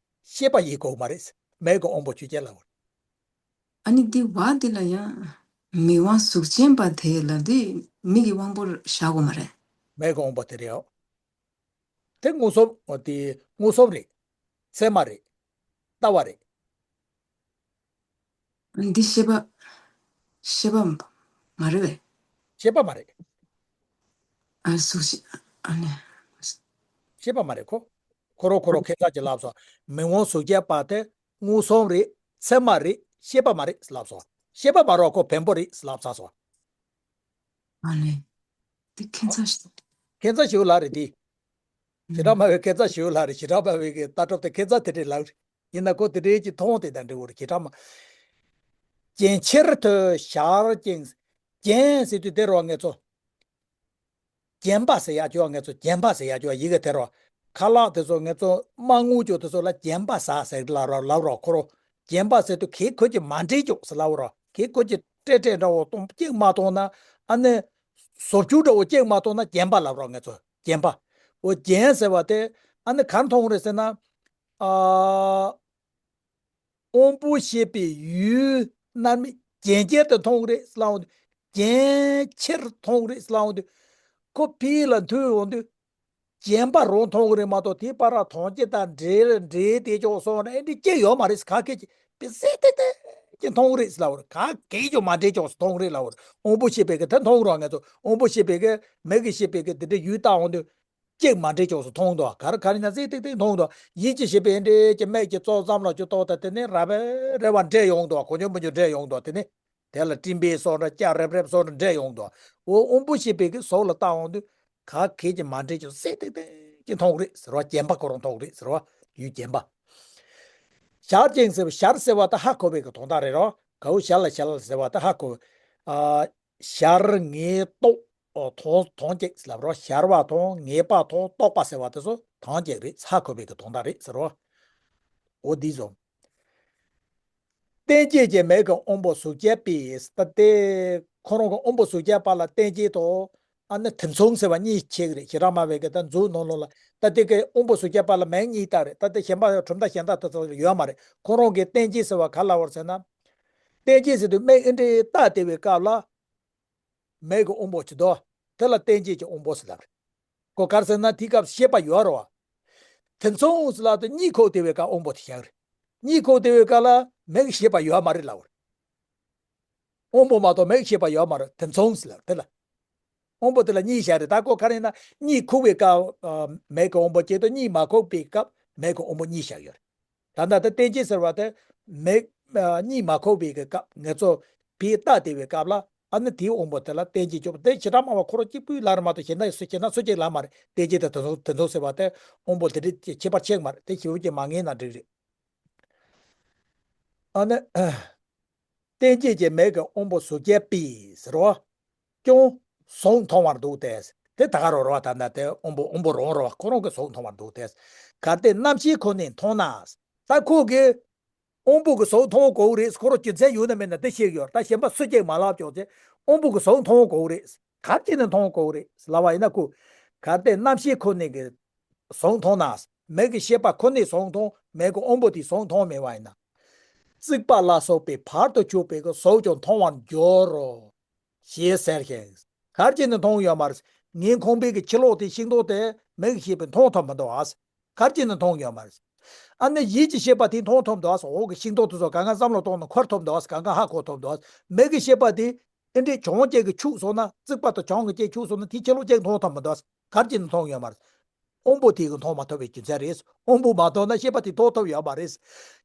ཤེས་པ་ཡིན་དགོས་མ་རེད། མེད་ཀྱི་དབང་པོ་ཆོས་ཅན་ལ་འོ། ཨ་ནི་འདི་བ་འདི་ལ་ཡང་མིག་དབང་གཟུགས་ཅན་པ་དེ་ལ་འདི་མིག་གི་དབང་པོར་བཞག་དགོས་མ་རེད། མེད་ཀྱི་དབང་པོ་དེ་རེད་འོ། དེ་མངོན་སུམ་འོ་དེ་མངོན་སུམ་རེད། ཚད་མ་རེད། ལྟ་བ་རེད། འདི་ཤེས་པ། ཤེས་པ་མ་རེད་པས། ཤེས་པ་མ་རེད། ཨ་གཟུགས་ཤེས་ཨ་ནི། ཤེས་པ་མ་རེད་ཁོ། ཁོ་རོ་ཁོ་རོ་ཁྱད་མཚར་གྱི་ལབ་སོང་། མིག་དབང་གཟུགས་ཅན་པ་དེ་མངོན་སུམ་རེད། ཚད་མ་རེད། ཤེས་པ་མ་རེད་ལབ་སོང་། ཤེས་པ་མ་རེད་ཁོ་བེམ་པོ་རེད་ལབ་ཚར་སོང་། ཨ་ནི། འདི་ཁྱད་མཚར་ཞིག་ཁྱད་མཚར་ཞིག་ལ་རེད་དེ། ཞེ་དྲག་སྨྲ་བའི་ཁྱད་མཚར་ཞིག་ལ་རེད། ཞེ་དྲག་སྨྲ་བའི་གི་ལྟ་གྲུབ་དེ་ཁྱད་མཚར་དེ་འདྲས་ལབ་རེད། ཡིན་ན་ཁོ་དེ་འདྲའི་གི་མཐོང་དེ་དང་འདྲ་བོ་རེད། ཞེ་དྲག་སྨྲ། རྒྱན་ཆེར་དུ་ཤར་ཅིང་། རྒྱན་ཟེར་དུས་དེ་རོ་ངེད་ཚོ། རྒྱན་པ་ཟེར་ཡག་ཅོ་ངེད་ཚོ་རྒྱན་པ་ཟེར་ཡག་ཅོ་ཡི་གེ་དེ་རོ། ཁ་ལག་དེ་ཚོ་ངེད་ཚོ་མ་དངུལ་ཅོ་དེ་ཚོ་ལ་རྒྱན་པ་ཟ་ཟེར་ལ་རོ་ལབ་རོ་ཁོ་རོ། རྒྱན་པ་ཟེར་དུས་གེ་ཁོ་ཅི་མ་འདྲེས་ཅོ་ཟེར་ལབ་རོ། གེ་ཁོ་ཅི་སྤྲེལ་སྤྲེལ་འདྲ་བོ་གཏོང་གཅིག་མ་གཏོང་ན་ཨ་ནི། བཟོ་བཅུག་འདྲ་བོ་གཅིག་མ་གཏོང་ན་རྒྱན་པ་ལབ་རོ་ངེད་ཚོ་རྒྱན་པ། འོ་རྒྱན་ཟེར་བ་དེ་ཨ་ནི་ག་མཐོང་རེད་ཟེར་ན། ཨ། དབང་པོ་ཤེས་པའི་ཡུལ་རྣམ་སྨིན་རྒྱན་ཅན་དུ་མཐོང་གི་རེད་ལབ་འོང་དུས། རྒྱན་ཆེར་མཐོང་གི་རེད་ལབ་འོང་དུས། ཁོ་ཕི་ལ་མཐོང་འོང་དུས། རྒྱན་པ་རང་མཐོང་གི་རེད་མ་གཏོགས་དེའི་བར་ལ་དོན་སྤྱི་དང་འབྲེལ་འབྲེལ་དེ་ཅོག་སོང་ན་ཨེ་འདྲི་སྐྱེ་ཡོད་མ་རེད། ག་གེ་ཅི་པི་སེ་ཏེ་ཏེ་ཅི་མཐོང་གི་རེད་ལབ་འོང་། ག་གེ་ཅོག་མ་འདྲེས་ཅོག་སོང་མཐོང་གི་རེད་ལབ་འོང་། དབང་པོ་ཤེས་པའི་གི་དེ་མཐོང་གི་རོགས་ངེད་ཚོ་དབང་པོ་ཤེས་པའི་གི་མིག་གིས་ཤེས་པའི་གི་དེ་འདྲ་ཡུལ་བལྟ་འོང་དུས། གཅིག་མ་འདྲེས་ཅོག་སུ་མཐོང་འདུག་ག་རེ་ག་རེ་ན་ཟིག་ཏིག་ཏིག་མཐོང་འདུག་ཡིད་ཀྱི་ཤེས་པའི་འདྲེས་ཀྱི་མིག་གི་ཙོག་ཙམ་ལ་ཅུ་ཏོག་ཏ་དེ་ནི་རབ་རེ་བ་འདྲེས་ཡོང་འདུག་གོ་ཉོ་མི་ཉོ་འདྲེས་ཡོང་འདུག་དེ་ནི་དེ་ལ་སྤྲིན་པའི་སོགས་འདྲ་སྐྱ་རེབ་རེབ་སོགས་འདྲ་འདྲེས་ཡོང་འདུག་འོ་དབང་པོ་ཤེས་པའི་གི་ཟོག་ལ་བལྟ་འོང་དུས་ག་གེ་ཀྱི་མ་འདྲེས་ཅོག་ཟིག་ཏིག་ཏིག་ཀྱི་མཐོང་རེད་ཟེར་བ་རྒྱན་པ་ཁོ་རང་མཐོང་རེད་ཟེར་བ་ཡུལ་རྒྱན་པ། ཤར་ཅིང་ཟེར་བ་ཤར་ཟེར་བ་ད་ཧ་གོ་བའི་གི་དོན་དག་རེད་རོ། གའུ་ཤར་ལ་ཤར་ལ་ཟེར་བ་ད་ཧ་གོ། ཨ། ཤར་ངེས་རྟོག་ཨོ་དོན་དོན་གཅིག་ལབ་རོ། ཤར་བ་དང་ངེས་པ་དང་རྟོག་པ་ཟེར་བ་དེ་ཚོ་དོན་གཅིག་རེད། ཧ་གོ་བའི་གི་དོན་དག་རེད་ཟེར་རོ། འོ་འདི་བཟོ། རྟེན་བཅས་ཀྱི་མིག་གི་དབང་པོ་གཟུགས་ཅན་པས་ད་དེ་ཁོ་རང་གི་དབང་པོ་གཟུགས་ཅན་པ་ལ་རྟེན་བཅས་དང་ ཨ་ནི་དེ་མཚུངས་ཟེར་བ་གཉིས་ཕྱེ་གི་རེད། ཞེ་དྲག་སྨྲ་བའི་གི་ད་མཛུབ་ནང་ལོགས་ལ་ད་དེ་གི་དབང་པོ་གཟུགས་ཅན་པ་ལ་མིང་གཉིས་བཏགས་རེད། ད་དེ་གཞན་པ་གྲུབ་མཐའ་གཞན་དག་དེ་ཚོ་ཡོད་མ་རེད། ཁོ་རང་གི་བསྟན་བཅོས་ཟེར་བ་ག་ལ་བར་ཟེར་ན། བསྟན་བཅོས་ཟེར་དུས་མིག་ཨེ་འདྲས་བཏགས་བསྡད་པའི་སྐབས་ལ། མིག་གི་དབང་པོ་ཅིག་འདུག་དེ་ལ་བསྟན་བཅོས་ཀྱི་དབང་པོ་ཟེར་ལབ་རེད། ཁོ་ག་རེ་ཟེར་ན་དེའི་སྐབས་ཤེས་པ་ཡོད་རེད་བ། དེ་མཚུངས་ཟེར་ལབ་དུས་གཉིད་ཁུག་བསྡད་པའི་སྐབས་དབང་པོ་དེ་བཞག་རེད། གཉིད་ཁུག་བསྡད་པའི་སྐབས་ལ་མིག་གི་ཤེས་པ་ཡོད་མ་རེད་ལབ་རེད། དབང་པོ་མ་གཏོགས་མིག་གི་ཤེས་པ་ཡོད་མ་རེད། དེ་མཚུངས་ཟེར་ལབ་དེ་ལ། དབང་པོ་དེ་ལ་གཉིས་བཞག་རེད། ད་ཁོ་ག་རེ་ཡིན་ན་གཉིད་ཁུག་པའི་སྐབས་ཨ་མིག་གི་དབང་པོ་གཅིག་དང་གཉིད་མ་ཁུག་པའི་སྐབས་མིག་གི་དབང་པོ་གཉིས་བཞག་ཡོད་རེད། ད་ལྟ་དེ་བསྟན་བཅོས་ཟེར་བ་དེ་མིག་ཨ་གཉིད་མ་ཁུག་པའི་གི་སྐབས་ངེད་ཚོ་བེད་བཏགས་བསྡད་པའི་སྐབས་ལ་ཨ་ནི་དེའི་དབང་པོ་དེ་ལ་བསྟན་བཅོས་བཅོས་པ་དེ་བྱེ་བྲག་སྨྲ་བ་ཁོ་རང་གཅིག་པུས་ལབ་རེད་མ་གཏོགས་གཞན་དག་སུ་གཞན་དག་སུ་གཅིག་ལབ་མ་རེད། བསྟན་བཅོས་དེ་དེ་ཚོ་དེ་ཚོ་ཟེར་བ་དེ་དབང་པོ་དེ་འདྲའི་ཁྱད་པར་ཕྱེ་གི་མ་རེད། དེ་ཞིབ་ཅིག་མ་ངེས་ན་འགྲིག་རེད། ཨ་ནི། བསྟན་བཅོས་ཀྱི་མིག་གི་དབང་པོ་གཟུགས་ཅན་པས་ཟེར་བ། ཀྱང་གཟུགས་མཐོང་བར་འདུག་སྟེ། དེ་ད་ག་རང་རེད་བ། ད་ལྟ་དེ་དབང་པོ་དབང་པོ་རང་རེད་བ། ཁོ་རང་གི་གཟུགས་མཐོང་བར་འདུག་སྟེ། གལ་ཏེ་རྣམ་ཤེས་ཁོ་ནས་མཐོང་ན། ད་ཁོ་གི་དབང་པོ་གི་གཟུགས་མཐོང་དགོས་རེད། ཁོ་རང་རྒྱུ་མཚན་ཡོད་ན་མེད་ན་དེ་ཤེས་ཀྱི་ཡོད། ད་གཞན་པ་སུ་གཅིག་མ་ལབ་ཀྱང་ཚེ་དབང་པོ་གི་གཟུགས་མཐོང་དགོས་རེད། ག་རེ་བྱས་ནས་མཐོང་དགོས་རེད་ལབ་པ་ཡིན་ན། ཁོ་གལ་ཏེ་རྣམ་ཤེས་ཁོ་ནས་གི་གཟུགས་མཐོང་ན། མིག་གི་ཤེས་པ་ཁོ་ནས་གཟུགས་མཐོང་། མིག་གི་དབང་པོ་དེས་གཟུགས་མཐོང་མེད་པ་ཡིན་ན། རྩིག་པ་ལ་སོགས་པའི་བར་དུ་ཕྱོགས་པའི་གཟུགས་ཀྱང་མཐོང་བར་འགྱུར་རོ། ཞེས་ཟེར་ཞིང་། ག་རེ་བྱས་ནས་མཐོང་ཡོད་མ་རེད། ངའི་ཁང་པའི་གི་ཕྱི་ལོགས་དེ་ཤིང་ཏོག་དེ་མིག་གི་ཤེས་པས་མཐོང་ཐུབ་མི་འདུག་ཨ། ག་རེ་བྱས་ནས་མཐོང་ཡོད་མ་རེད། ཨ་ནི་ཡིད་ཀྱི་ཤེས་པ་དེས་མཐོང་ཐུབ་འདུག་ཨ། འོག་གི་ཤིང་ཏོག་དེ་ཚོ་གང་ག་བསམ་བློ་གཏོང་ན་འཁོར་ཐུབ་འདུག་ཨ། གང་ག་ཧ་གོ་ཐུབ་འདུག་ཨ། མིག་གི་ཤེས་པ་དེ་ཨེ་འདྲའི་གྱང་གཅིག་གིས་འཁྱུག་སོང་ན། རྩིག་པ་དང་གྱང་གིས་གཅིག་འཁྱུག་སོང་ན་དེའི་ཕྱི་ལོགས་གཅིག་མཐོང་ཐུབ་མི་འདུག་ཨ། ག་རེ་བྱས་ནས་མཐོང་ཡོད་མ་རེད། དབང་པོ་དེ་གིས་མཐོང་མ་ཐུབ་པའི་རྒྱུ་མཚན་རེད། དབང་པོ་མ་མཐོང་ན་ཤེས་པ་དེས་མཐོང་ཐུབ་ཡོད་མ་རེད།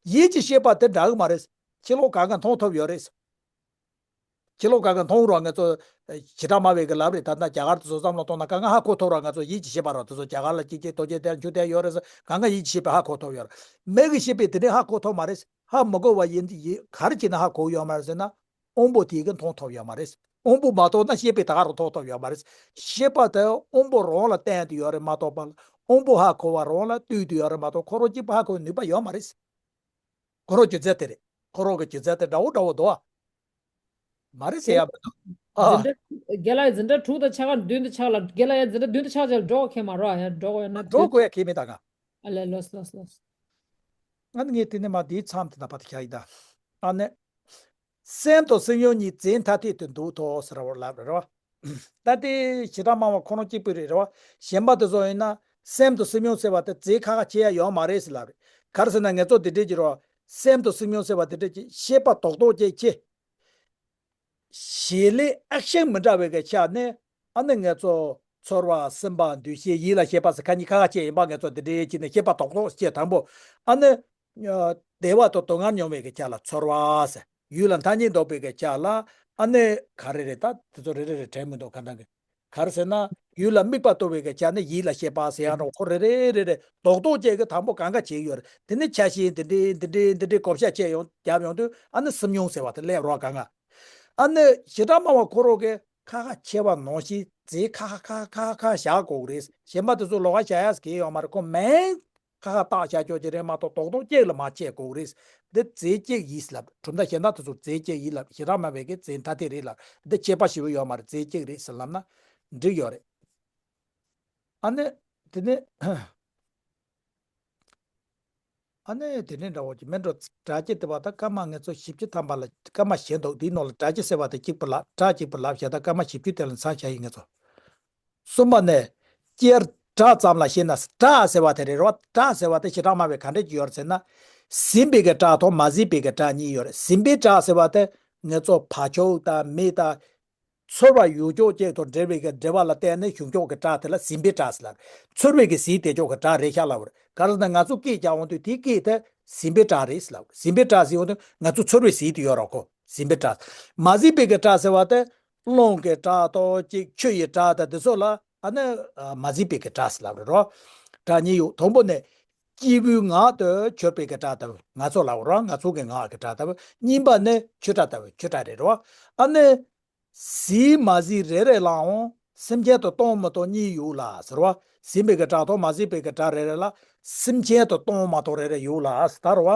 ཡིད་ཀྱི་ཤེས་པ་དེ་འདྲ་གི་མ་རེད། ཕྱི་ལོགས་གང་ག་མཐོང་ཐུབ་ཡོད་རེད། ཕྱི་ལོགས་གང་ག་མཐོང་རོགས། ང་ཚོ་ཨ་བྱེ་བྲག་སྨྲ་བའི་གི་ལབ་རེད། ད་ལྟ་རྒྱ་གར་དེ་ཚོ་བསམ་བློ་གཏོང་ན་གང་ག་ཧ་གོ་ཐུབ་རོགས། ང་ཚོ་ཡིད་ཀྱི་ཤེས་པ་རོགས་དེ་ཚོ་རྒྱ་གར་ལ་སྐྱིད་སྐྱིད་ཐོག་ཆེ་དེ་ཆུ་དེ་ཡོད་རེད་ཟེར་གང་ག་ཡིད་ཀྱི་ཤེས་པས་ཧ་གོ་ཐུབ་ཡོད་རེད། མིག་གི་ཤེས་པས་དེ་འདྲའི་ཧ་གོ་ཐུབ་མ་རེད། ཧ་མི་གོ་བ་ཡིན་ཡིན་ག་རེ་བྱས་ན་ཧ་གོ་ཡོད་མ་རེད་ཟེར་ན། དབང་པོ་དེ་གིས་མཐོང་ཐུབ་ཡོད་མ་རེད། དབང་པོ་མ་གཏོགས་ན་ཤེས་པས་ད་ག་རང་མཐོང་ཐུབ་ཡོད་མ་རེད། ཤེས་པ་དེ་དབང་པོ་རང་ལ་བརྟེན་དུ་ཡོད་རེད་མ་གཏོགས་པ་ལ། དབང་པོ་ཧ་གོ་བ་རང་ལ་ལྟོས་དུ་ཡོད་རེད་མ་གཏོགས་ཁོ་རང་གཅིག་པུ་ཧ་གོ་བའི་ནུས་པ་ཡོད་མ་རེད། ཁོ་རང་རྒྱུ་མཚན་དེ་རེད། ཁོ་རང་གི་རྒྱུ་མཚན་དེ་འདྲ་བོ་འདྲ་བོ་འདུག་ཨ། མ་རེད་ཟེར་ཡ་མི་འདུག་ཨ། འཛིན་གྲྭ། རྒན་ལགས་འཛིན་གྲྭ་དྲུག་དང་ཕྱེད་ཀ་བདུན་དང་ཕྱེད་ཀ་ལ། རྒན་ལགས་ཡ་འཛིན་གྲྭ་བདུན་དང་ཕྱེད་ཀ་ཅིག་ལ་འགྲོ་མཁན་མ་རེད་ཡ། འགྲོ་དགོས་ཡ་ན་འགྲོ་དགོས་ཡ་ཁས་མེད་ད་ག་ཨ་ལས་ལོས་ལོས་ལོས། ཨ་ནི་ངས་དེ་ནས་མ་དེའི་མཚམས་དེ་ན་ཕར་དེ་བཞག་ཡིན་ད། ཨ་ནི། སེམས་དང་སེམས་བྱུང་གཉིས་རྫས་ཐ་དད་དུ་འདུག་ཏོ་ཟེར་བ་ལབ་རེད་བ། ད་དེ་བྱེ་བྲག་སྨྲ་བ་ཁོ་རང་གཅིག་པུ་རེད་རེད་བ། གཞན་པ་དེ་ཚོ་ཡིན་ན་སེམས་དང་སེམས་བྱུང་ཟེར་བ་དེ་རྫས་ཁ་ཁ་ཕྱེ་ཡ་ཡོད་མ་རེད་ཟེར་ལབ་རེད། ག་རེ་ཟེར་ན་ངེད་ཚོ་དེ་འདྲས་ཀྱི་རོ། སེམས་དང་སེམས་བྱུང་ཟེར་བ་དེ་འདྲས་ཀྱི་ཤེས་པ་རྡོག་རྡོག་ཅིག་ཕྱེ། བྱེད་ལས་ཨེག་ཤན་མི་འདྲ་བའི་གི་ཆ་ནས་ཨ་ནི་ངེད་ཚོ་ཚོར་བ་སེམས་པ་འདུ་ཤེས་ཡིད་ལ་བྱེད་པ་ཟེར་ཁ་གཉིས་ཁ་ཁ་ཕྱེ་ཡིན་པ། ངེད་ཚོ་དེ་འདྲས་ཀྱི་ནས་ཤེས་པ་རྡོག་རྡོག་ཕྱེ་དང་པོ་ཨ་ནི། བདེ་བ་དང་སྡུག་བསྔལ་མྱོང་བའི་གི་ཆ་ལ་ཚོར་བ་ཟེར། ཡུལ་ལ་མཐའ་གཉིས་འདོགས་པའི་གི་ཆ་ལ་ཨ་ནི་ག་རེ་རེད། ད་དེ་ཚོ་རེ་རེ་རེ་དྲན་མི་འདུག་ག་འདྲ་གི། ག་རེ་ཟེར་ན་ཡུལ་ལ་དམིགས་པ་གཏོང་བའི་གི་ཆ་ནི་ཡིད་ལ་བྱེད་པ་ཟེར་ཡང་རུང་ཁོ་རེ་རེ་རེ་རེ་རྡོག་རྡོག་ཅིག་གི་དང་པོ་གང་ག་བྱེད་ཀྱི་ཡོད་རེད། དེ་ནི་ཆ་ཤས་འདི་འདྲའི་འདི་འདྲའི་འདི་འདྲའི་བགོ་བཤའ་བྱས་ཡོང་རྒྱབ་ཡོང་དུས་ཨ་ནི་སེམས་མྱོང་ཟེར་བ་དེ་སླེབས་རོགས་གང་ག་ཨ་ནི་བྱེ་བྲག་སྨྲ་བ་ཁོ་རང་གིས་ཁ་ཁ་ཕྱེ་བ་ནང་བཞིན་རྫས་ཁ་ཁ་ཁ་ཁ་ཁ་བཞག་དགོས་རེད། གཞན་པ་དེ་ཚོ་ལོགས་ཀ་བཞག་ཡ་ཟེར་གྱི་ཡོད་མ་རེད། ཁོ་མིང་ཁ་ཁ་བཏགས་བཞག་ཆོག་གི་རེད་མ་གཏོགས་རྡོག་རྡོག་གཅིག་ལ་མ་ཕྱེ་དགོས་རེད། འདི་རྫས་གཅིག་ཡིན་ལབ། གྲུབ་མཐའ་གཞན་དག་དེ་ཚོ་རྫས་གཅིག་ཡིན་ལབ། བྱེ་བྲག་སྨྲ་བའི་གི་རྫས་ཐ་དད་རེད་ལབ། འདི་ཁྱད་པར་ཞེ་པོ་ཡོད་མ་རེད། རྫས་གཅིག་རེད་ཟེར་ལབ་ན་འགྲིག་ཡོད་རེད། ཨ་ནི། དེ་ནི། ཨ་ནི་དེ་ནི་འདྲ་བོ་ཅིག་མིན་འགྲོ། སྒྲ་སྐྱེ་དེ་བ་ད་སྐར་མ་ངེད་ཚོ་བཞི་བཅུ་ཐམ་པ་ལ་སྐར་མ་བཞི་འདུག་དེའི་ནང་ལ་སྒྲ་སྐྱེ་ཟེར་བ་དེ་གཅིག་པུ་ལབ། སྒྲ་གཅིག་པུ་ལབ་བྱས་ད་སྐར་མ་བཞི་བཅུ་དེ་ལ་མཚམས་བཞག་ཡིན་ངེད་ཚོ། གསུམ་པ་ནི། སྐྱེར་སྒྲ་ཙམ་ལ་ཤེས་ན། སྒྲ་ཟེར་བ་དེ་རེད་རོ། སྒྲ་ཟེར་བ་དེ་བྱེ་བྲག་སྨྲ་བའི་ག་འདྲས་ཀྱི་ཡོད་རེད་ཟེར་ན། ཟིན་པའི་གི་སྒྲ་དང་མ་ཟིན་པའི་གི་སྒྲ་གཉིས་ཡོད་རེད། ཟིན་པའི་སྒྲ་ཟེར་བ་དེ་ངེད་ཚོ་བག་ཆགས་དང་མིག་དང་། ཚོར་བ་ཡོད་ཅོག་ཅིག་དང་འབྲེལ་བའི་གི་འབྲེལ་བ་ལ་བརྟེན་ནས་བྱུང་ཆོག་གི་སྒྲ་དེ་ལ་ཟིན་པའི་སྒྲ་ཟེར་ལབ། ཚོར་བའི་གི་ཟིན་བསྡད་ཆོག་གི་སྒྲ་རེད་ཤག་ལབ་རེད། ག་རེ་ཟེར་ན་ང་ཚོ་སྐད་རྒྱག་འོང་དུས་དེའི་སྐད་དེ་ཟིན་པའི་སྒྲ་རེད་ཟེར་ལབ། ཟིན་པའི་སྒྲ་ཟེར་འོང་དུས་ང་ཚོ་ཚོར་བའི་ཟིན་དུ་ཡོད་རོགས་གོ། ཟིན་པའི་སྒྲ། མ་ཟིན་པའི་གི་སྒྲ་ཟེར་བ་དེ་རླུང་གི་སྒྲ་དང་གཅིག་ཆུ་ཡི་སྒྲ་དང་དེ་ཚོ་ལ་ཨ་ནི་མ་ཟིན་པའི་གི་སྒྲ་ཟེར་ལབ་རེད་རོ། སྒྲ་གཉིས་ཡོད། དང་པོ་ནི། སྐྱེས་བུའི་ངག་ཏུ་གྱུར་པའི་གི་སྒྲ་ལྟ་བུ། ང་ཚོ་ལབ་རོགས། ང་ཚོ་གི་ངག་གི་སྒྲ་ལྟ་བུ། གཉིས་པ་ནི་ཆོས་སྒྲ་ལྟ་བུ། ཆོས་སྒྲ་རེད་རོ། ཨ་ནི། ཟིན་མ་ཟིན་རེ་རེ་ལའང་སེམས་ཅན་དུ་གཏོང་མི་གཏོང་གཉིས་ཡོད་ལ་ཟེར་བ། ཟིན་པའི་གི་སྒྲ་དང་མ་ཟིན་པའི་གི་སྒྲ་རེ་རེ་ལ་སེམས་ཅན་དུ་གཏོང་མ་གཏོང་རེ་རེ་ཡོད་ལ་ཟེར་ད་རོ།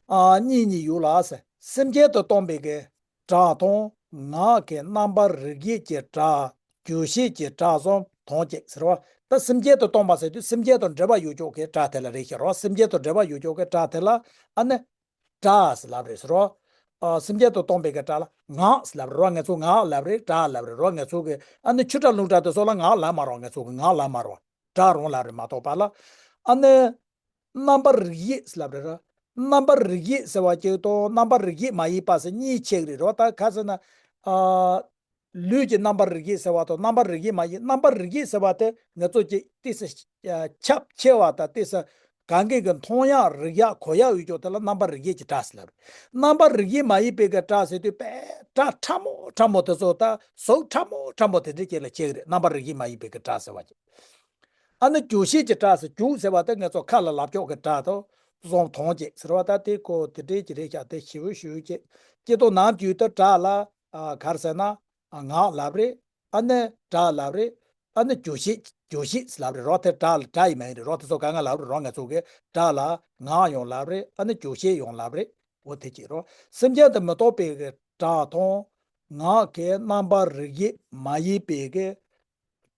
ཨ་གཉིས་གཉིས་ཡོད་ལ་ཟེར། སེམས་ཅན་དུ་གཏོང་པའི་གི་སྒྲ་དང་ངག་གི་རྣམ་པར་རིག་བྱེད་ཀྱི་སྒྲ། རྒྱུ་ཤེས་ཀྱི་སྒྲ་གསུམ་དོན་གཅིག་ཟེར་བ། ད་སེམས་ཅན་དུ་སྟོན་པ་ཟེར་དུས་སེམས་ཅན་དང་འབྲེལ་བ་ཡོད་ཀྱོག་གི་སྒྲ་དེ་ལ་རེད་ཤག་རོ། སེམས་ཅན་དང་འབྲེལ་བ་ཡོད་ཀྱོག་གི་སྒྲ་དེ་ལ་ཨ་ནི་སྒྲ་ཟེར་ལབ་རེད་ཟེར་རོ། ཨ། སེམས་ཅན་དུ་སྟོན་པའི་གི་སྒྲ་ལ་ངག་ཟེར་ལབ་རེད་རོ། ང་ཚོ་ངག་ལབ་རེད། སྒྲ་ལབ་རེད་རོ། ང་ཚོ་གི་ཨ་ནི་ཆུ་སྒྲ་རླུང་སྒྲ་དེ་ཚོ་ལ་ངག་ལབ་མ་རོ། ང་ཚོ་གི་ངག་ལབ་མ་རོ། སྒྲ་རང་ལབ་རེད་མ་གཏོགས་པ་ལ། ཨ་ནི་རྣམ་པར་རིག་བྱེད་ཟེར་ལབ་རེད་ར། རྣམ་པར་རིག་བྱེད་ཟེར་བ་གཅིག་དང་རྣམ་པར་རིག་བྱེད་མ་ཡིན་པ་ཟེར་གཉིས་ཕྱེ་གི་རེད་རོ། ད་ག་ཟེར་ན། ཨ། ལུས་ཀྱི་རྣམ་པར་རིག་བྱེད་ཟེར་བ་དང་རྣམ་པར་རིག་བྱེད་མ་ཡིན། རྣམ་པར་རིག་བྱེད་ཟེར་བ་དེ་ང་ཚོ་གཅིག་ཏོག་ཙམ་ཁྱབ་ཆེ་བ་དང་ཏོག་ཙམ་གང་གི་གི་མཐོང་ཡག་རིག་ཡག་གོ་ཡག་ཡོད་ཀྱོག་དེ་ལ་རྣམ་པར་རིག་བྱེད་ཀྱི་སྒྲ་ཟེར་ལབ་རེད། རྣམ་པར་རིག་བྱེད་མ་ཡིན་པའི་གི་སྒྲ་ཟེར་དུས་དཔེ་སྒྲ་ཕྲ་མོ་ཕྲ་མོ་དེ་ཚོ་ད་གཟུགས་ཕྲ་མོ་ཕྲ་མོ་དེ་འདྲ་ཅིག་ལ་ཕྱེ་གི་རེད། རྣམ་པར་རིག་བྱེད་མ་ཡིན་པའི་གི་སྒྲ་ཟེར་བ་ཅིག་ཨ་ནི་རྒྱུ་ཤེས་ཀྱི་སྒྲ་ཟེར། རྒྱུ་ཟེར་བ་དེ་ང་ཚོ་ཁ་ལ་ལབ་ཀྱོག་གི་སྒྲ་དང་གསུམ་དོན་གཅིག་ཟེར་བ་ད་དེ་ཀོ་དེ་འདྲའི་ཅིག་རེད་ཤག་དེ་ཞེ་པོ་ཞེ་པོ་ཅིག་སྤྱི་ལྡོག་ནམ་རྒྱུན་དུ་སྒྲ་ལ་ཨ་ག་རེ་ཟེར་ན་ཨ་ངག་ལབ་རེད། ཨ་ནི་སྒྲ་ལབ་རེད། ཨ་ནི་རྒྱུ་ཤེས་རྒྱུ་ཤེས་ལབ་རེད་རོ། དེ་སྒྲ་ལ་སྒྲ་ཡི་མིང་རེད་རོ། དེ་ཚོ་གང་ག་ལབ་རེད་རོ། ང་ཚོ་གི་སྒྲ་ལ་ངག་ཡང་ལབ་རེད། ཨ་ནི་རྒྱུ་ཤེས་ཡང་ལབ་རེད། འོ་དེ་གཅིག་རོ། སེམས་ཅན་དུ་མི་གཏོགས་པའི་གི་སྒྲ་དང་། ངག་གི་རྣམ་པར་རིག་བྱེད་མ་ཡིན་པའི་གི་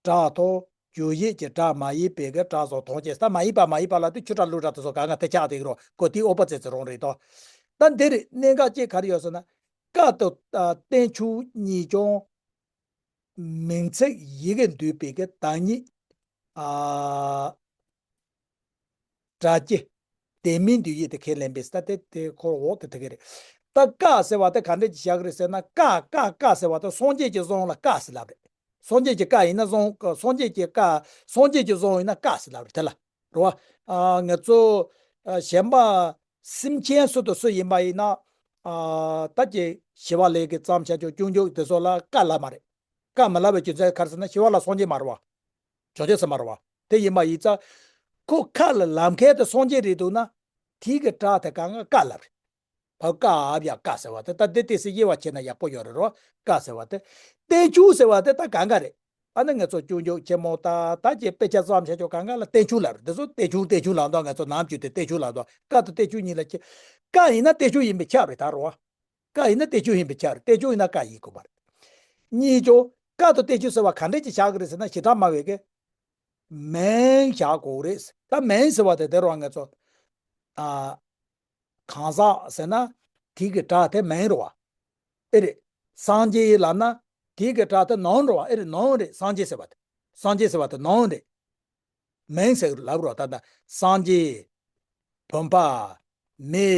སྒྲ་དང་། རྒྱུ་ཡིད་ཀྱི་སྒྲ་མ་ཡིན་པའི་གི་སྒྲ་སོགས་དོན་གཅིག་ད་མ་ཡིན་པ་མ་ཡིན་པ་ལ་དེ་ཆུ་སྒྲ་རླུང་སྒྲ་དེ་ཚོ་གང་ག་དེ་ཆགས་བསྡད་ཀྱི་རོ། ཀོ་དེའི་ཨོ་པོ་ཛིཊ་རང་རེད་དོ། ད་འདིར་གནད་འགག་ཅིག་ག་རེ་ཡོད་ཟེར་ན། ཀ་དང་བསྟན་བཅོས་གཉིས་ཀྱང་མིང་ཚིག་ཡི་གེ་འདུས་པའི་གི་བདག་ཉིད། ཨ། སྒྲ་སྤྱི། དེ་མིན་འདུས་བྱས་དེ་ཁས་ལེན་པས་ད་དེ་དེ་ཁོ་འོག་ཏུ་དེ་ག་རེད། ད་ཀ་ཟེར་བ་དེ་ག་འདྲ་ཅིག་བཞག་གི་རེད་ཟེར་ན། ཀ་ཀ་ཀ་ཟེར་བ་དེ་སངས་རྒྱས་ཀྱི་གསུང་ལ་ཀ་ཟེར་ལབ་རེད། སངས་རྒྱས་ཀྱི་ཀ་ཡིན་ན་གསུང་། སངས་རྒྱས་ཀྱི་ཀ་སངས་རྒྱས་ཀྱི་གསུང་ཡིན་ན་ཀ་ཟེར་ལབ་རེད། དེ་ལ་རེད་བ། ཨ། ང་ཚོ་ཨ་གཞན་པ་སེམས་ཅན་སུ་དང་སུ་ཡིན་པ་ཡིན་ན། ཨ། ད་ཀྱི་ཞི་བ་ལྷས་ཀྱིས་བརྩམས་བྱ་ཆོག་སྐྱོན་བརྗོད་དེ་ཚོ་ལ་ཀ་ལབ་མ་རེད། ཀ་མི་ལབ་པའི་རྒྱུ་མཚན་ག་རེ་ཟེར་ན་ཞི་བ་ལྷ་སངས་རྒྱས་མ་རེད་བ། བྱང་ཆུབ་སེམས་དཔའ་རེད་བ། དེ་ཡིན་པ་ཡིན་ཙང་། ཁོ་ཁ་ལ་ལབ་མཁན་དེ་སངས་རྒྱས་རེད་འདུག་ན། དེའི་གི་སྒྲ་དེ་གང་ག་ཀ་ལབ་རེད། བ་ཀ་ཨ་བ་ཡ་ཀ་ཟེར་བ་དེ་ད་དེ་ཏོག་ཙམ་དབྱེ་བ་ཕྱེ་ན་ཡག་པོ་ཡོད་རེད་རོ། ཀ་ཟེར་བ་དེ། བསྟན་བཅོས་ཟེར་བ་དེ་ད་གང་ག་རེད། ཨ་ནི་ང་ཚོ་སྐྱོན་བརྗོད་ཆེན་མོ་ད་ད་ཀྱི་དཔེ་ཆ་བརྩམས་བྱ་ཆོག་གང་ག་ལ་བསྟན་བཅོས་ལབ་རེད། དེ་ཚོ་བསྟན་བཅོས་བསྟན་བཅོས་ལབ་འདུག་ང་ཚོ་ནམ་རྒྱུན་དེ་བསྟན་བཅོས་ལབ་འདུག་ཀ་དང་བསྟན་བཅོས་གཉིས་ལ་ཁྱེད། ཀ་ཡིན་ན་བསྟན་བཅོས་ཡིན་པས་ཁྱབ་རེད་ད་རོ། ཀ་ཡིན་ན་བསྟན་བཅོས་ཡིན་པས་ཁྱབ་རེད། བསྟན་བཅོས་ཡིན་ན་ཀ་ཡིན་དགོས་པ་རེད། གཉིས་ཀྱང་ཀ་དང་བསྟན་བཅོས་ཟེར་བ་ག་འདྲས་ཀྱི་བཞག་གི་རེད་ཟེར་ན། ཞེ་དྲག་སྨྲ་བའི་གི་མིང་བཞག་དགོས་རེད། ད་མིང་ཟེར་བ་དེ་དེ་རོ་ང་ཚོ། ཨ། གང་ཟག་ཟེར་ན་དེ་གི་སྒྲ་དེ་མིང་རེད་བ། ཨེ་རེད། སངས་རྒྱས་ལབ་ན་དེ་གི་སྒྲ་དེ་ནོན་རེད་བ། ཨེ་རེད། ནོན་རེད། སངས་རྒྱས་ཟེར་བ་དེ། སངས་རྒྱས་ཟེར་བ་དེ་ནོན་རེད། མིང་ཟེར་ལབ་རོ། ད་ལྟ་སངས་རྒྱས། བུམ་པ། མེ།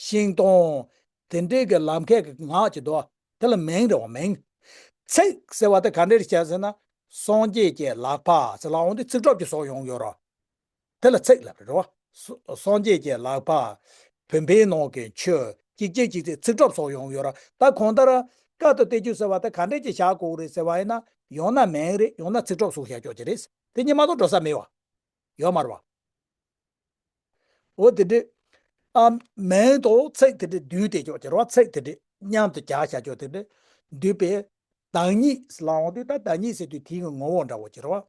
ཤིང་སྡོང་། དེ་འདྲའི་གི་ལབ་མཁན་གི་ངག་ཅིག་འདུག་དེ་ལ་མིང་རེད་བ། མིང་། ཚིག་ཟེར་བ་དེ་ག་འདྲ་རེད་བྱས་ཟེར་ན། སངས་རྒྱས་ཀྱི་ལག་པ་ཟེར་ལབ་འོང་དུས་ཚིག་གྲོགས་ཀྱི་བཟོ་ཡོང་ཡོད་རོ། དེ་ལ་ཚིག་ལབ་རེད་རོ། ས་སངས་རྒྱས་ཀྱི་ལག་པ། བུམ་པའི་ནང་གི་ཆུ། ཅིག་ཅིག་ཅིག་ཅིག་ཚིག་གྲོགས་བཟོ་ཡོང་ཡོད་རོ། ད་གང་ལྟར་ཀ་དང་བསྟན་བཅོས་ཟེར་བ་དེ་ག་འདྲ་ཅིག་བཞག་དགོས་རེད་ཟེར་བ་ཡིན་ན། ཡང་ན་མིང་རེད། ཡང་ན་ཚིག་གྲོགས་བཟོ་བཞག་ཆོག་ཅིག་རེད། དེ་གཉིས་མ་གཏོགས་འགྲོ་ས་མེད་བ། ཡོད་མ་རེད་བ། འོ་དེ་འདྲས། ཨ། མིང་དང་ཚིག་དེ་འདྲས་འདུས་ཏེ་ཆོག་ཅེས་རེད་བ། ཚིག་དེ་འདྲས་མཉམ་དུ་སྦྱར་བྱ་ཆོག་དེ་འདྲས་འདུས་པའི་བདག་ཉིད་ལབ་འོང་དུས། ད་བདག་ཉིད་ཟེར་དུས་དེའི་ངོ་བོ་འདྲ་བོ་ཅིག་རེད་བ།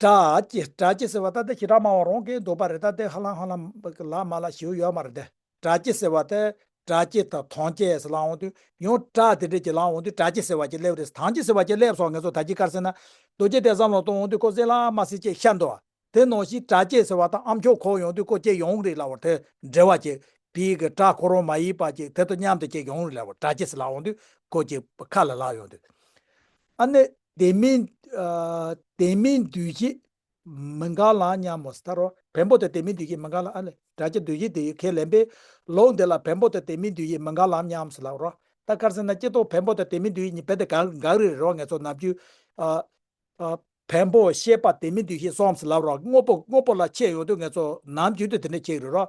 སྒྲ་སྤྱི། སྒྲ་སྤྱི་ཟེར་བ་ད་ལྟ་ཞེ་དྲག་སྨྲ་བ་རང་གིས་འདོད་པ་རེད། ད་ལྟ་ཧ་ལམ་ཧ་ལམ་ལ་མ་ལ་ཞེ་པོ་ཡོད་མ་རེད་དེ། སྒྲ་སྤྱི་ཟེར་བ་དེ། སྒྲ་སྤྱི་དང་དོན་སྤྱི་ཟེར་ལབ་འོང་དུས། ཡང་སྒྲ་དེ་འདྲས་ཀྱི་ལབ་འོང་དུས་སྒྲ་སྤྱི་ཟེར་བ་ཅིག་སླེབས་རེད། དོན་སྤྱི་ཟེར་བ་ཅིག་སླེབས་སོང་། ང་ཚོ་ད་ཅི་ག་རེ་ཟེར་ན། རྡོ་རྗེ་གདན་བསམ་བློ་གཏོང་འོང་དུས་ཁོ་གསལ་ལ་མ་གསལ་ཅིག་ཤར་འདུག་དེ་ནང་བཞིན་སྒྲ་སྤྱི་ཟེར་བ་དང་ཨ་མཆོག་ཁོ་ཡོང་དུས་ཁོ་ཅིག་ཡོང་རེད་ལབ་པ་དེ་འབྲེལ་བ་ཅིག་བིའི་གི་སྒྲ་ཁོ་རང་མ་ཡིན་པ་ཅིག་དེ་དང་མཉམ་དུ་ཅིག་ཡོང་རེད་ལབ་པ། སྒྲ་སྤྱི་ཟེར་ལབ་འོང་དུས་ཁོ་ཅིག་ཁ་ལ་ལབ་ཡོང་དུས། ཨ་ནི་དེ་མིན། ཨ། དེ་མིན་འདུས་བྱས་མི་འགལ་ལམ་སྙམ་མོ་ཟེར་ད་རོ། བེམ་པོ་དང་དེ་མིན་འདུས་བྱས་མི་འགལ་ལམ། ཨ་ནི་སྒྲ་སྤྱི་འདུས་བྱས་དེ་ཁས་ལེན་པས། ལུགས་འདི་ལ་བེམ་པོ་དང་དེ་མིན་འདུས་བྱས་མི་འགལ་ལམ་སྙམ་ཟེར་ལབ་རོ། ད་ག་རེ་ཟེར་ན་སྤྱི་ལྡོག་བེམ་པོ་དང་དེ་མིན་འདུས་བྱས་གཉིས་རྦད་དེ་འགལ་འགལ་རེད་རོ། ང་ཚོ་ནམ་རྒྱུན། ཨ། ཨ། བེམ་པོ་ཤེས་པ་དེ་མིན་འདུས་བྱས་གསུམ་ཟེར་ལབ་རོ། དངོས་པོ་དངོས་པོ་ལ་ཕྱེ་ཡོང་དུས་ང་ཚོ་ནམ་རྒྱུན་དུ་དེ་འདྲ་ཕྱེ་གི་རེད་རོ།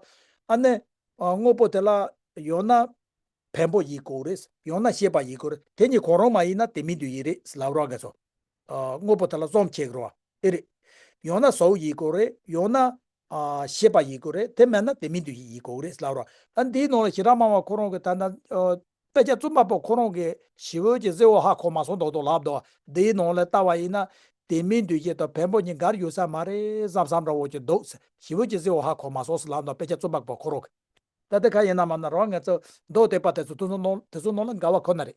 ཨ་ནི། ཨ། དངོས་པོ་དེ་ལ་ཡང་ན་བེམ་པོ་ཡིན་དགོས་རེད། ཡང་ན་ཤེས་པ་ཡིན་དགོས་རེད། དེ་གཉིས་གང་རུང་མ་ཡིན་ན་དེ་མིན་འདུས་བྱས་རེད་ཟེར་ལབ་རོ། ང་ཚོ། ཨ། དངོས་པོ་དེ་ལ་གསུམ་ཕྱེ་གི་རོ། ཨེ་རེད། ཡང་ན་གཟུགས་ཡིན་དགོས་རེད། ཡང་ན། ཨ། ཤེས་པ་ཡིན་དགོས་རེད། དེ་མེད་ན་དེ་མིན་འདུས་བྱས་ཡིན་དགོས་རེད་ཟེར་ལབ་རོ། ཨ། འདིའི་ནང་ལ་ཞེ་དྲག་སྨྲ་བ་ཁོ་རང་གིས་ད་ལྟ། ཨ། དཔེ་ཆ་རྩོམ་པ་པོ་ཁོ་རང་གིས་ཞེ་པོ་ཅིག་གསལ་བོ་ཧ་གོ་མ་སོང་མདོག་མདོག་ལབ་འདུག་འདིའི་ནང་ལ་ལྟ་བ་ཡིན་ན་དེ་མིན་འདུས་བྱས་དང་བེམ་པོ་གཉིས་འགལ་ཡོད་ས་མ་རེད་བསམ་བསམ་འདྲ་བོ་ཅིག་འདུག་ཞེ་པོ་ཅིག་གསལ་བོ་ཧ་གོ་མ་སོང་ཟེར་ལབ་འདུག་དཔེ་ཆ་རྩོམ་པ་པོ་ཁོ་རང་གིས། ད་དེ་ག་ཡིན་ན་མ་ན་རང་ང་ཚོ་མདོ་སྡེ་པ་དེ་ཚོ་དེ་ཚོ་ནང་དེ་ཚོ་ནང་ལ་འགལ་བ་ཁོ་ན་རེད།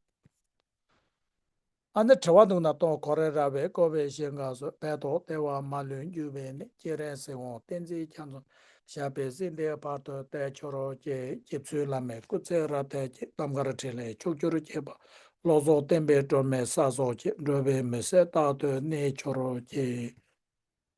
ཨ་ནི་དྲི་བ་འདུག་ན་གཏོང་། གོ་རེ་ར་བས་བསྐོར་བའི་ཞིང་ཁམས་སུ། བལ་དོག་ལྟེ་བ་མ་ལུས་འགྱུ་བའི་གནས། སྐྱེ་རིང་སྲིད་དབང་བསྟན་འཛིན་རྒྱ་མཚོ་ཞབས་པད་སྲིད་མཐའི་བར་དུ་བརྟན་གྱུར་ཅིག་རྗེ་བཙུན་བླ་མའི་སྐུ་ཚེ་རབ་བརྟན་ཅིག་རྣམ་དཀར་འཕྲིན་ལས་ཕྱོགས་བཅུར་ཁྱབ་པ། བློ་བཟང་བསྟན་པའི་སྒྲོན་མེ་གསལ་སོགས་ཀྱིས། འགྲོ་བའི་མུན་སེལ་རྟག་ཏུ་གནས་གྱུར་ཅིག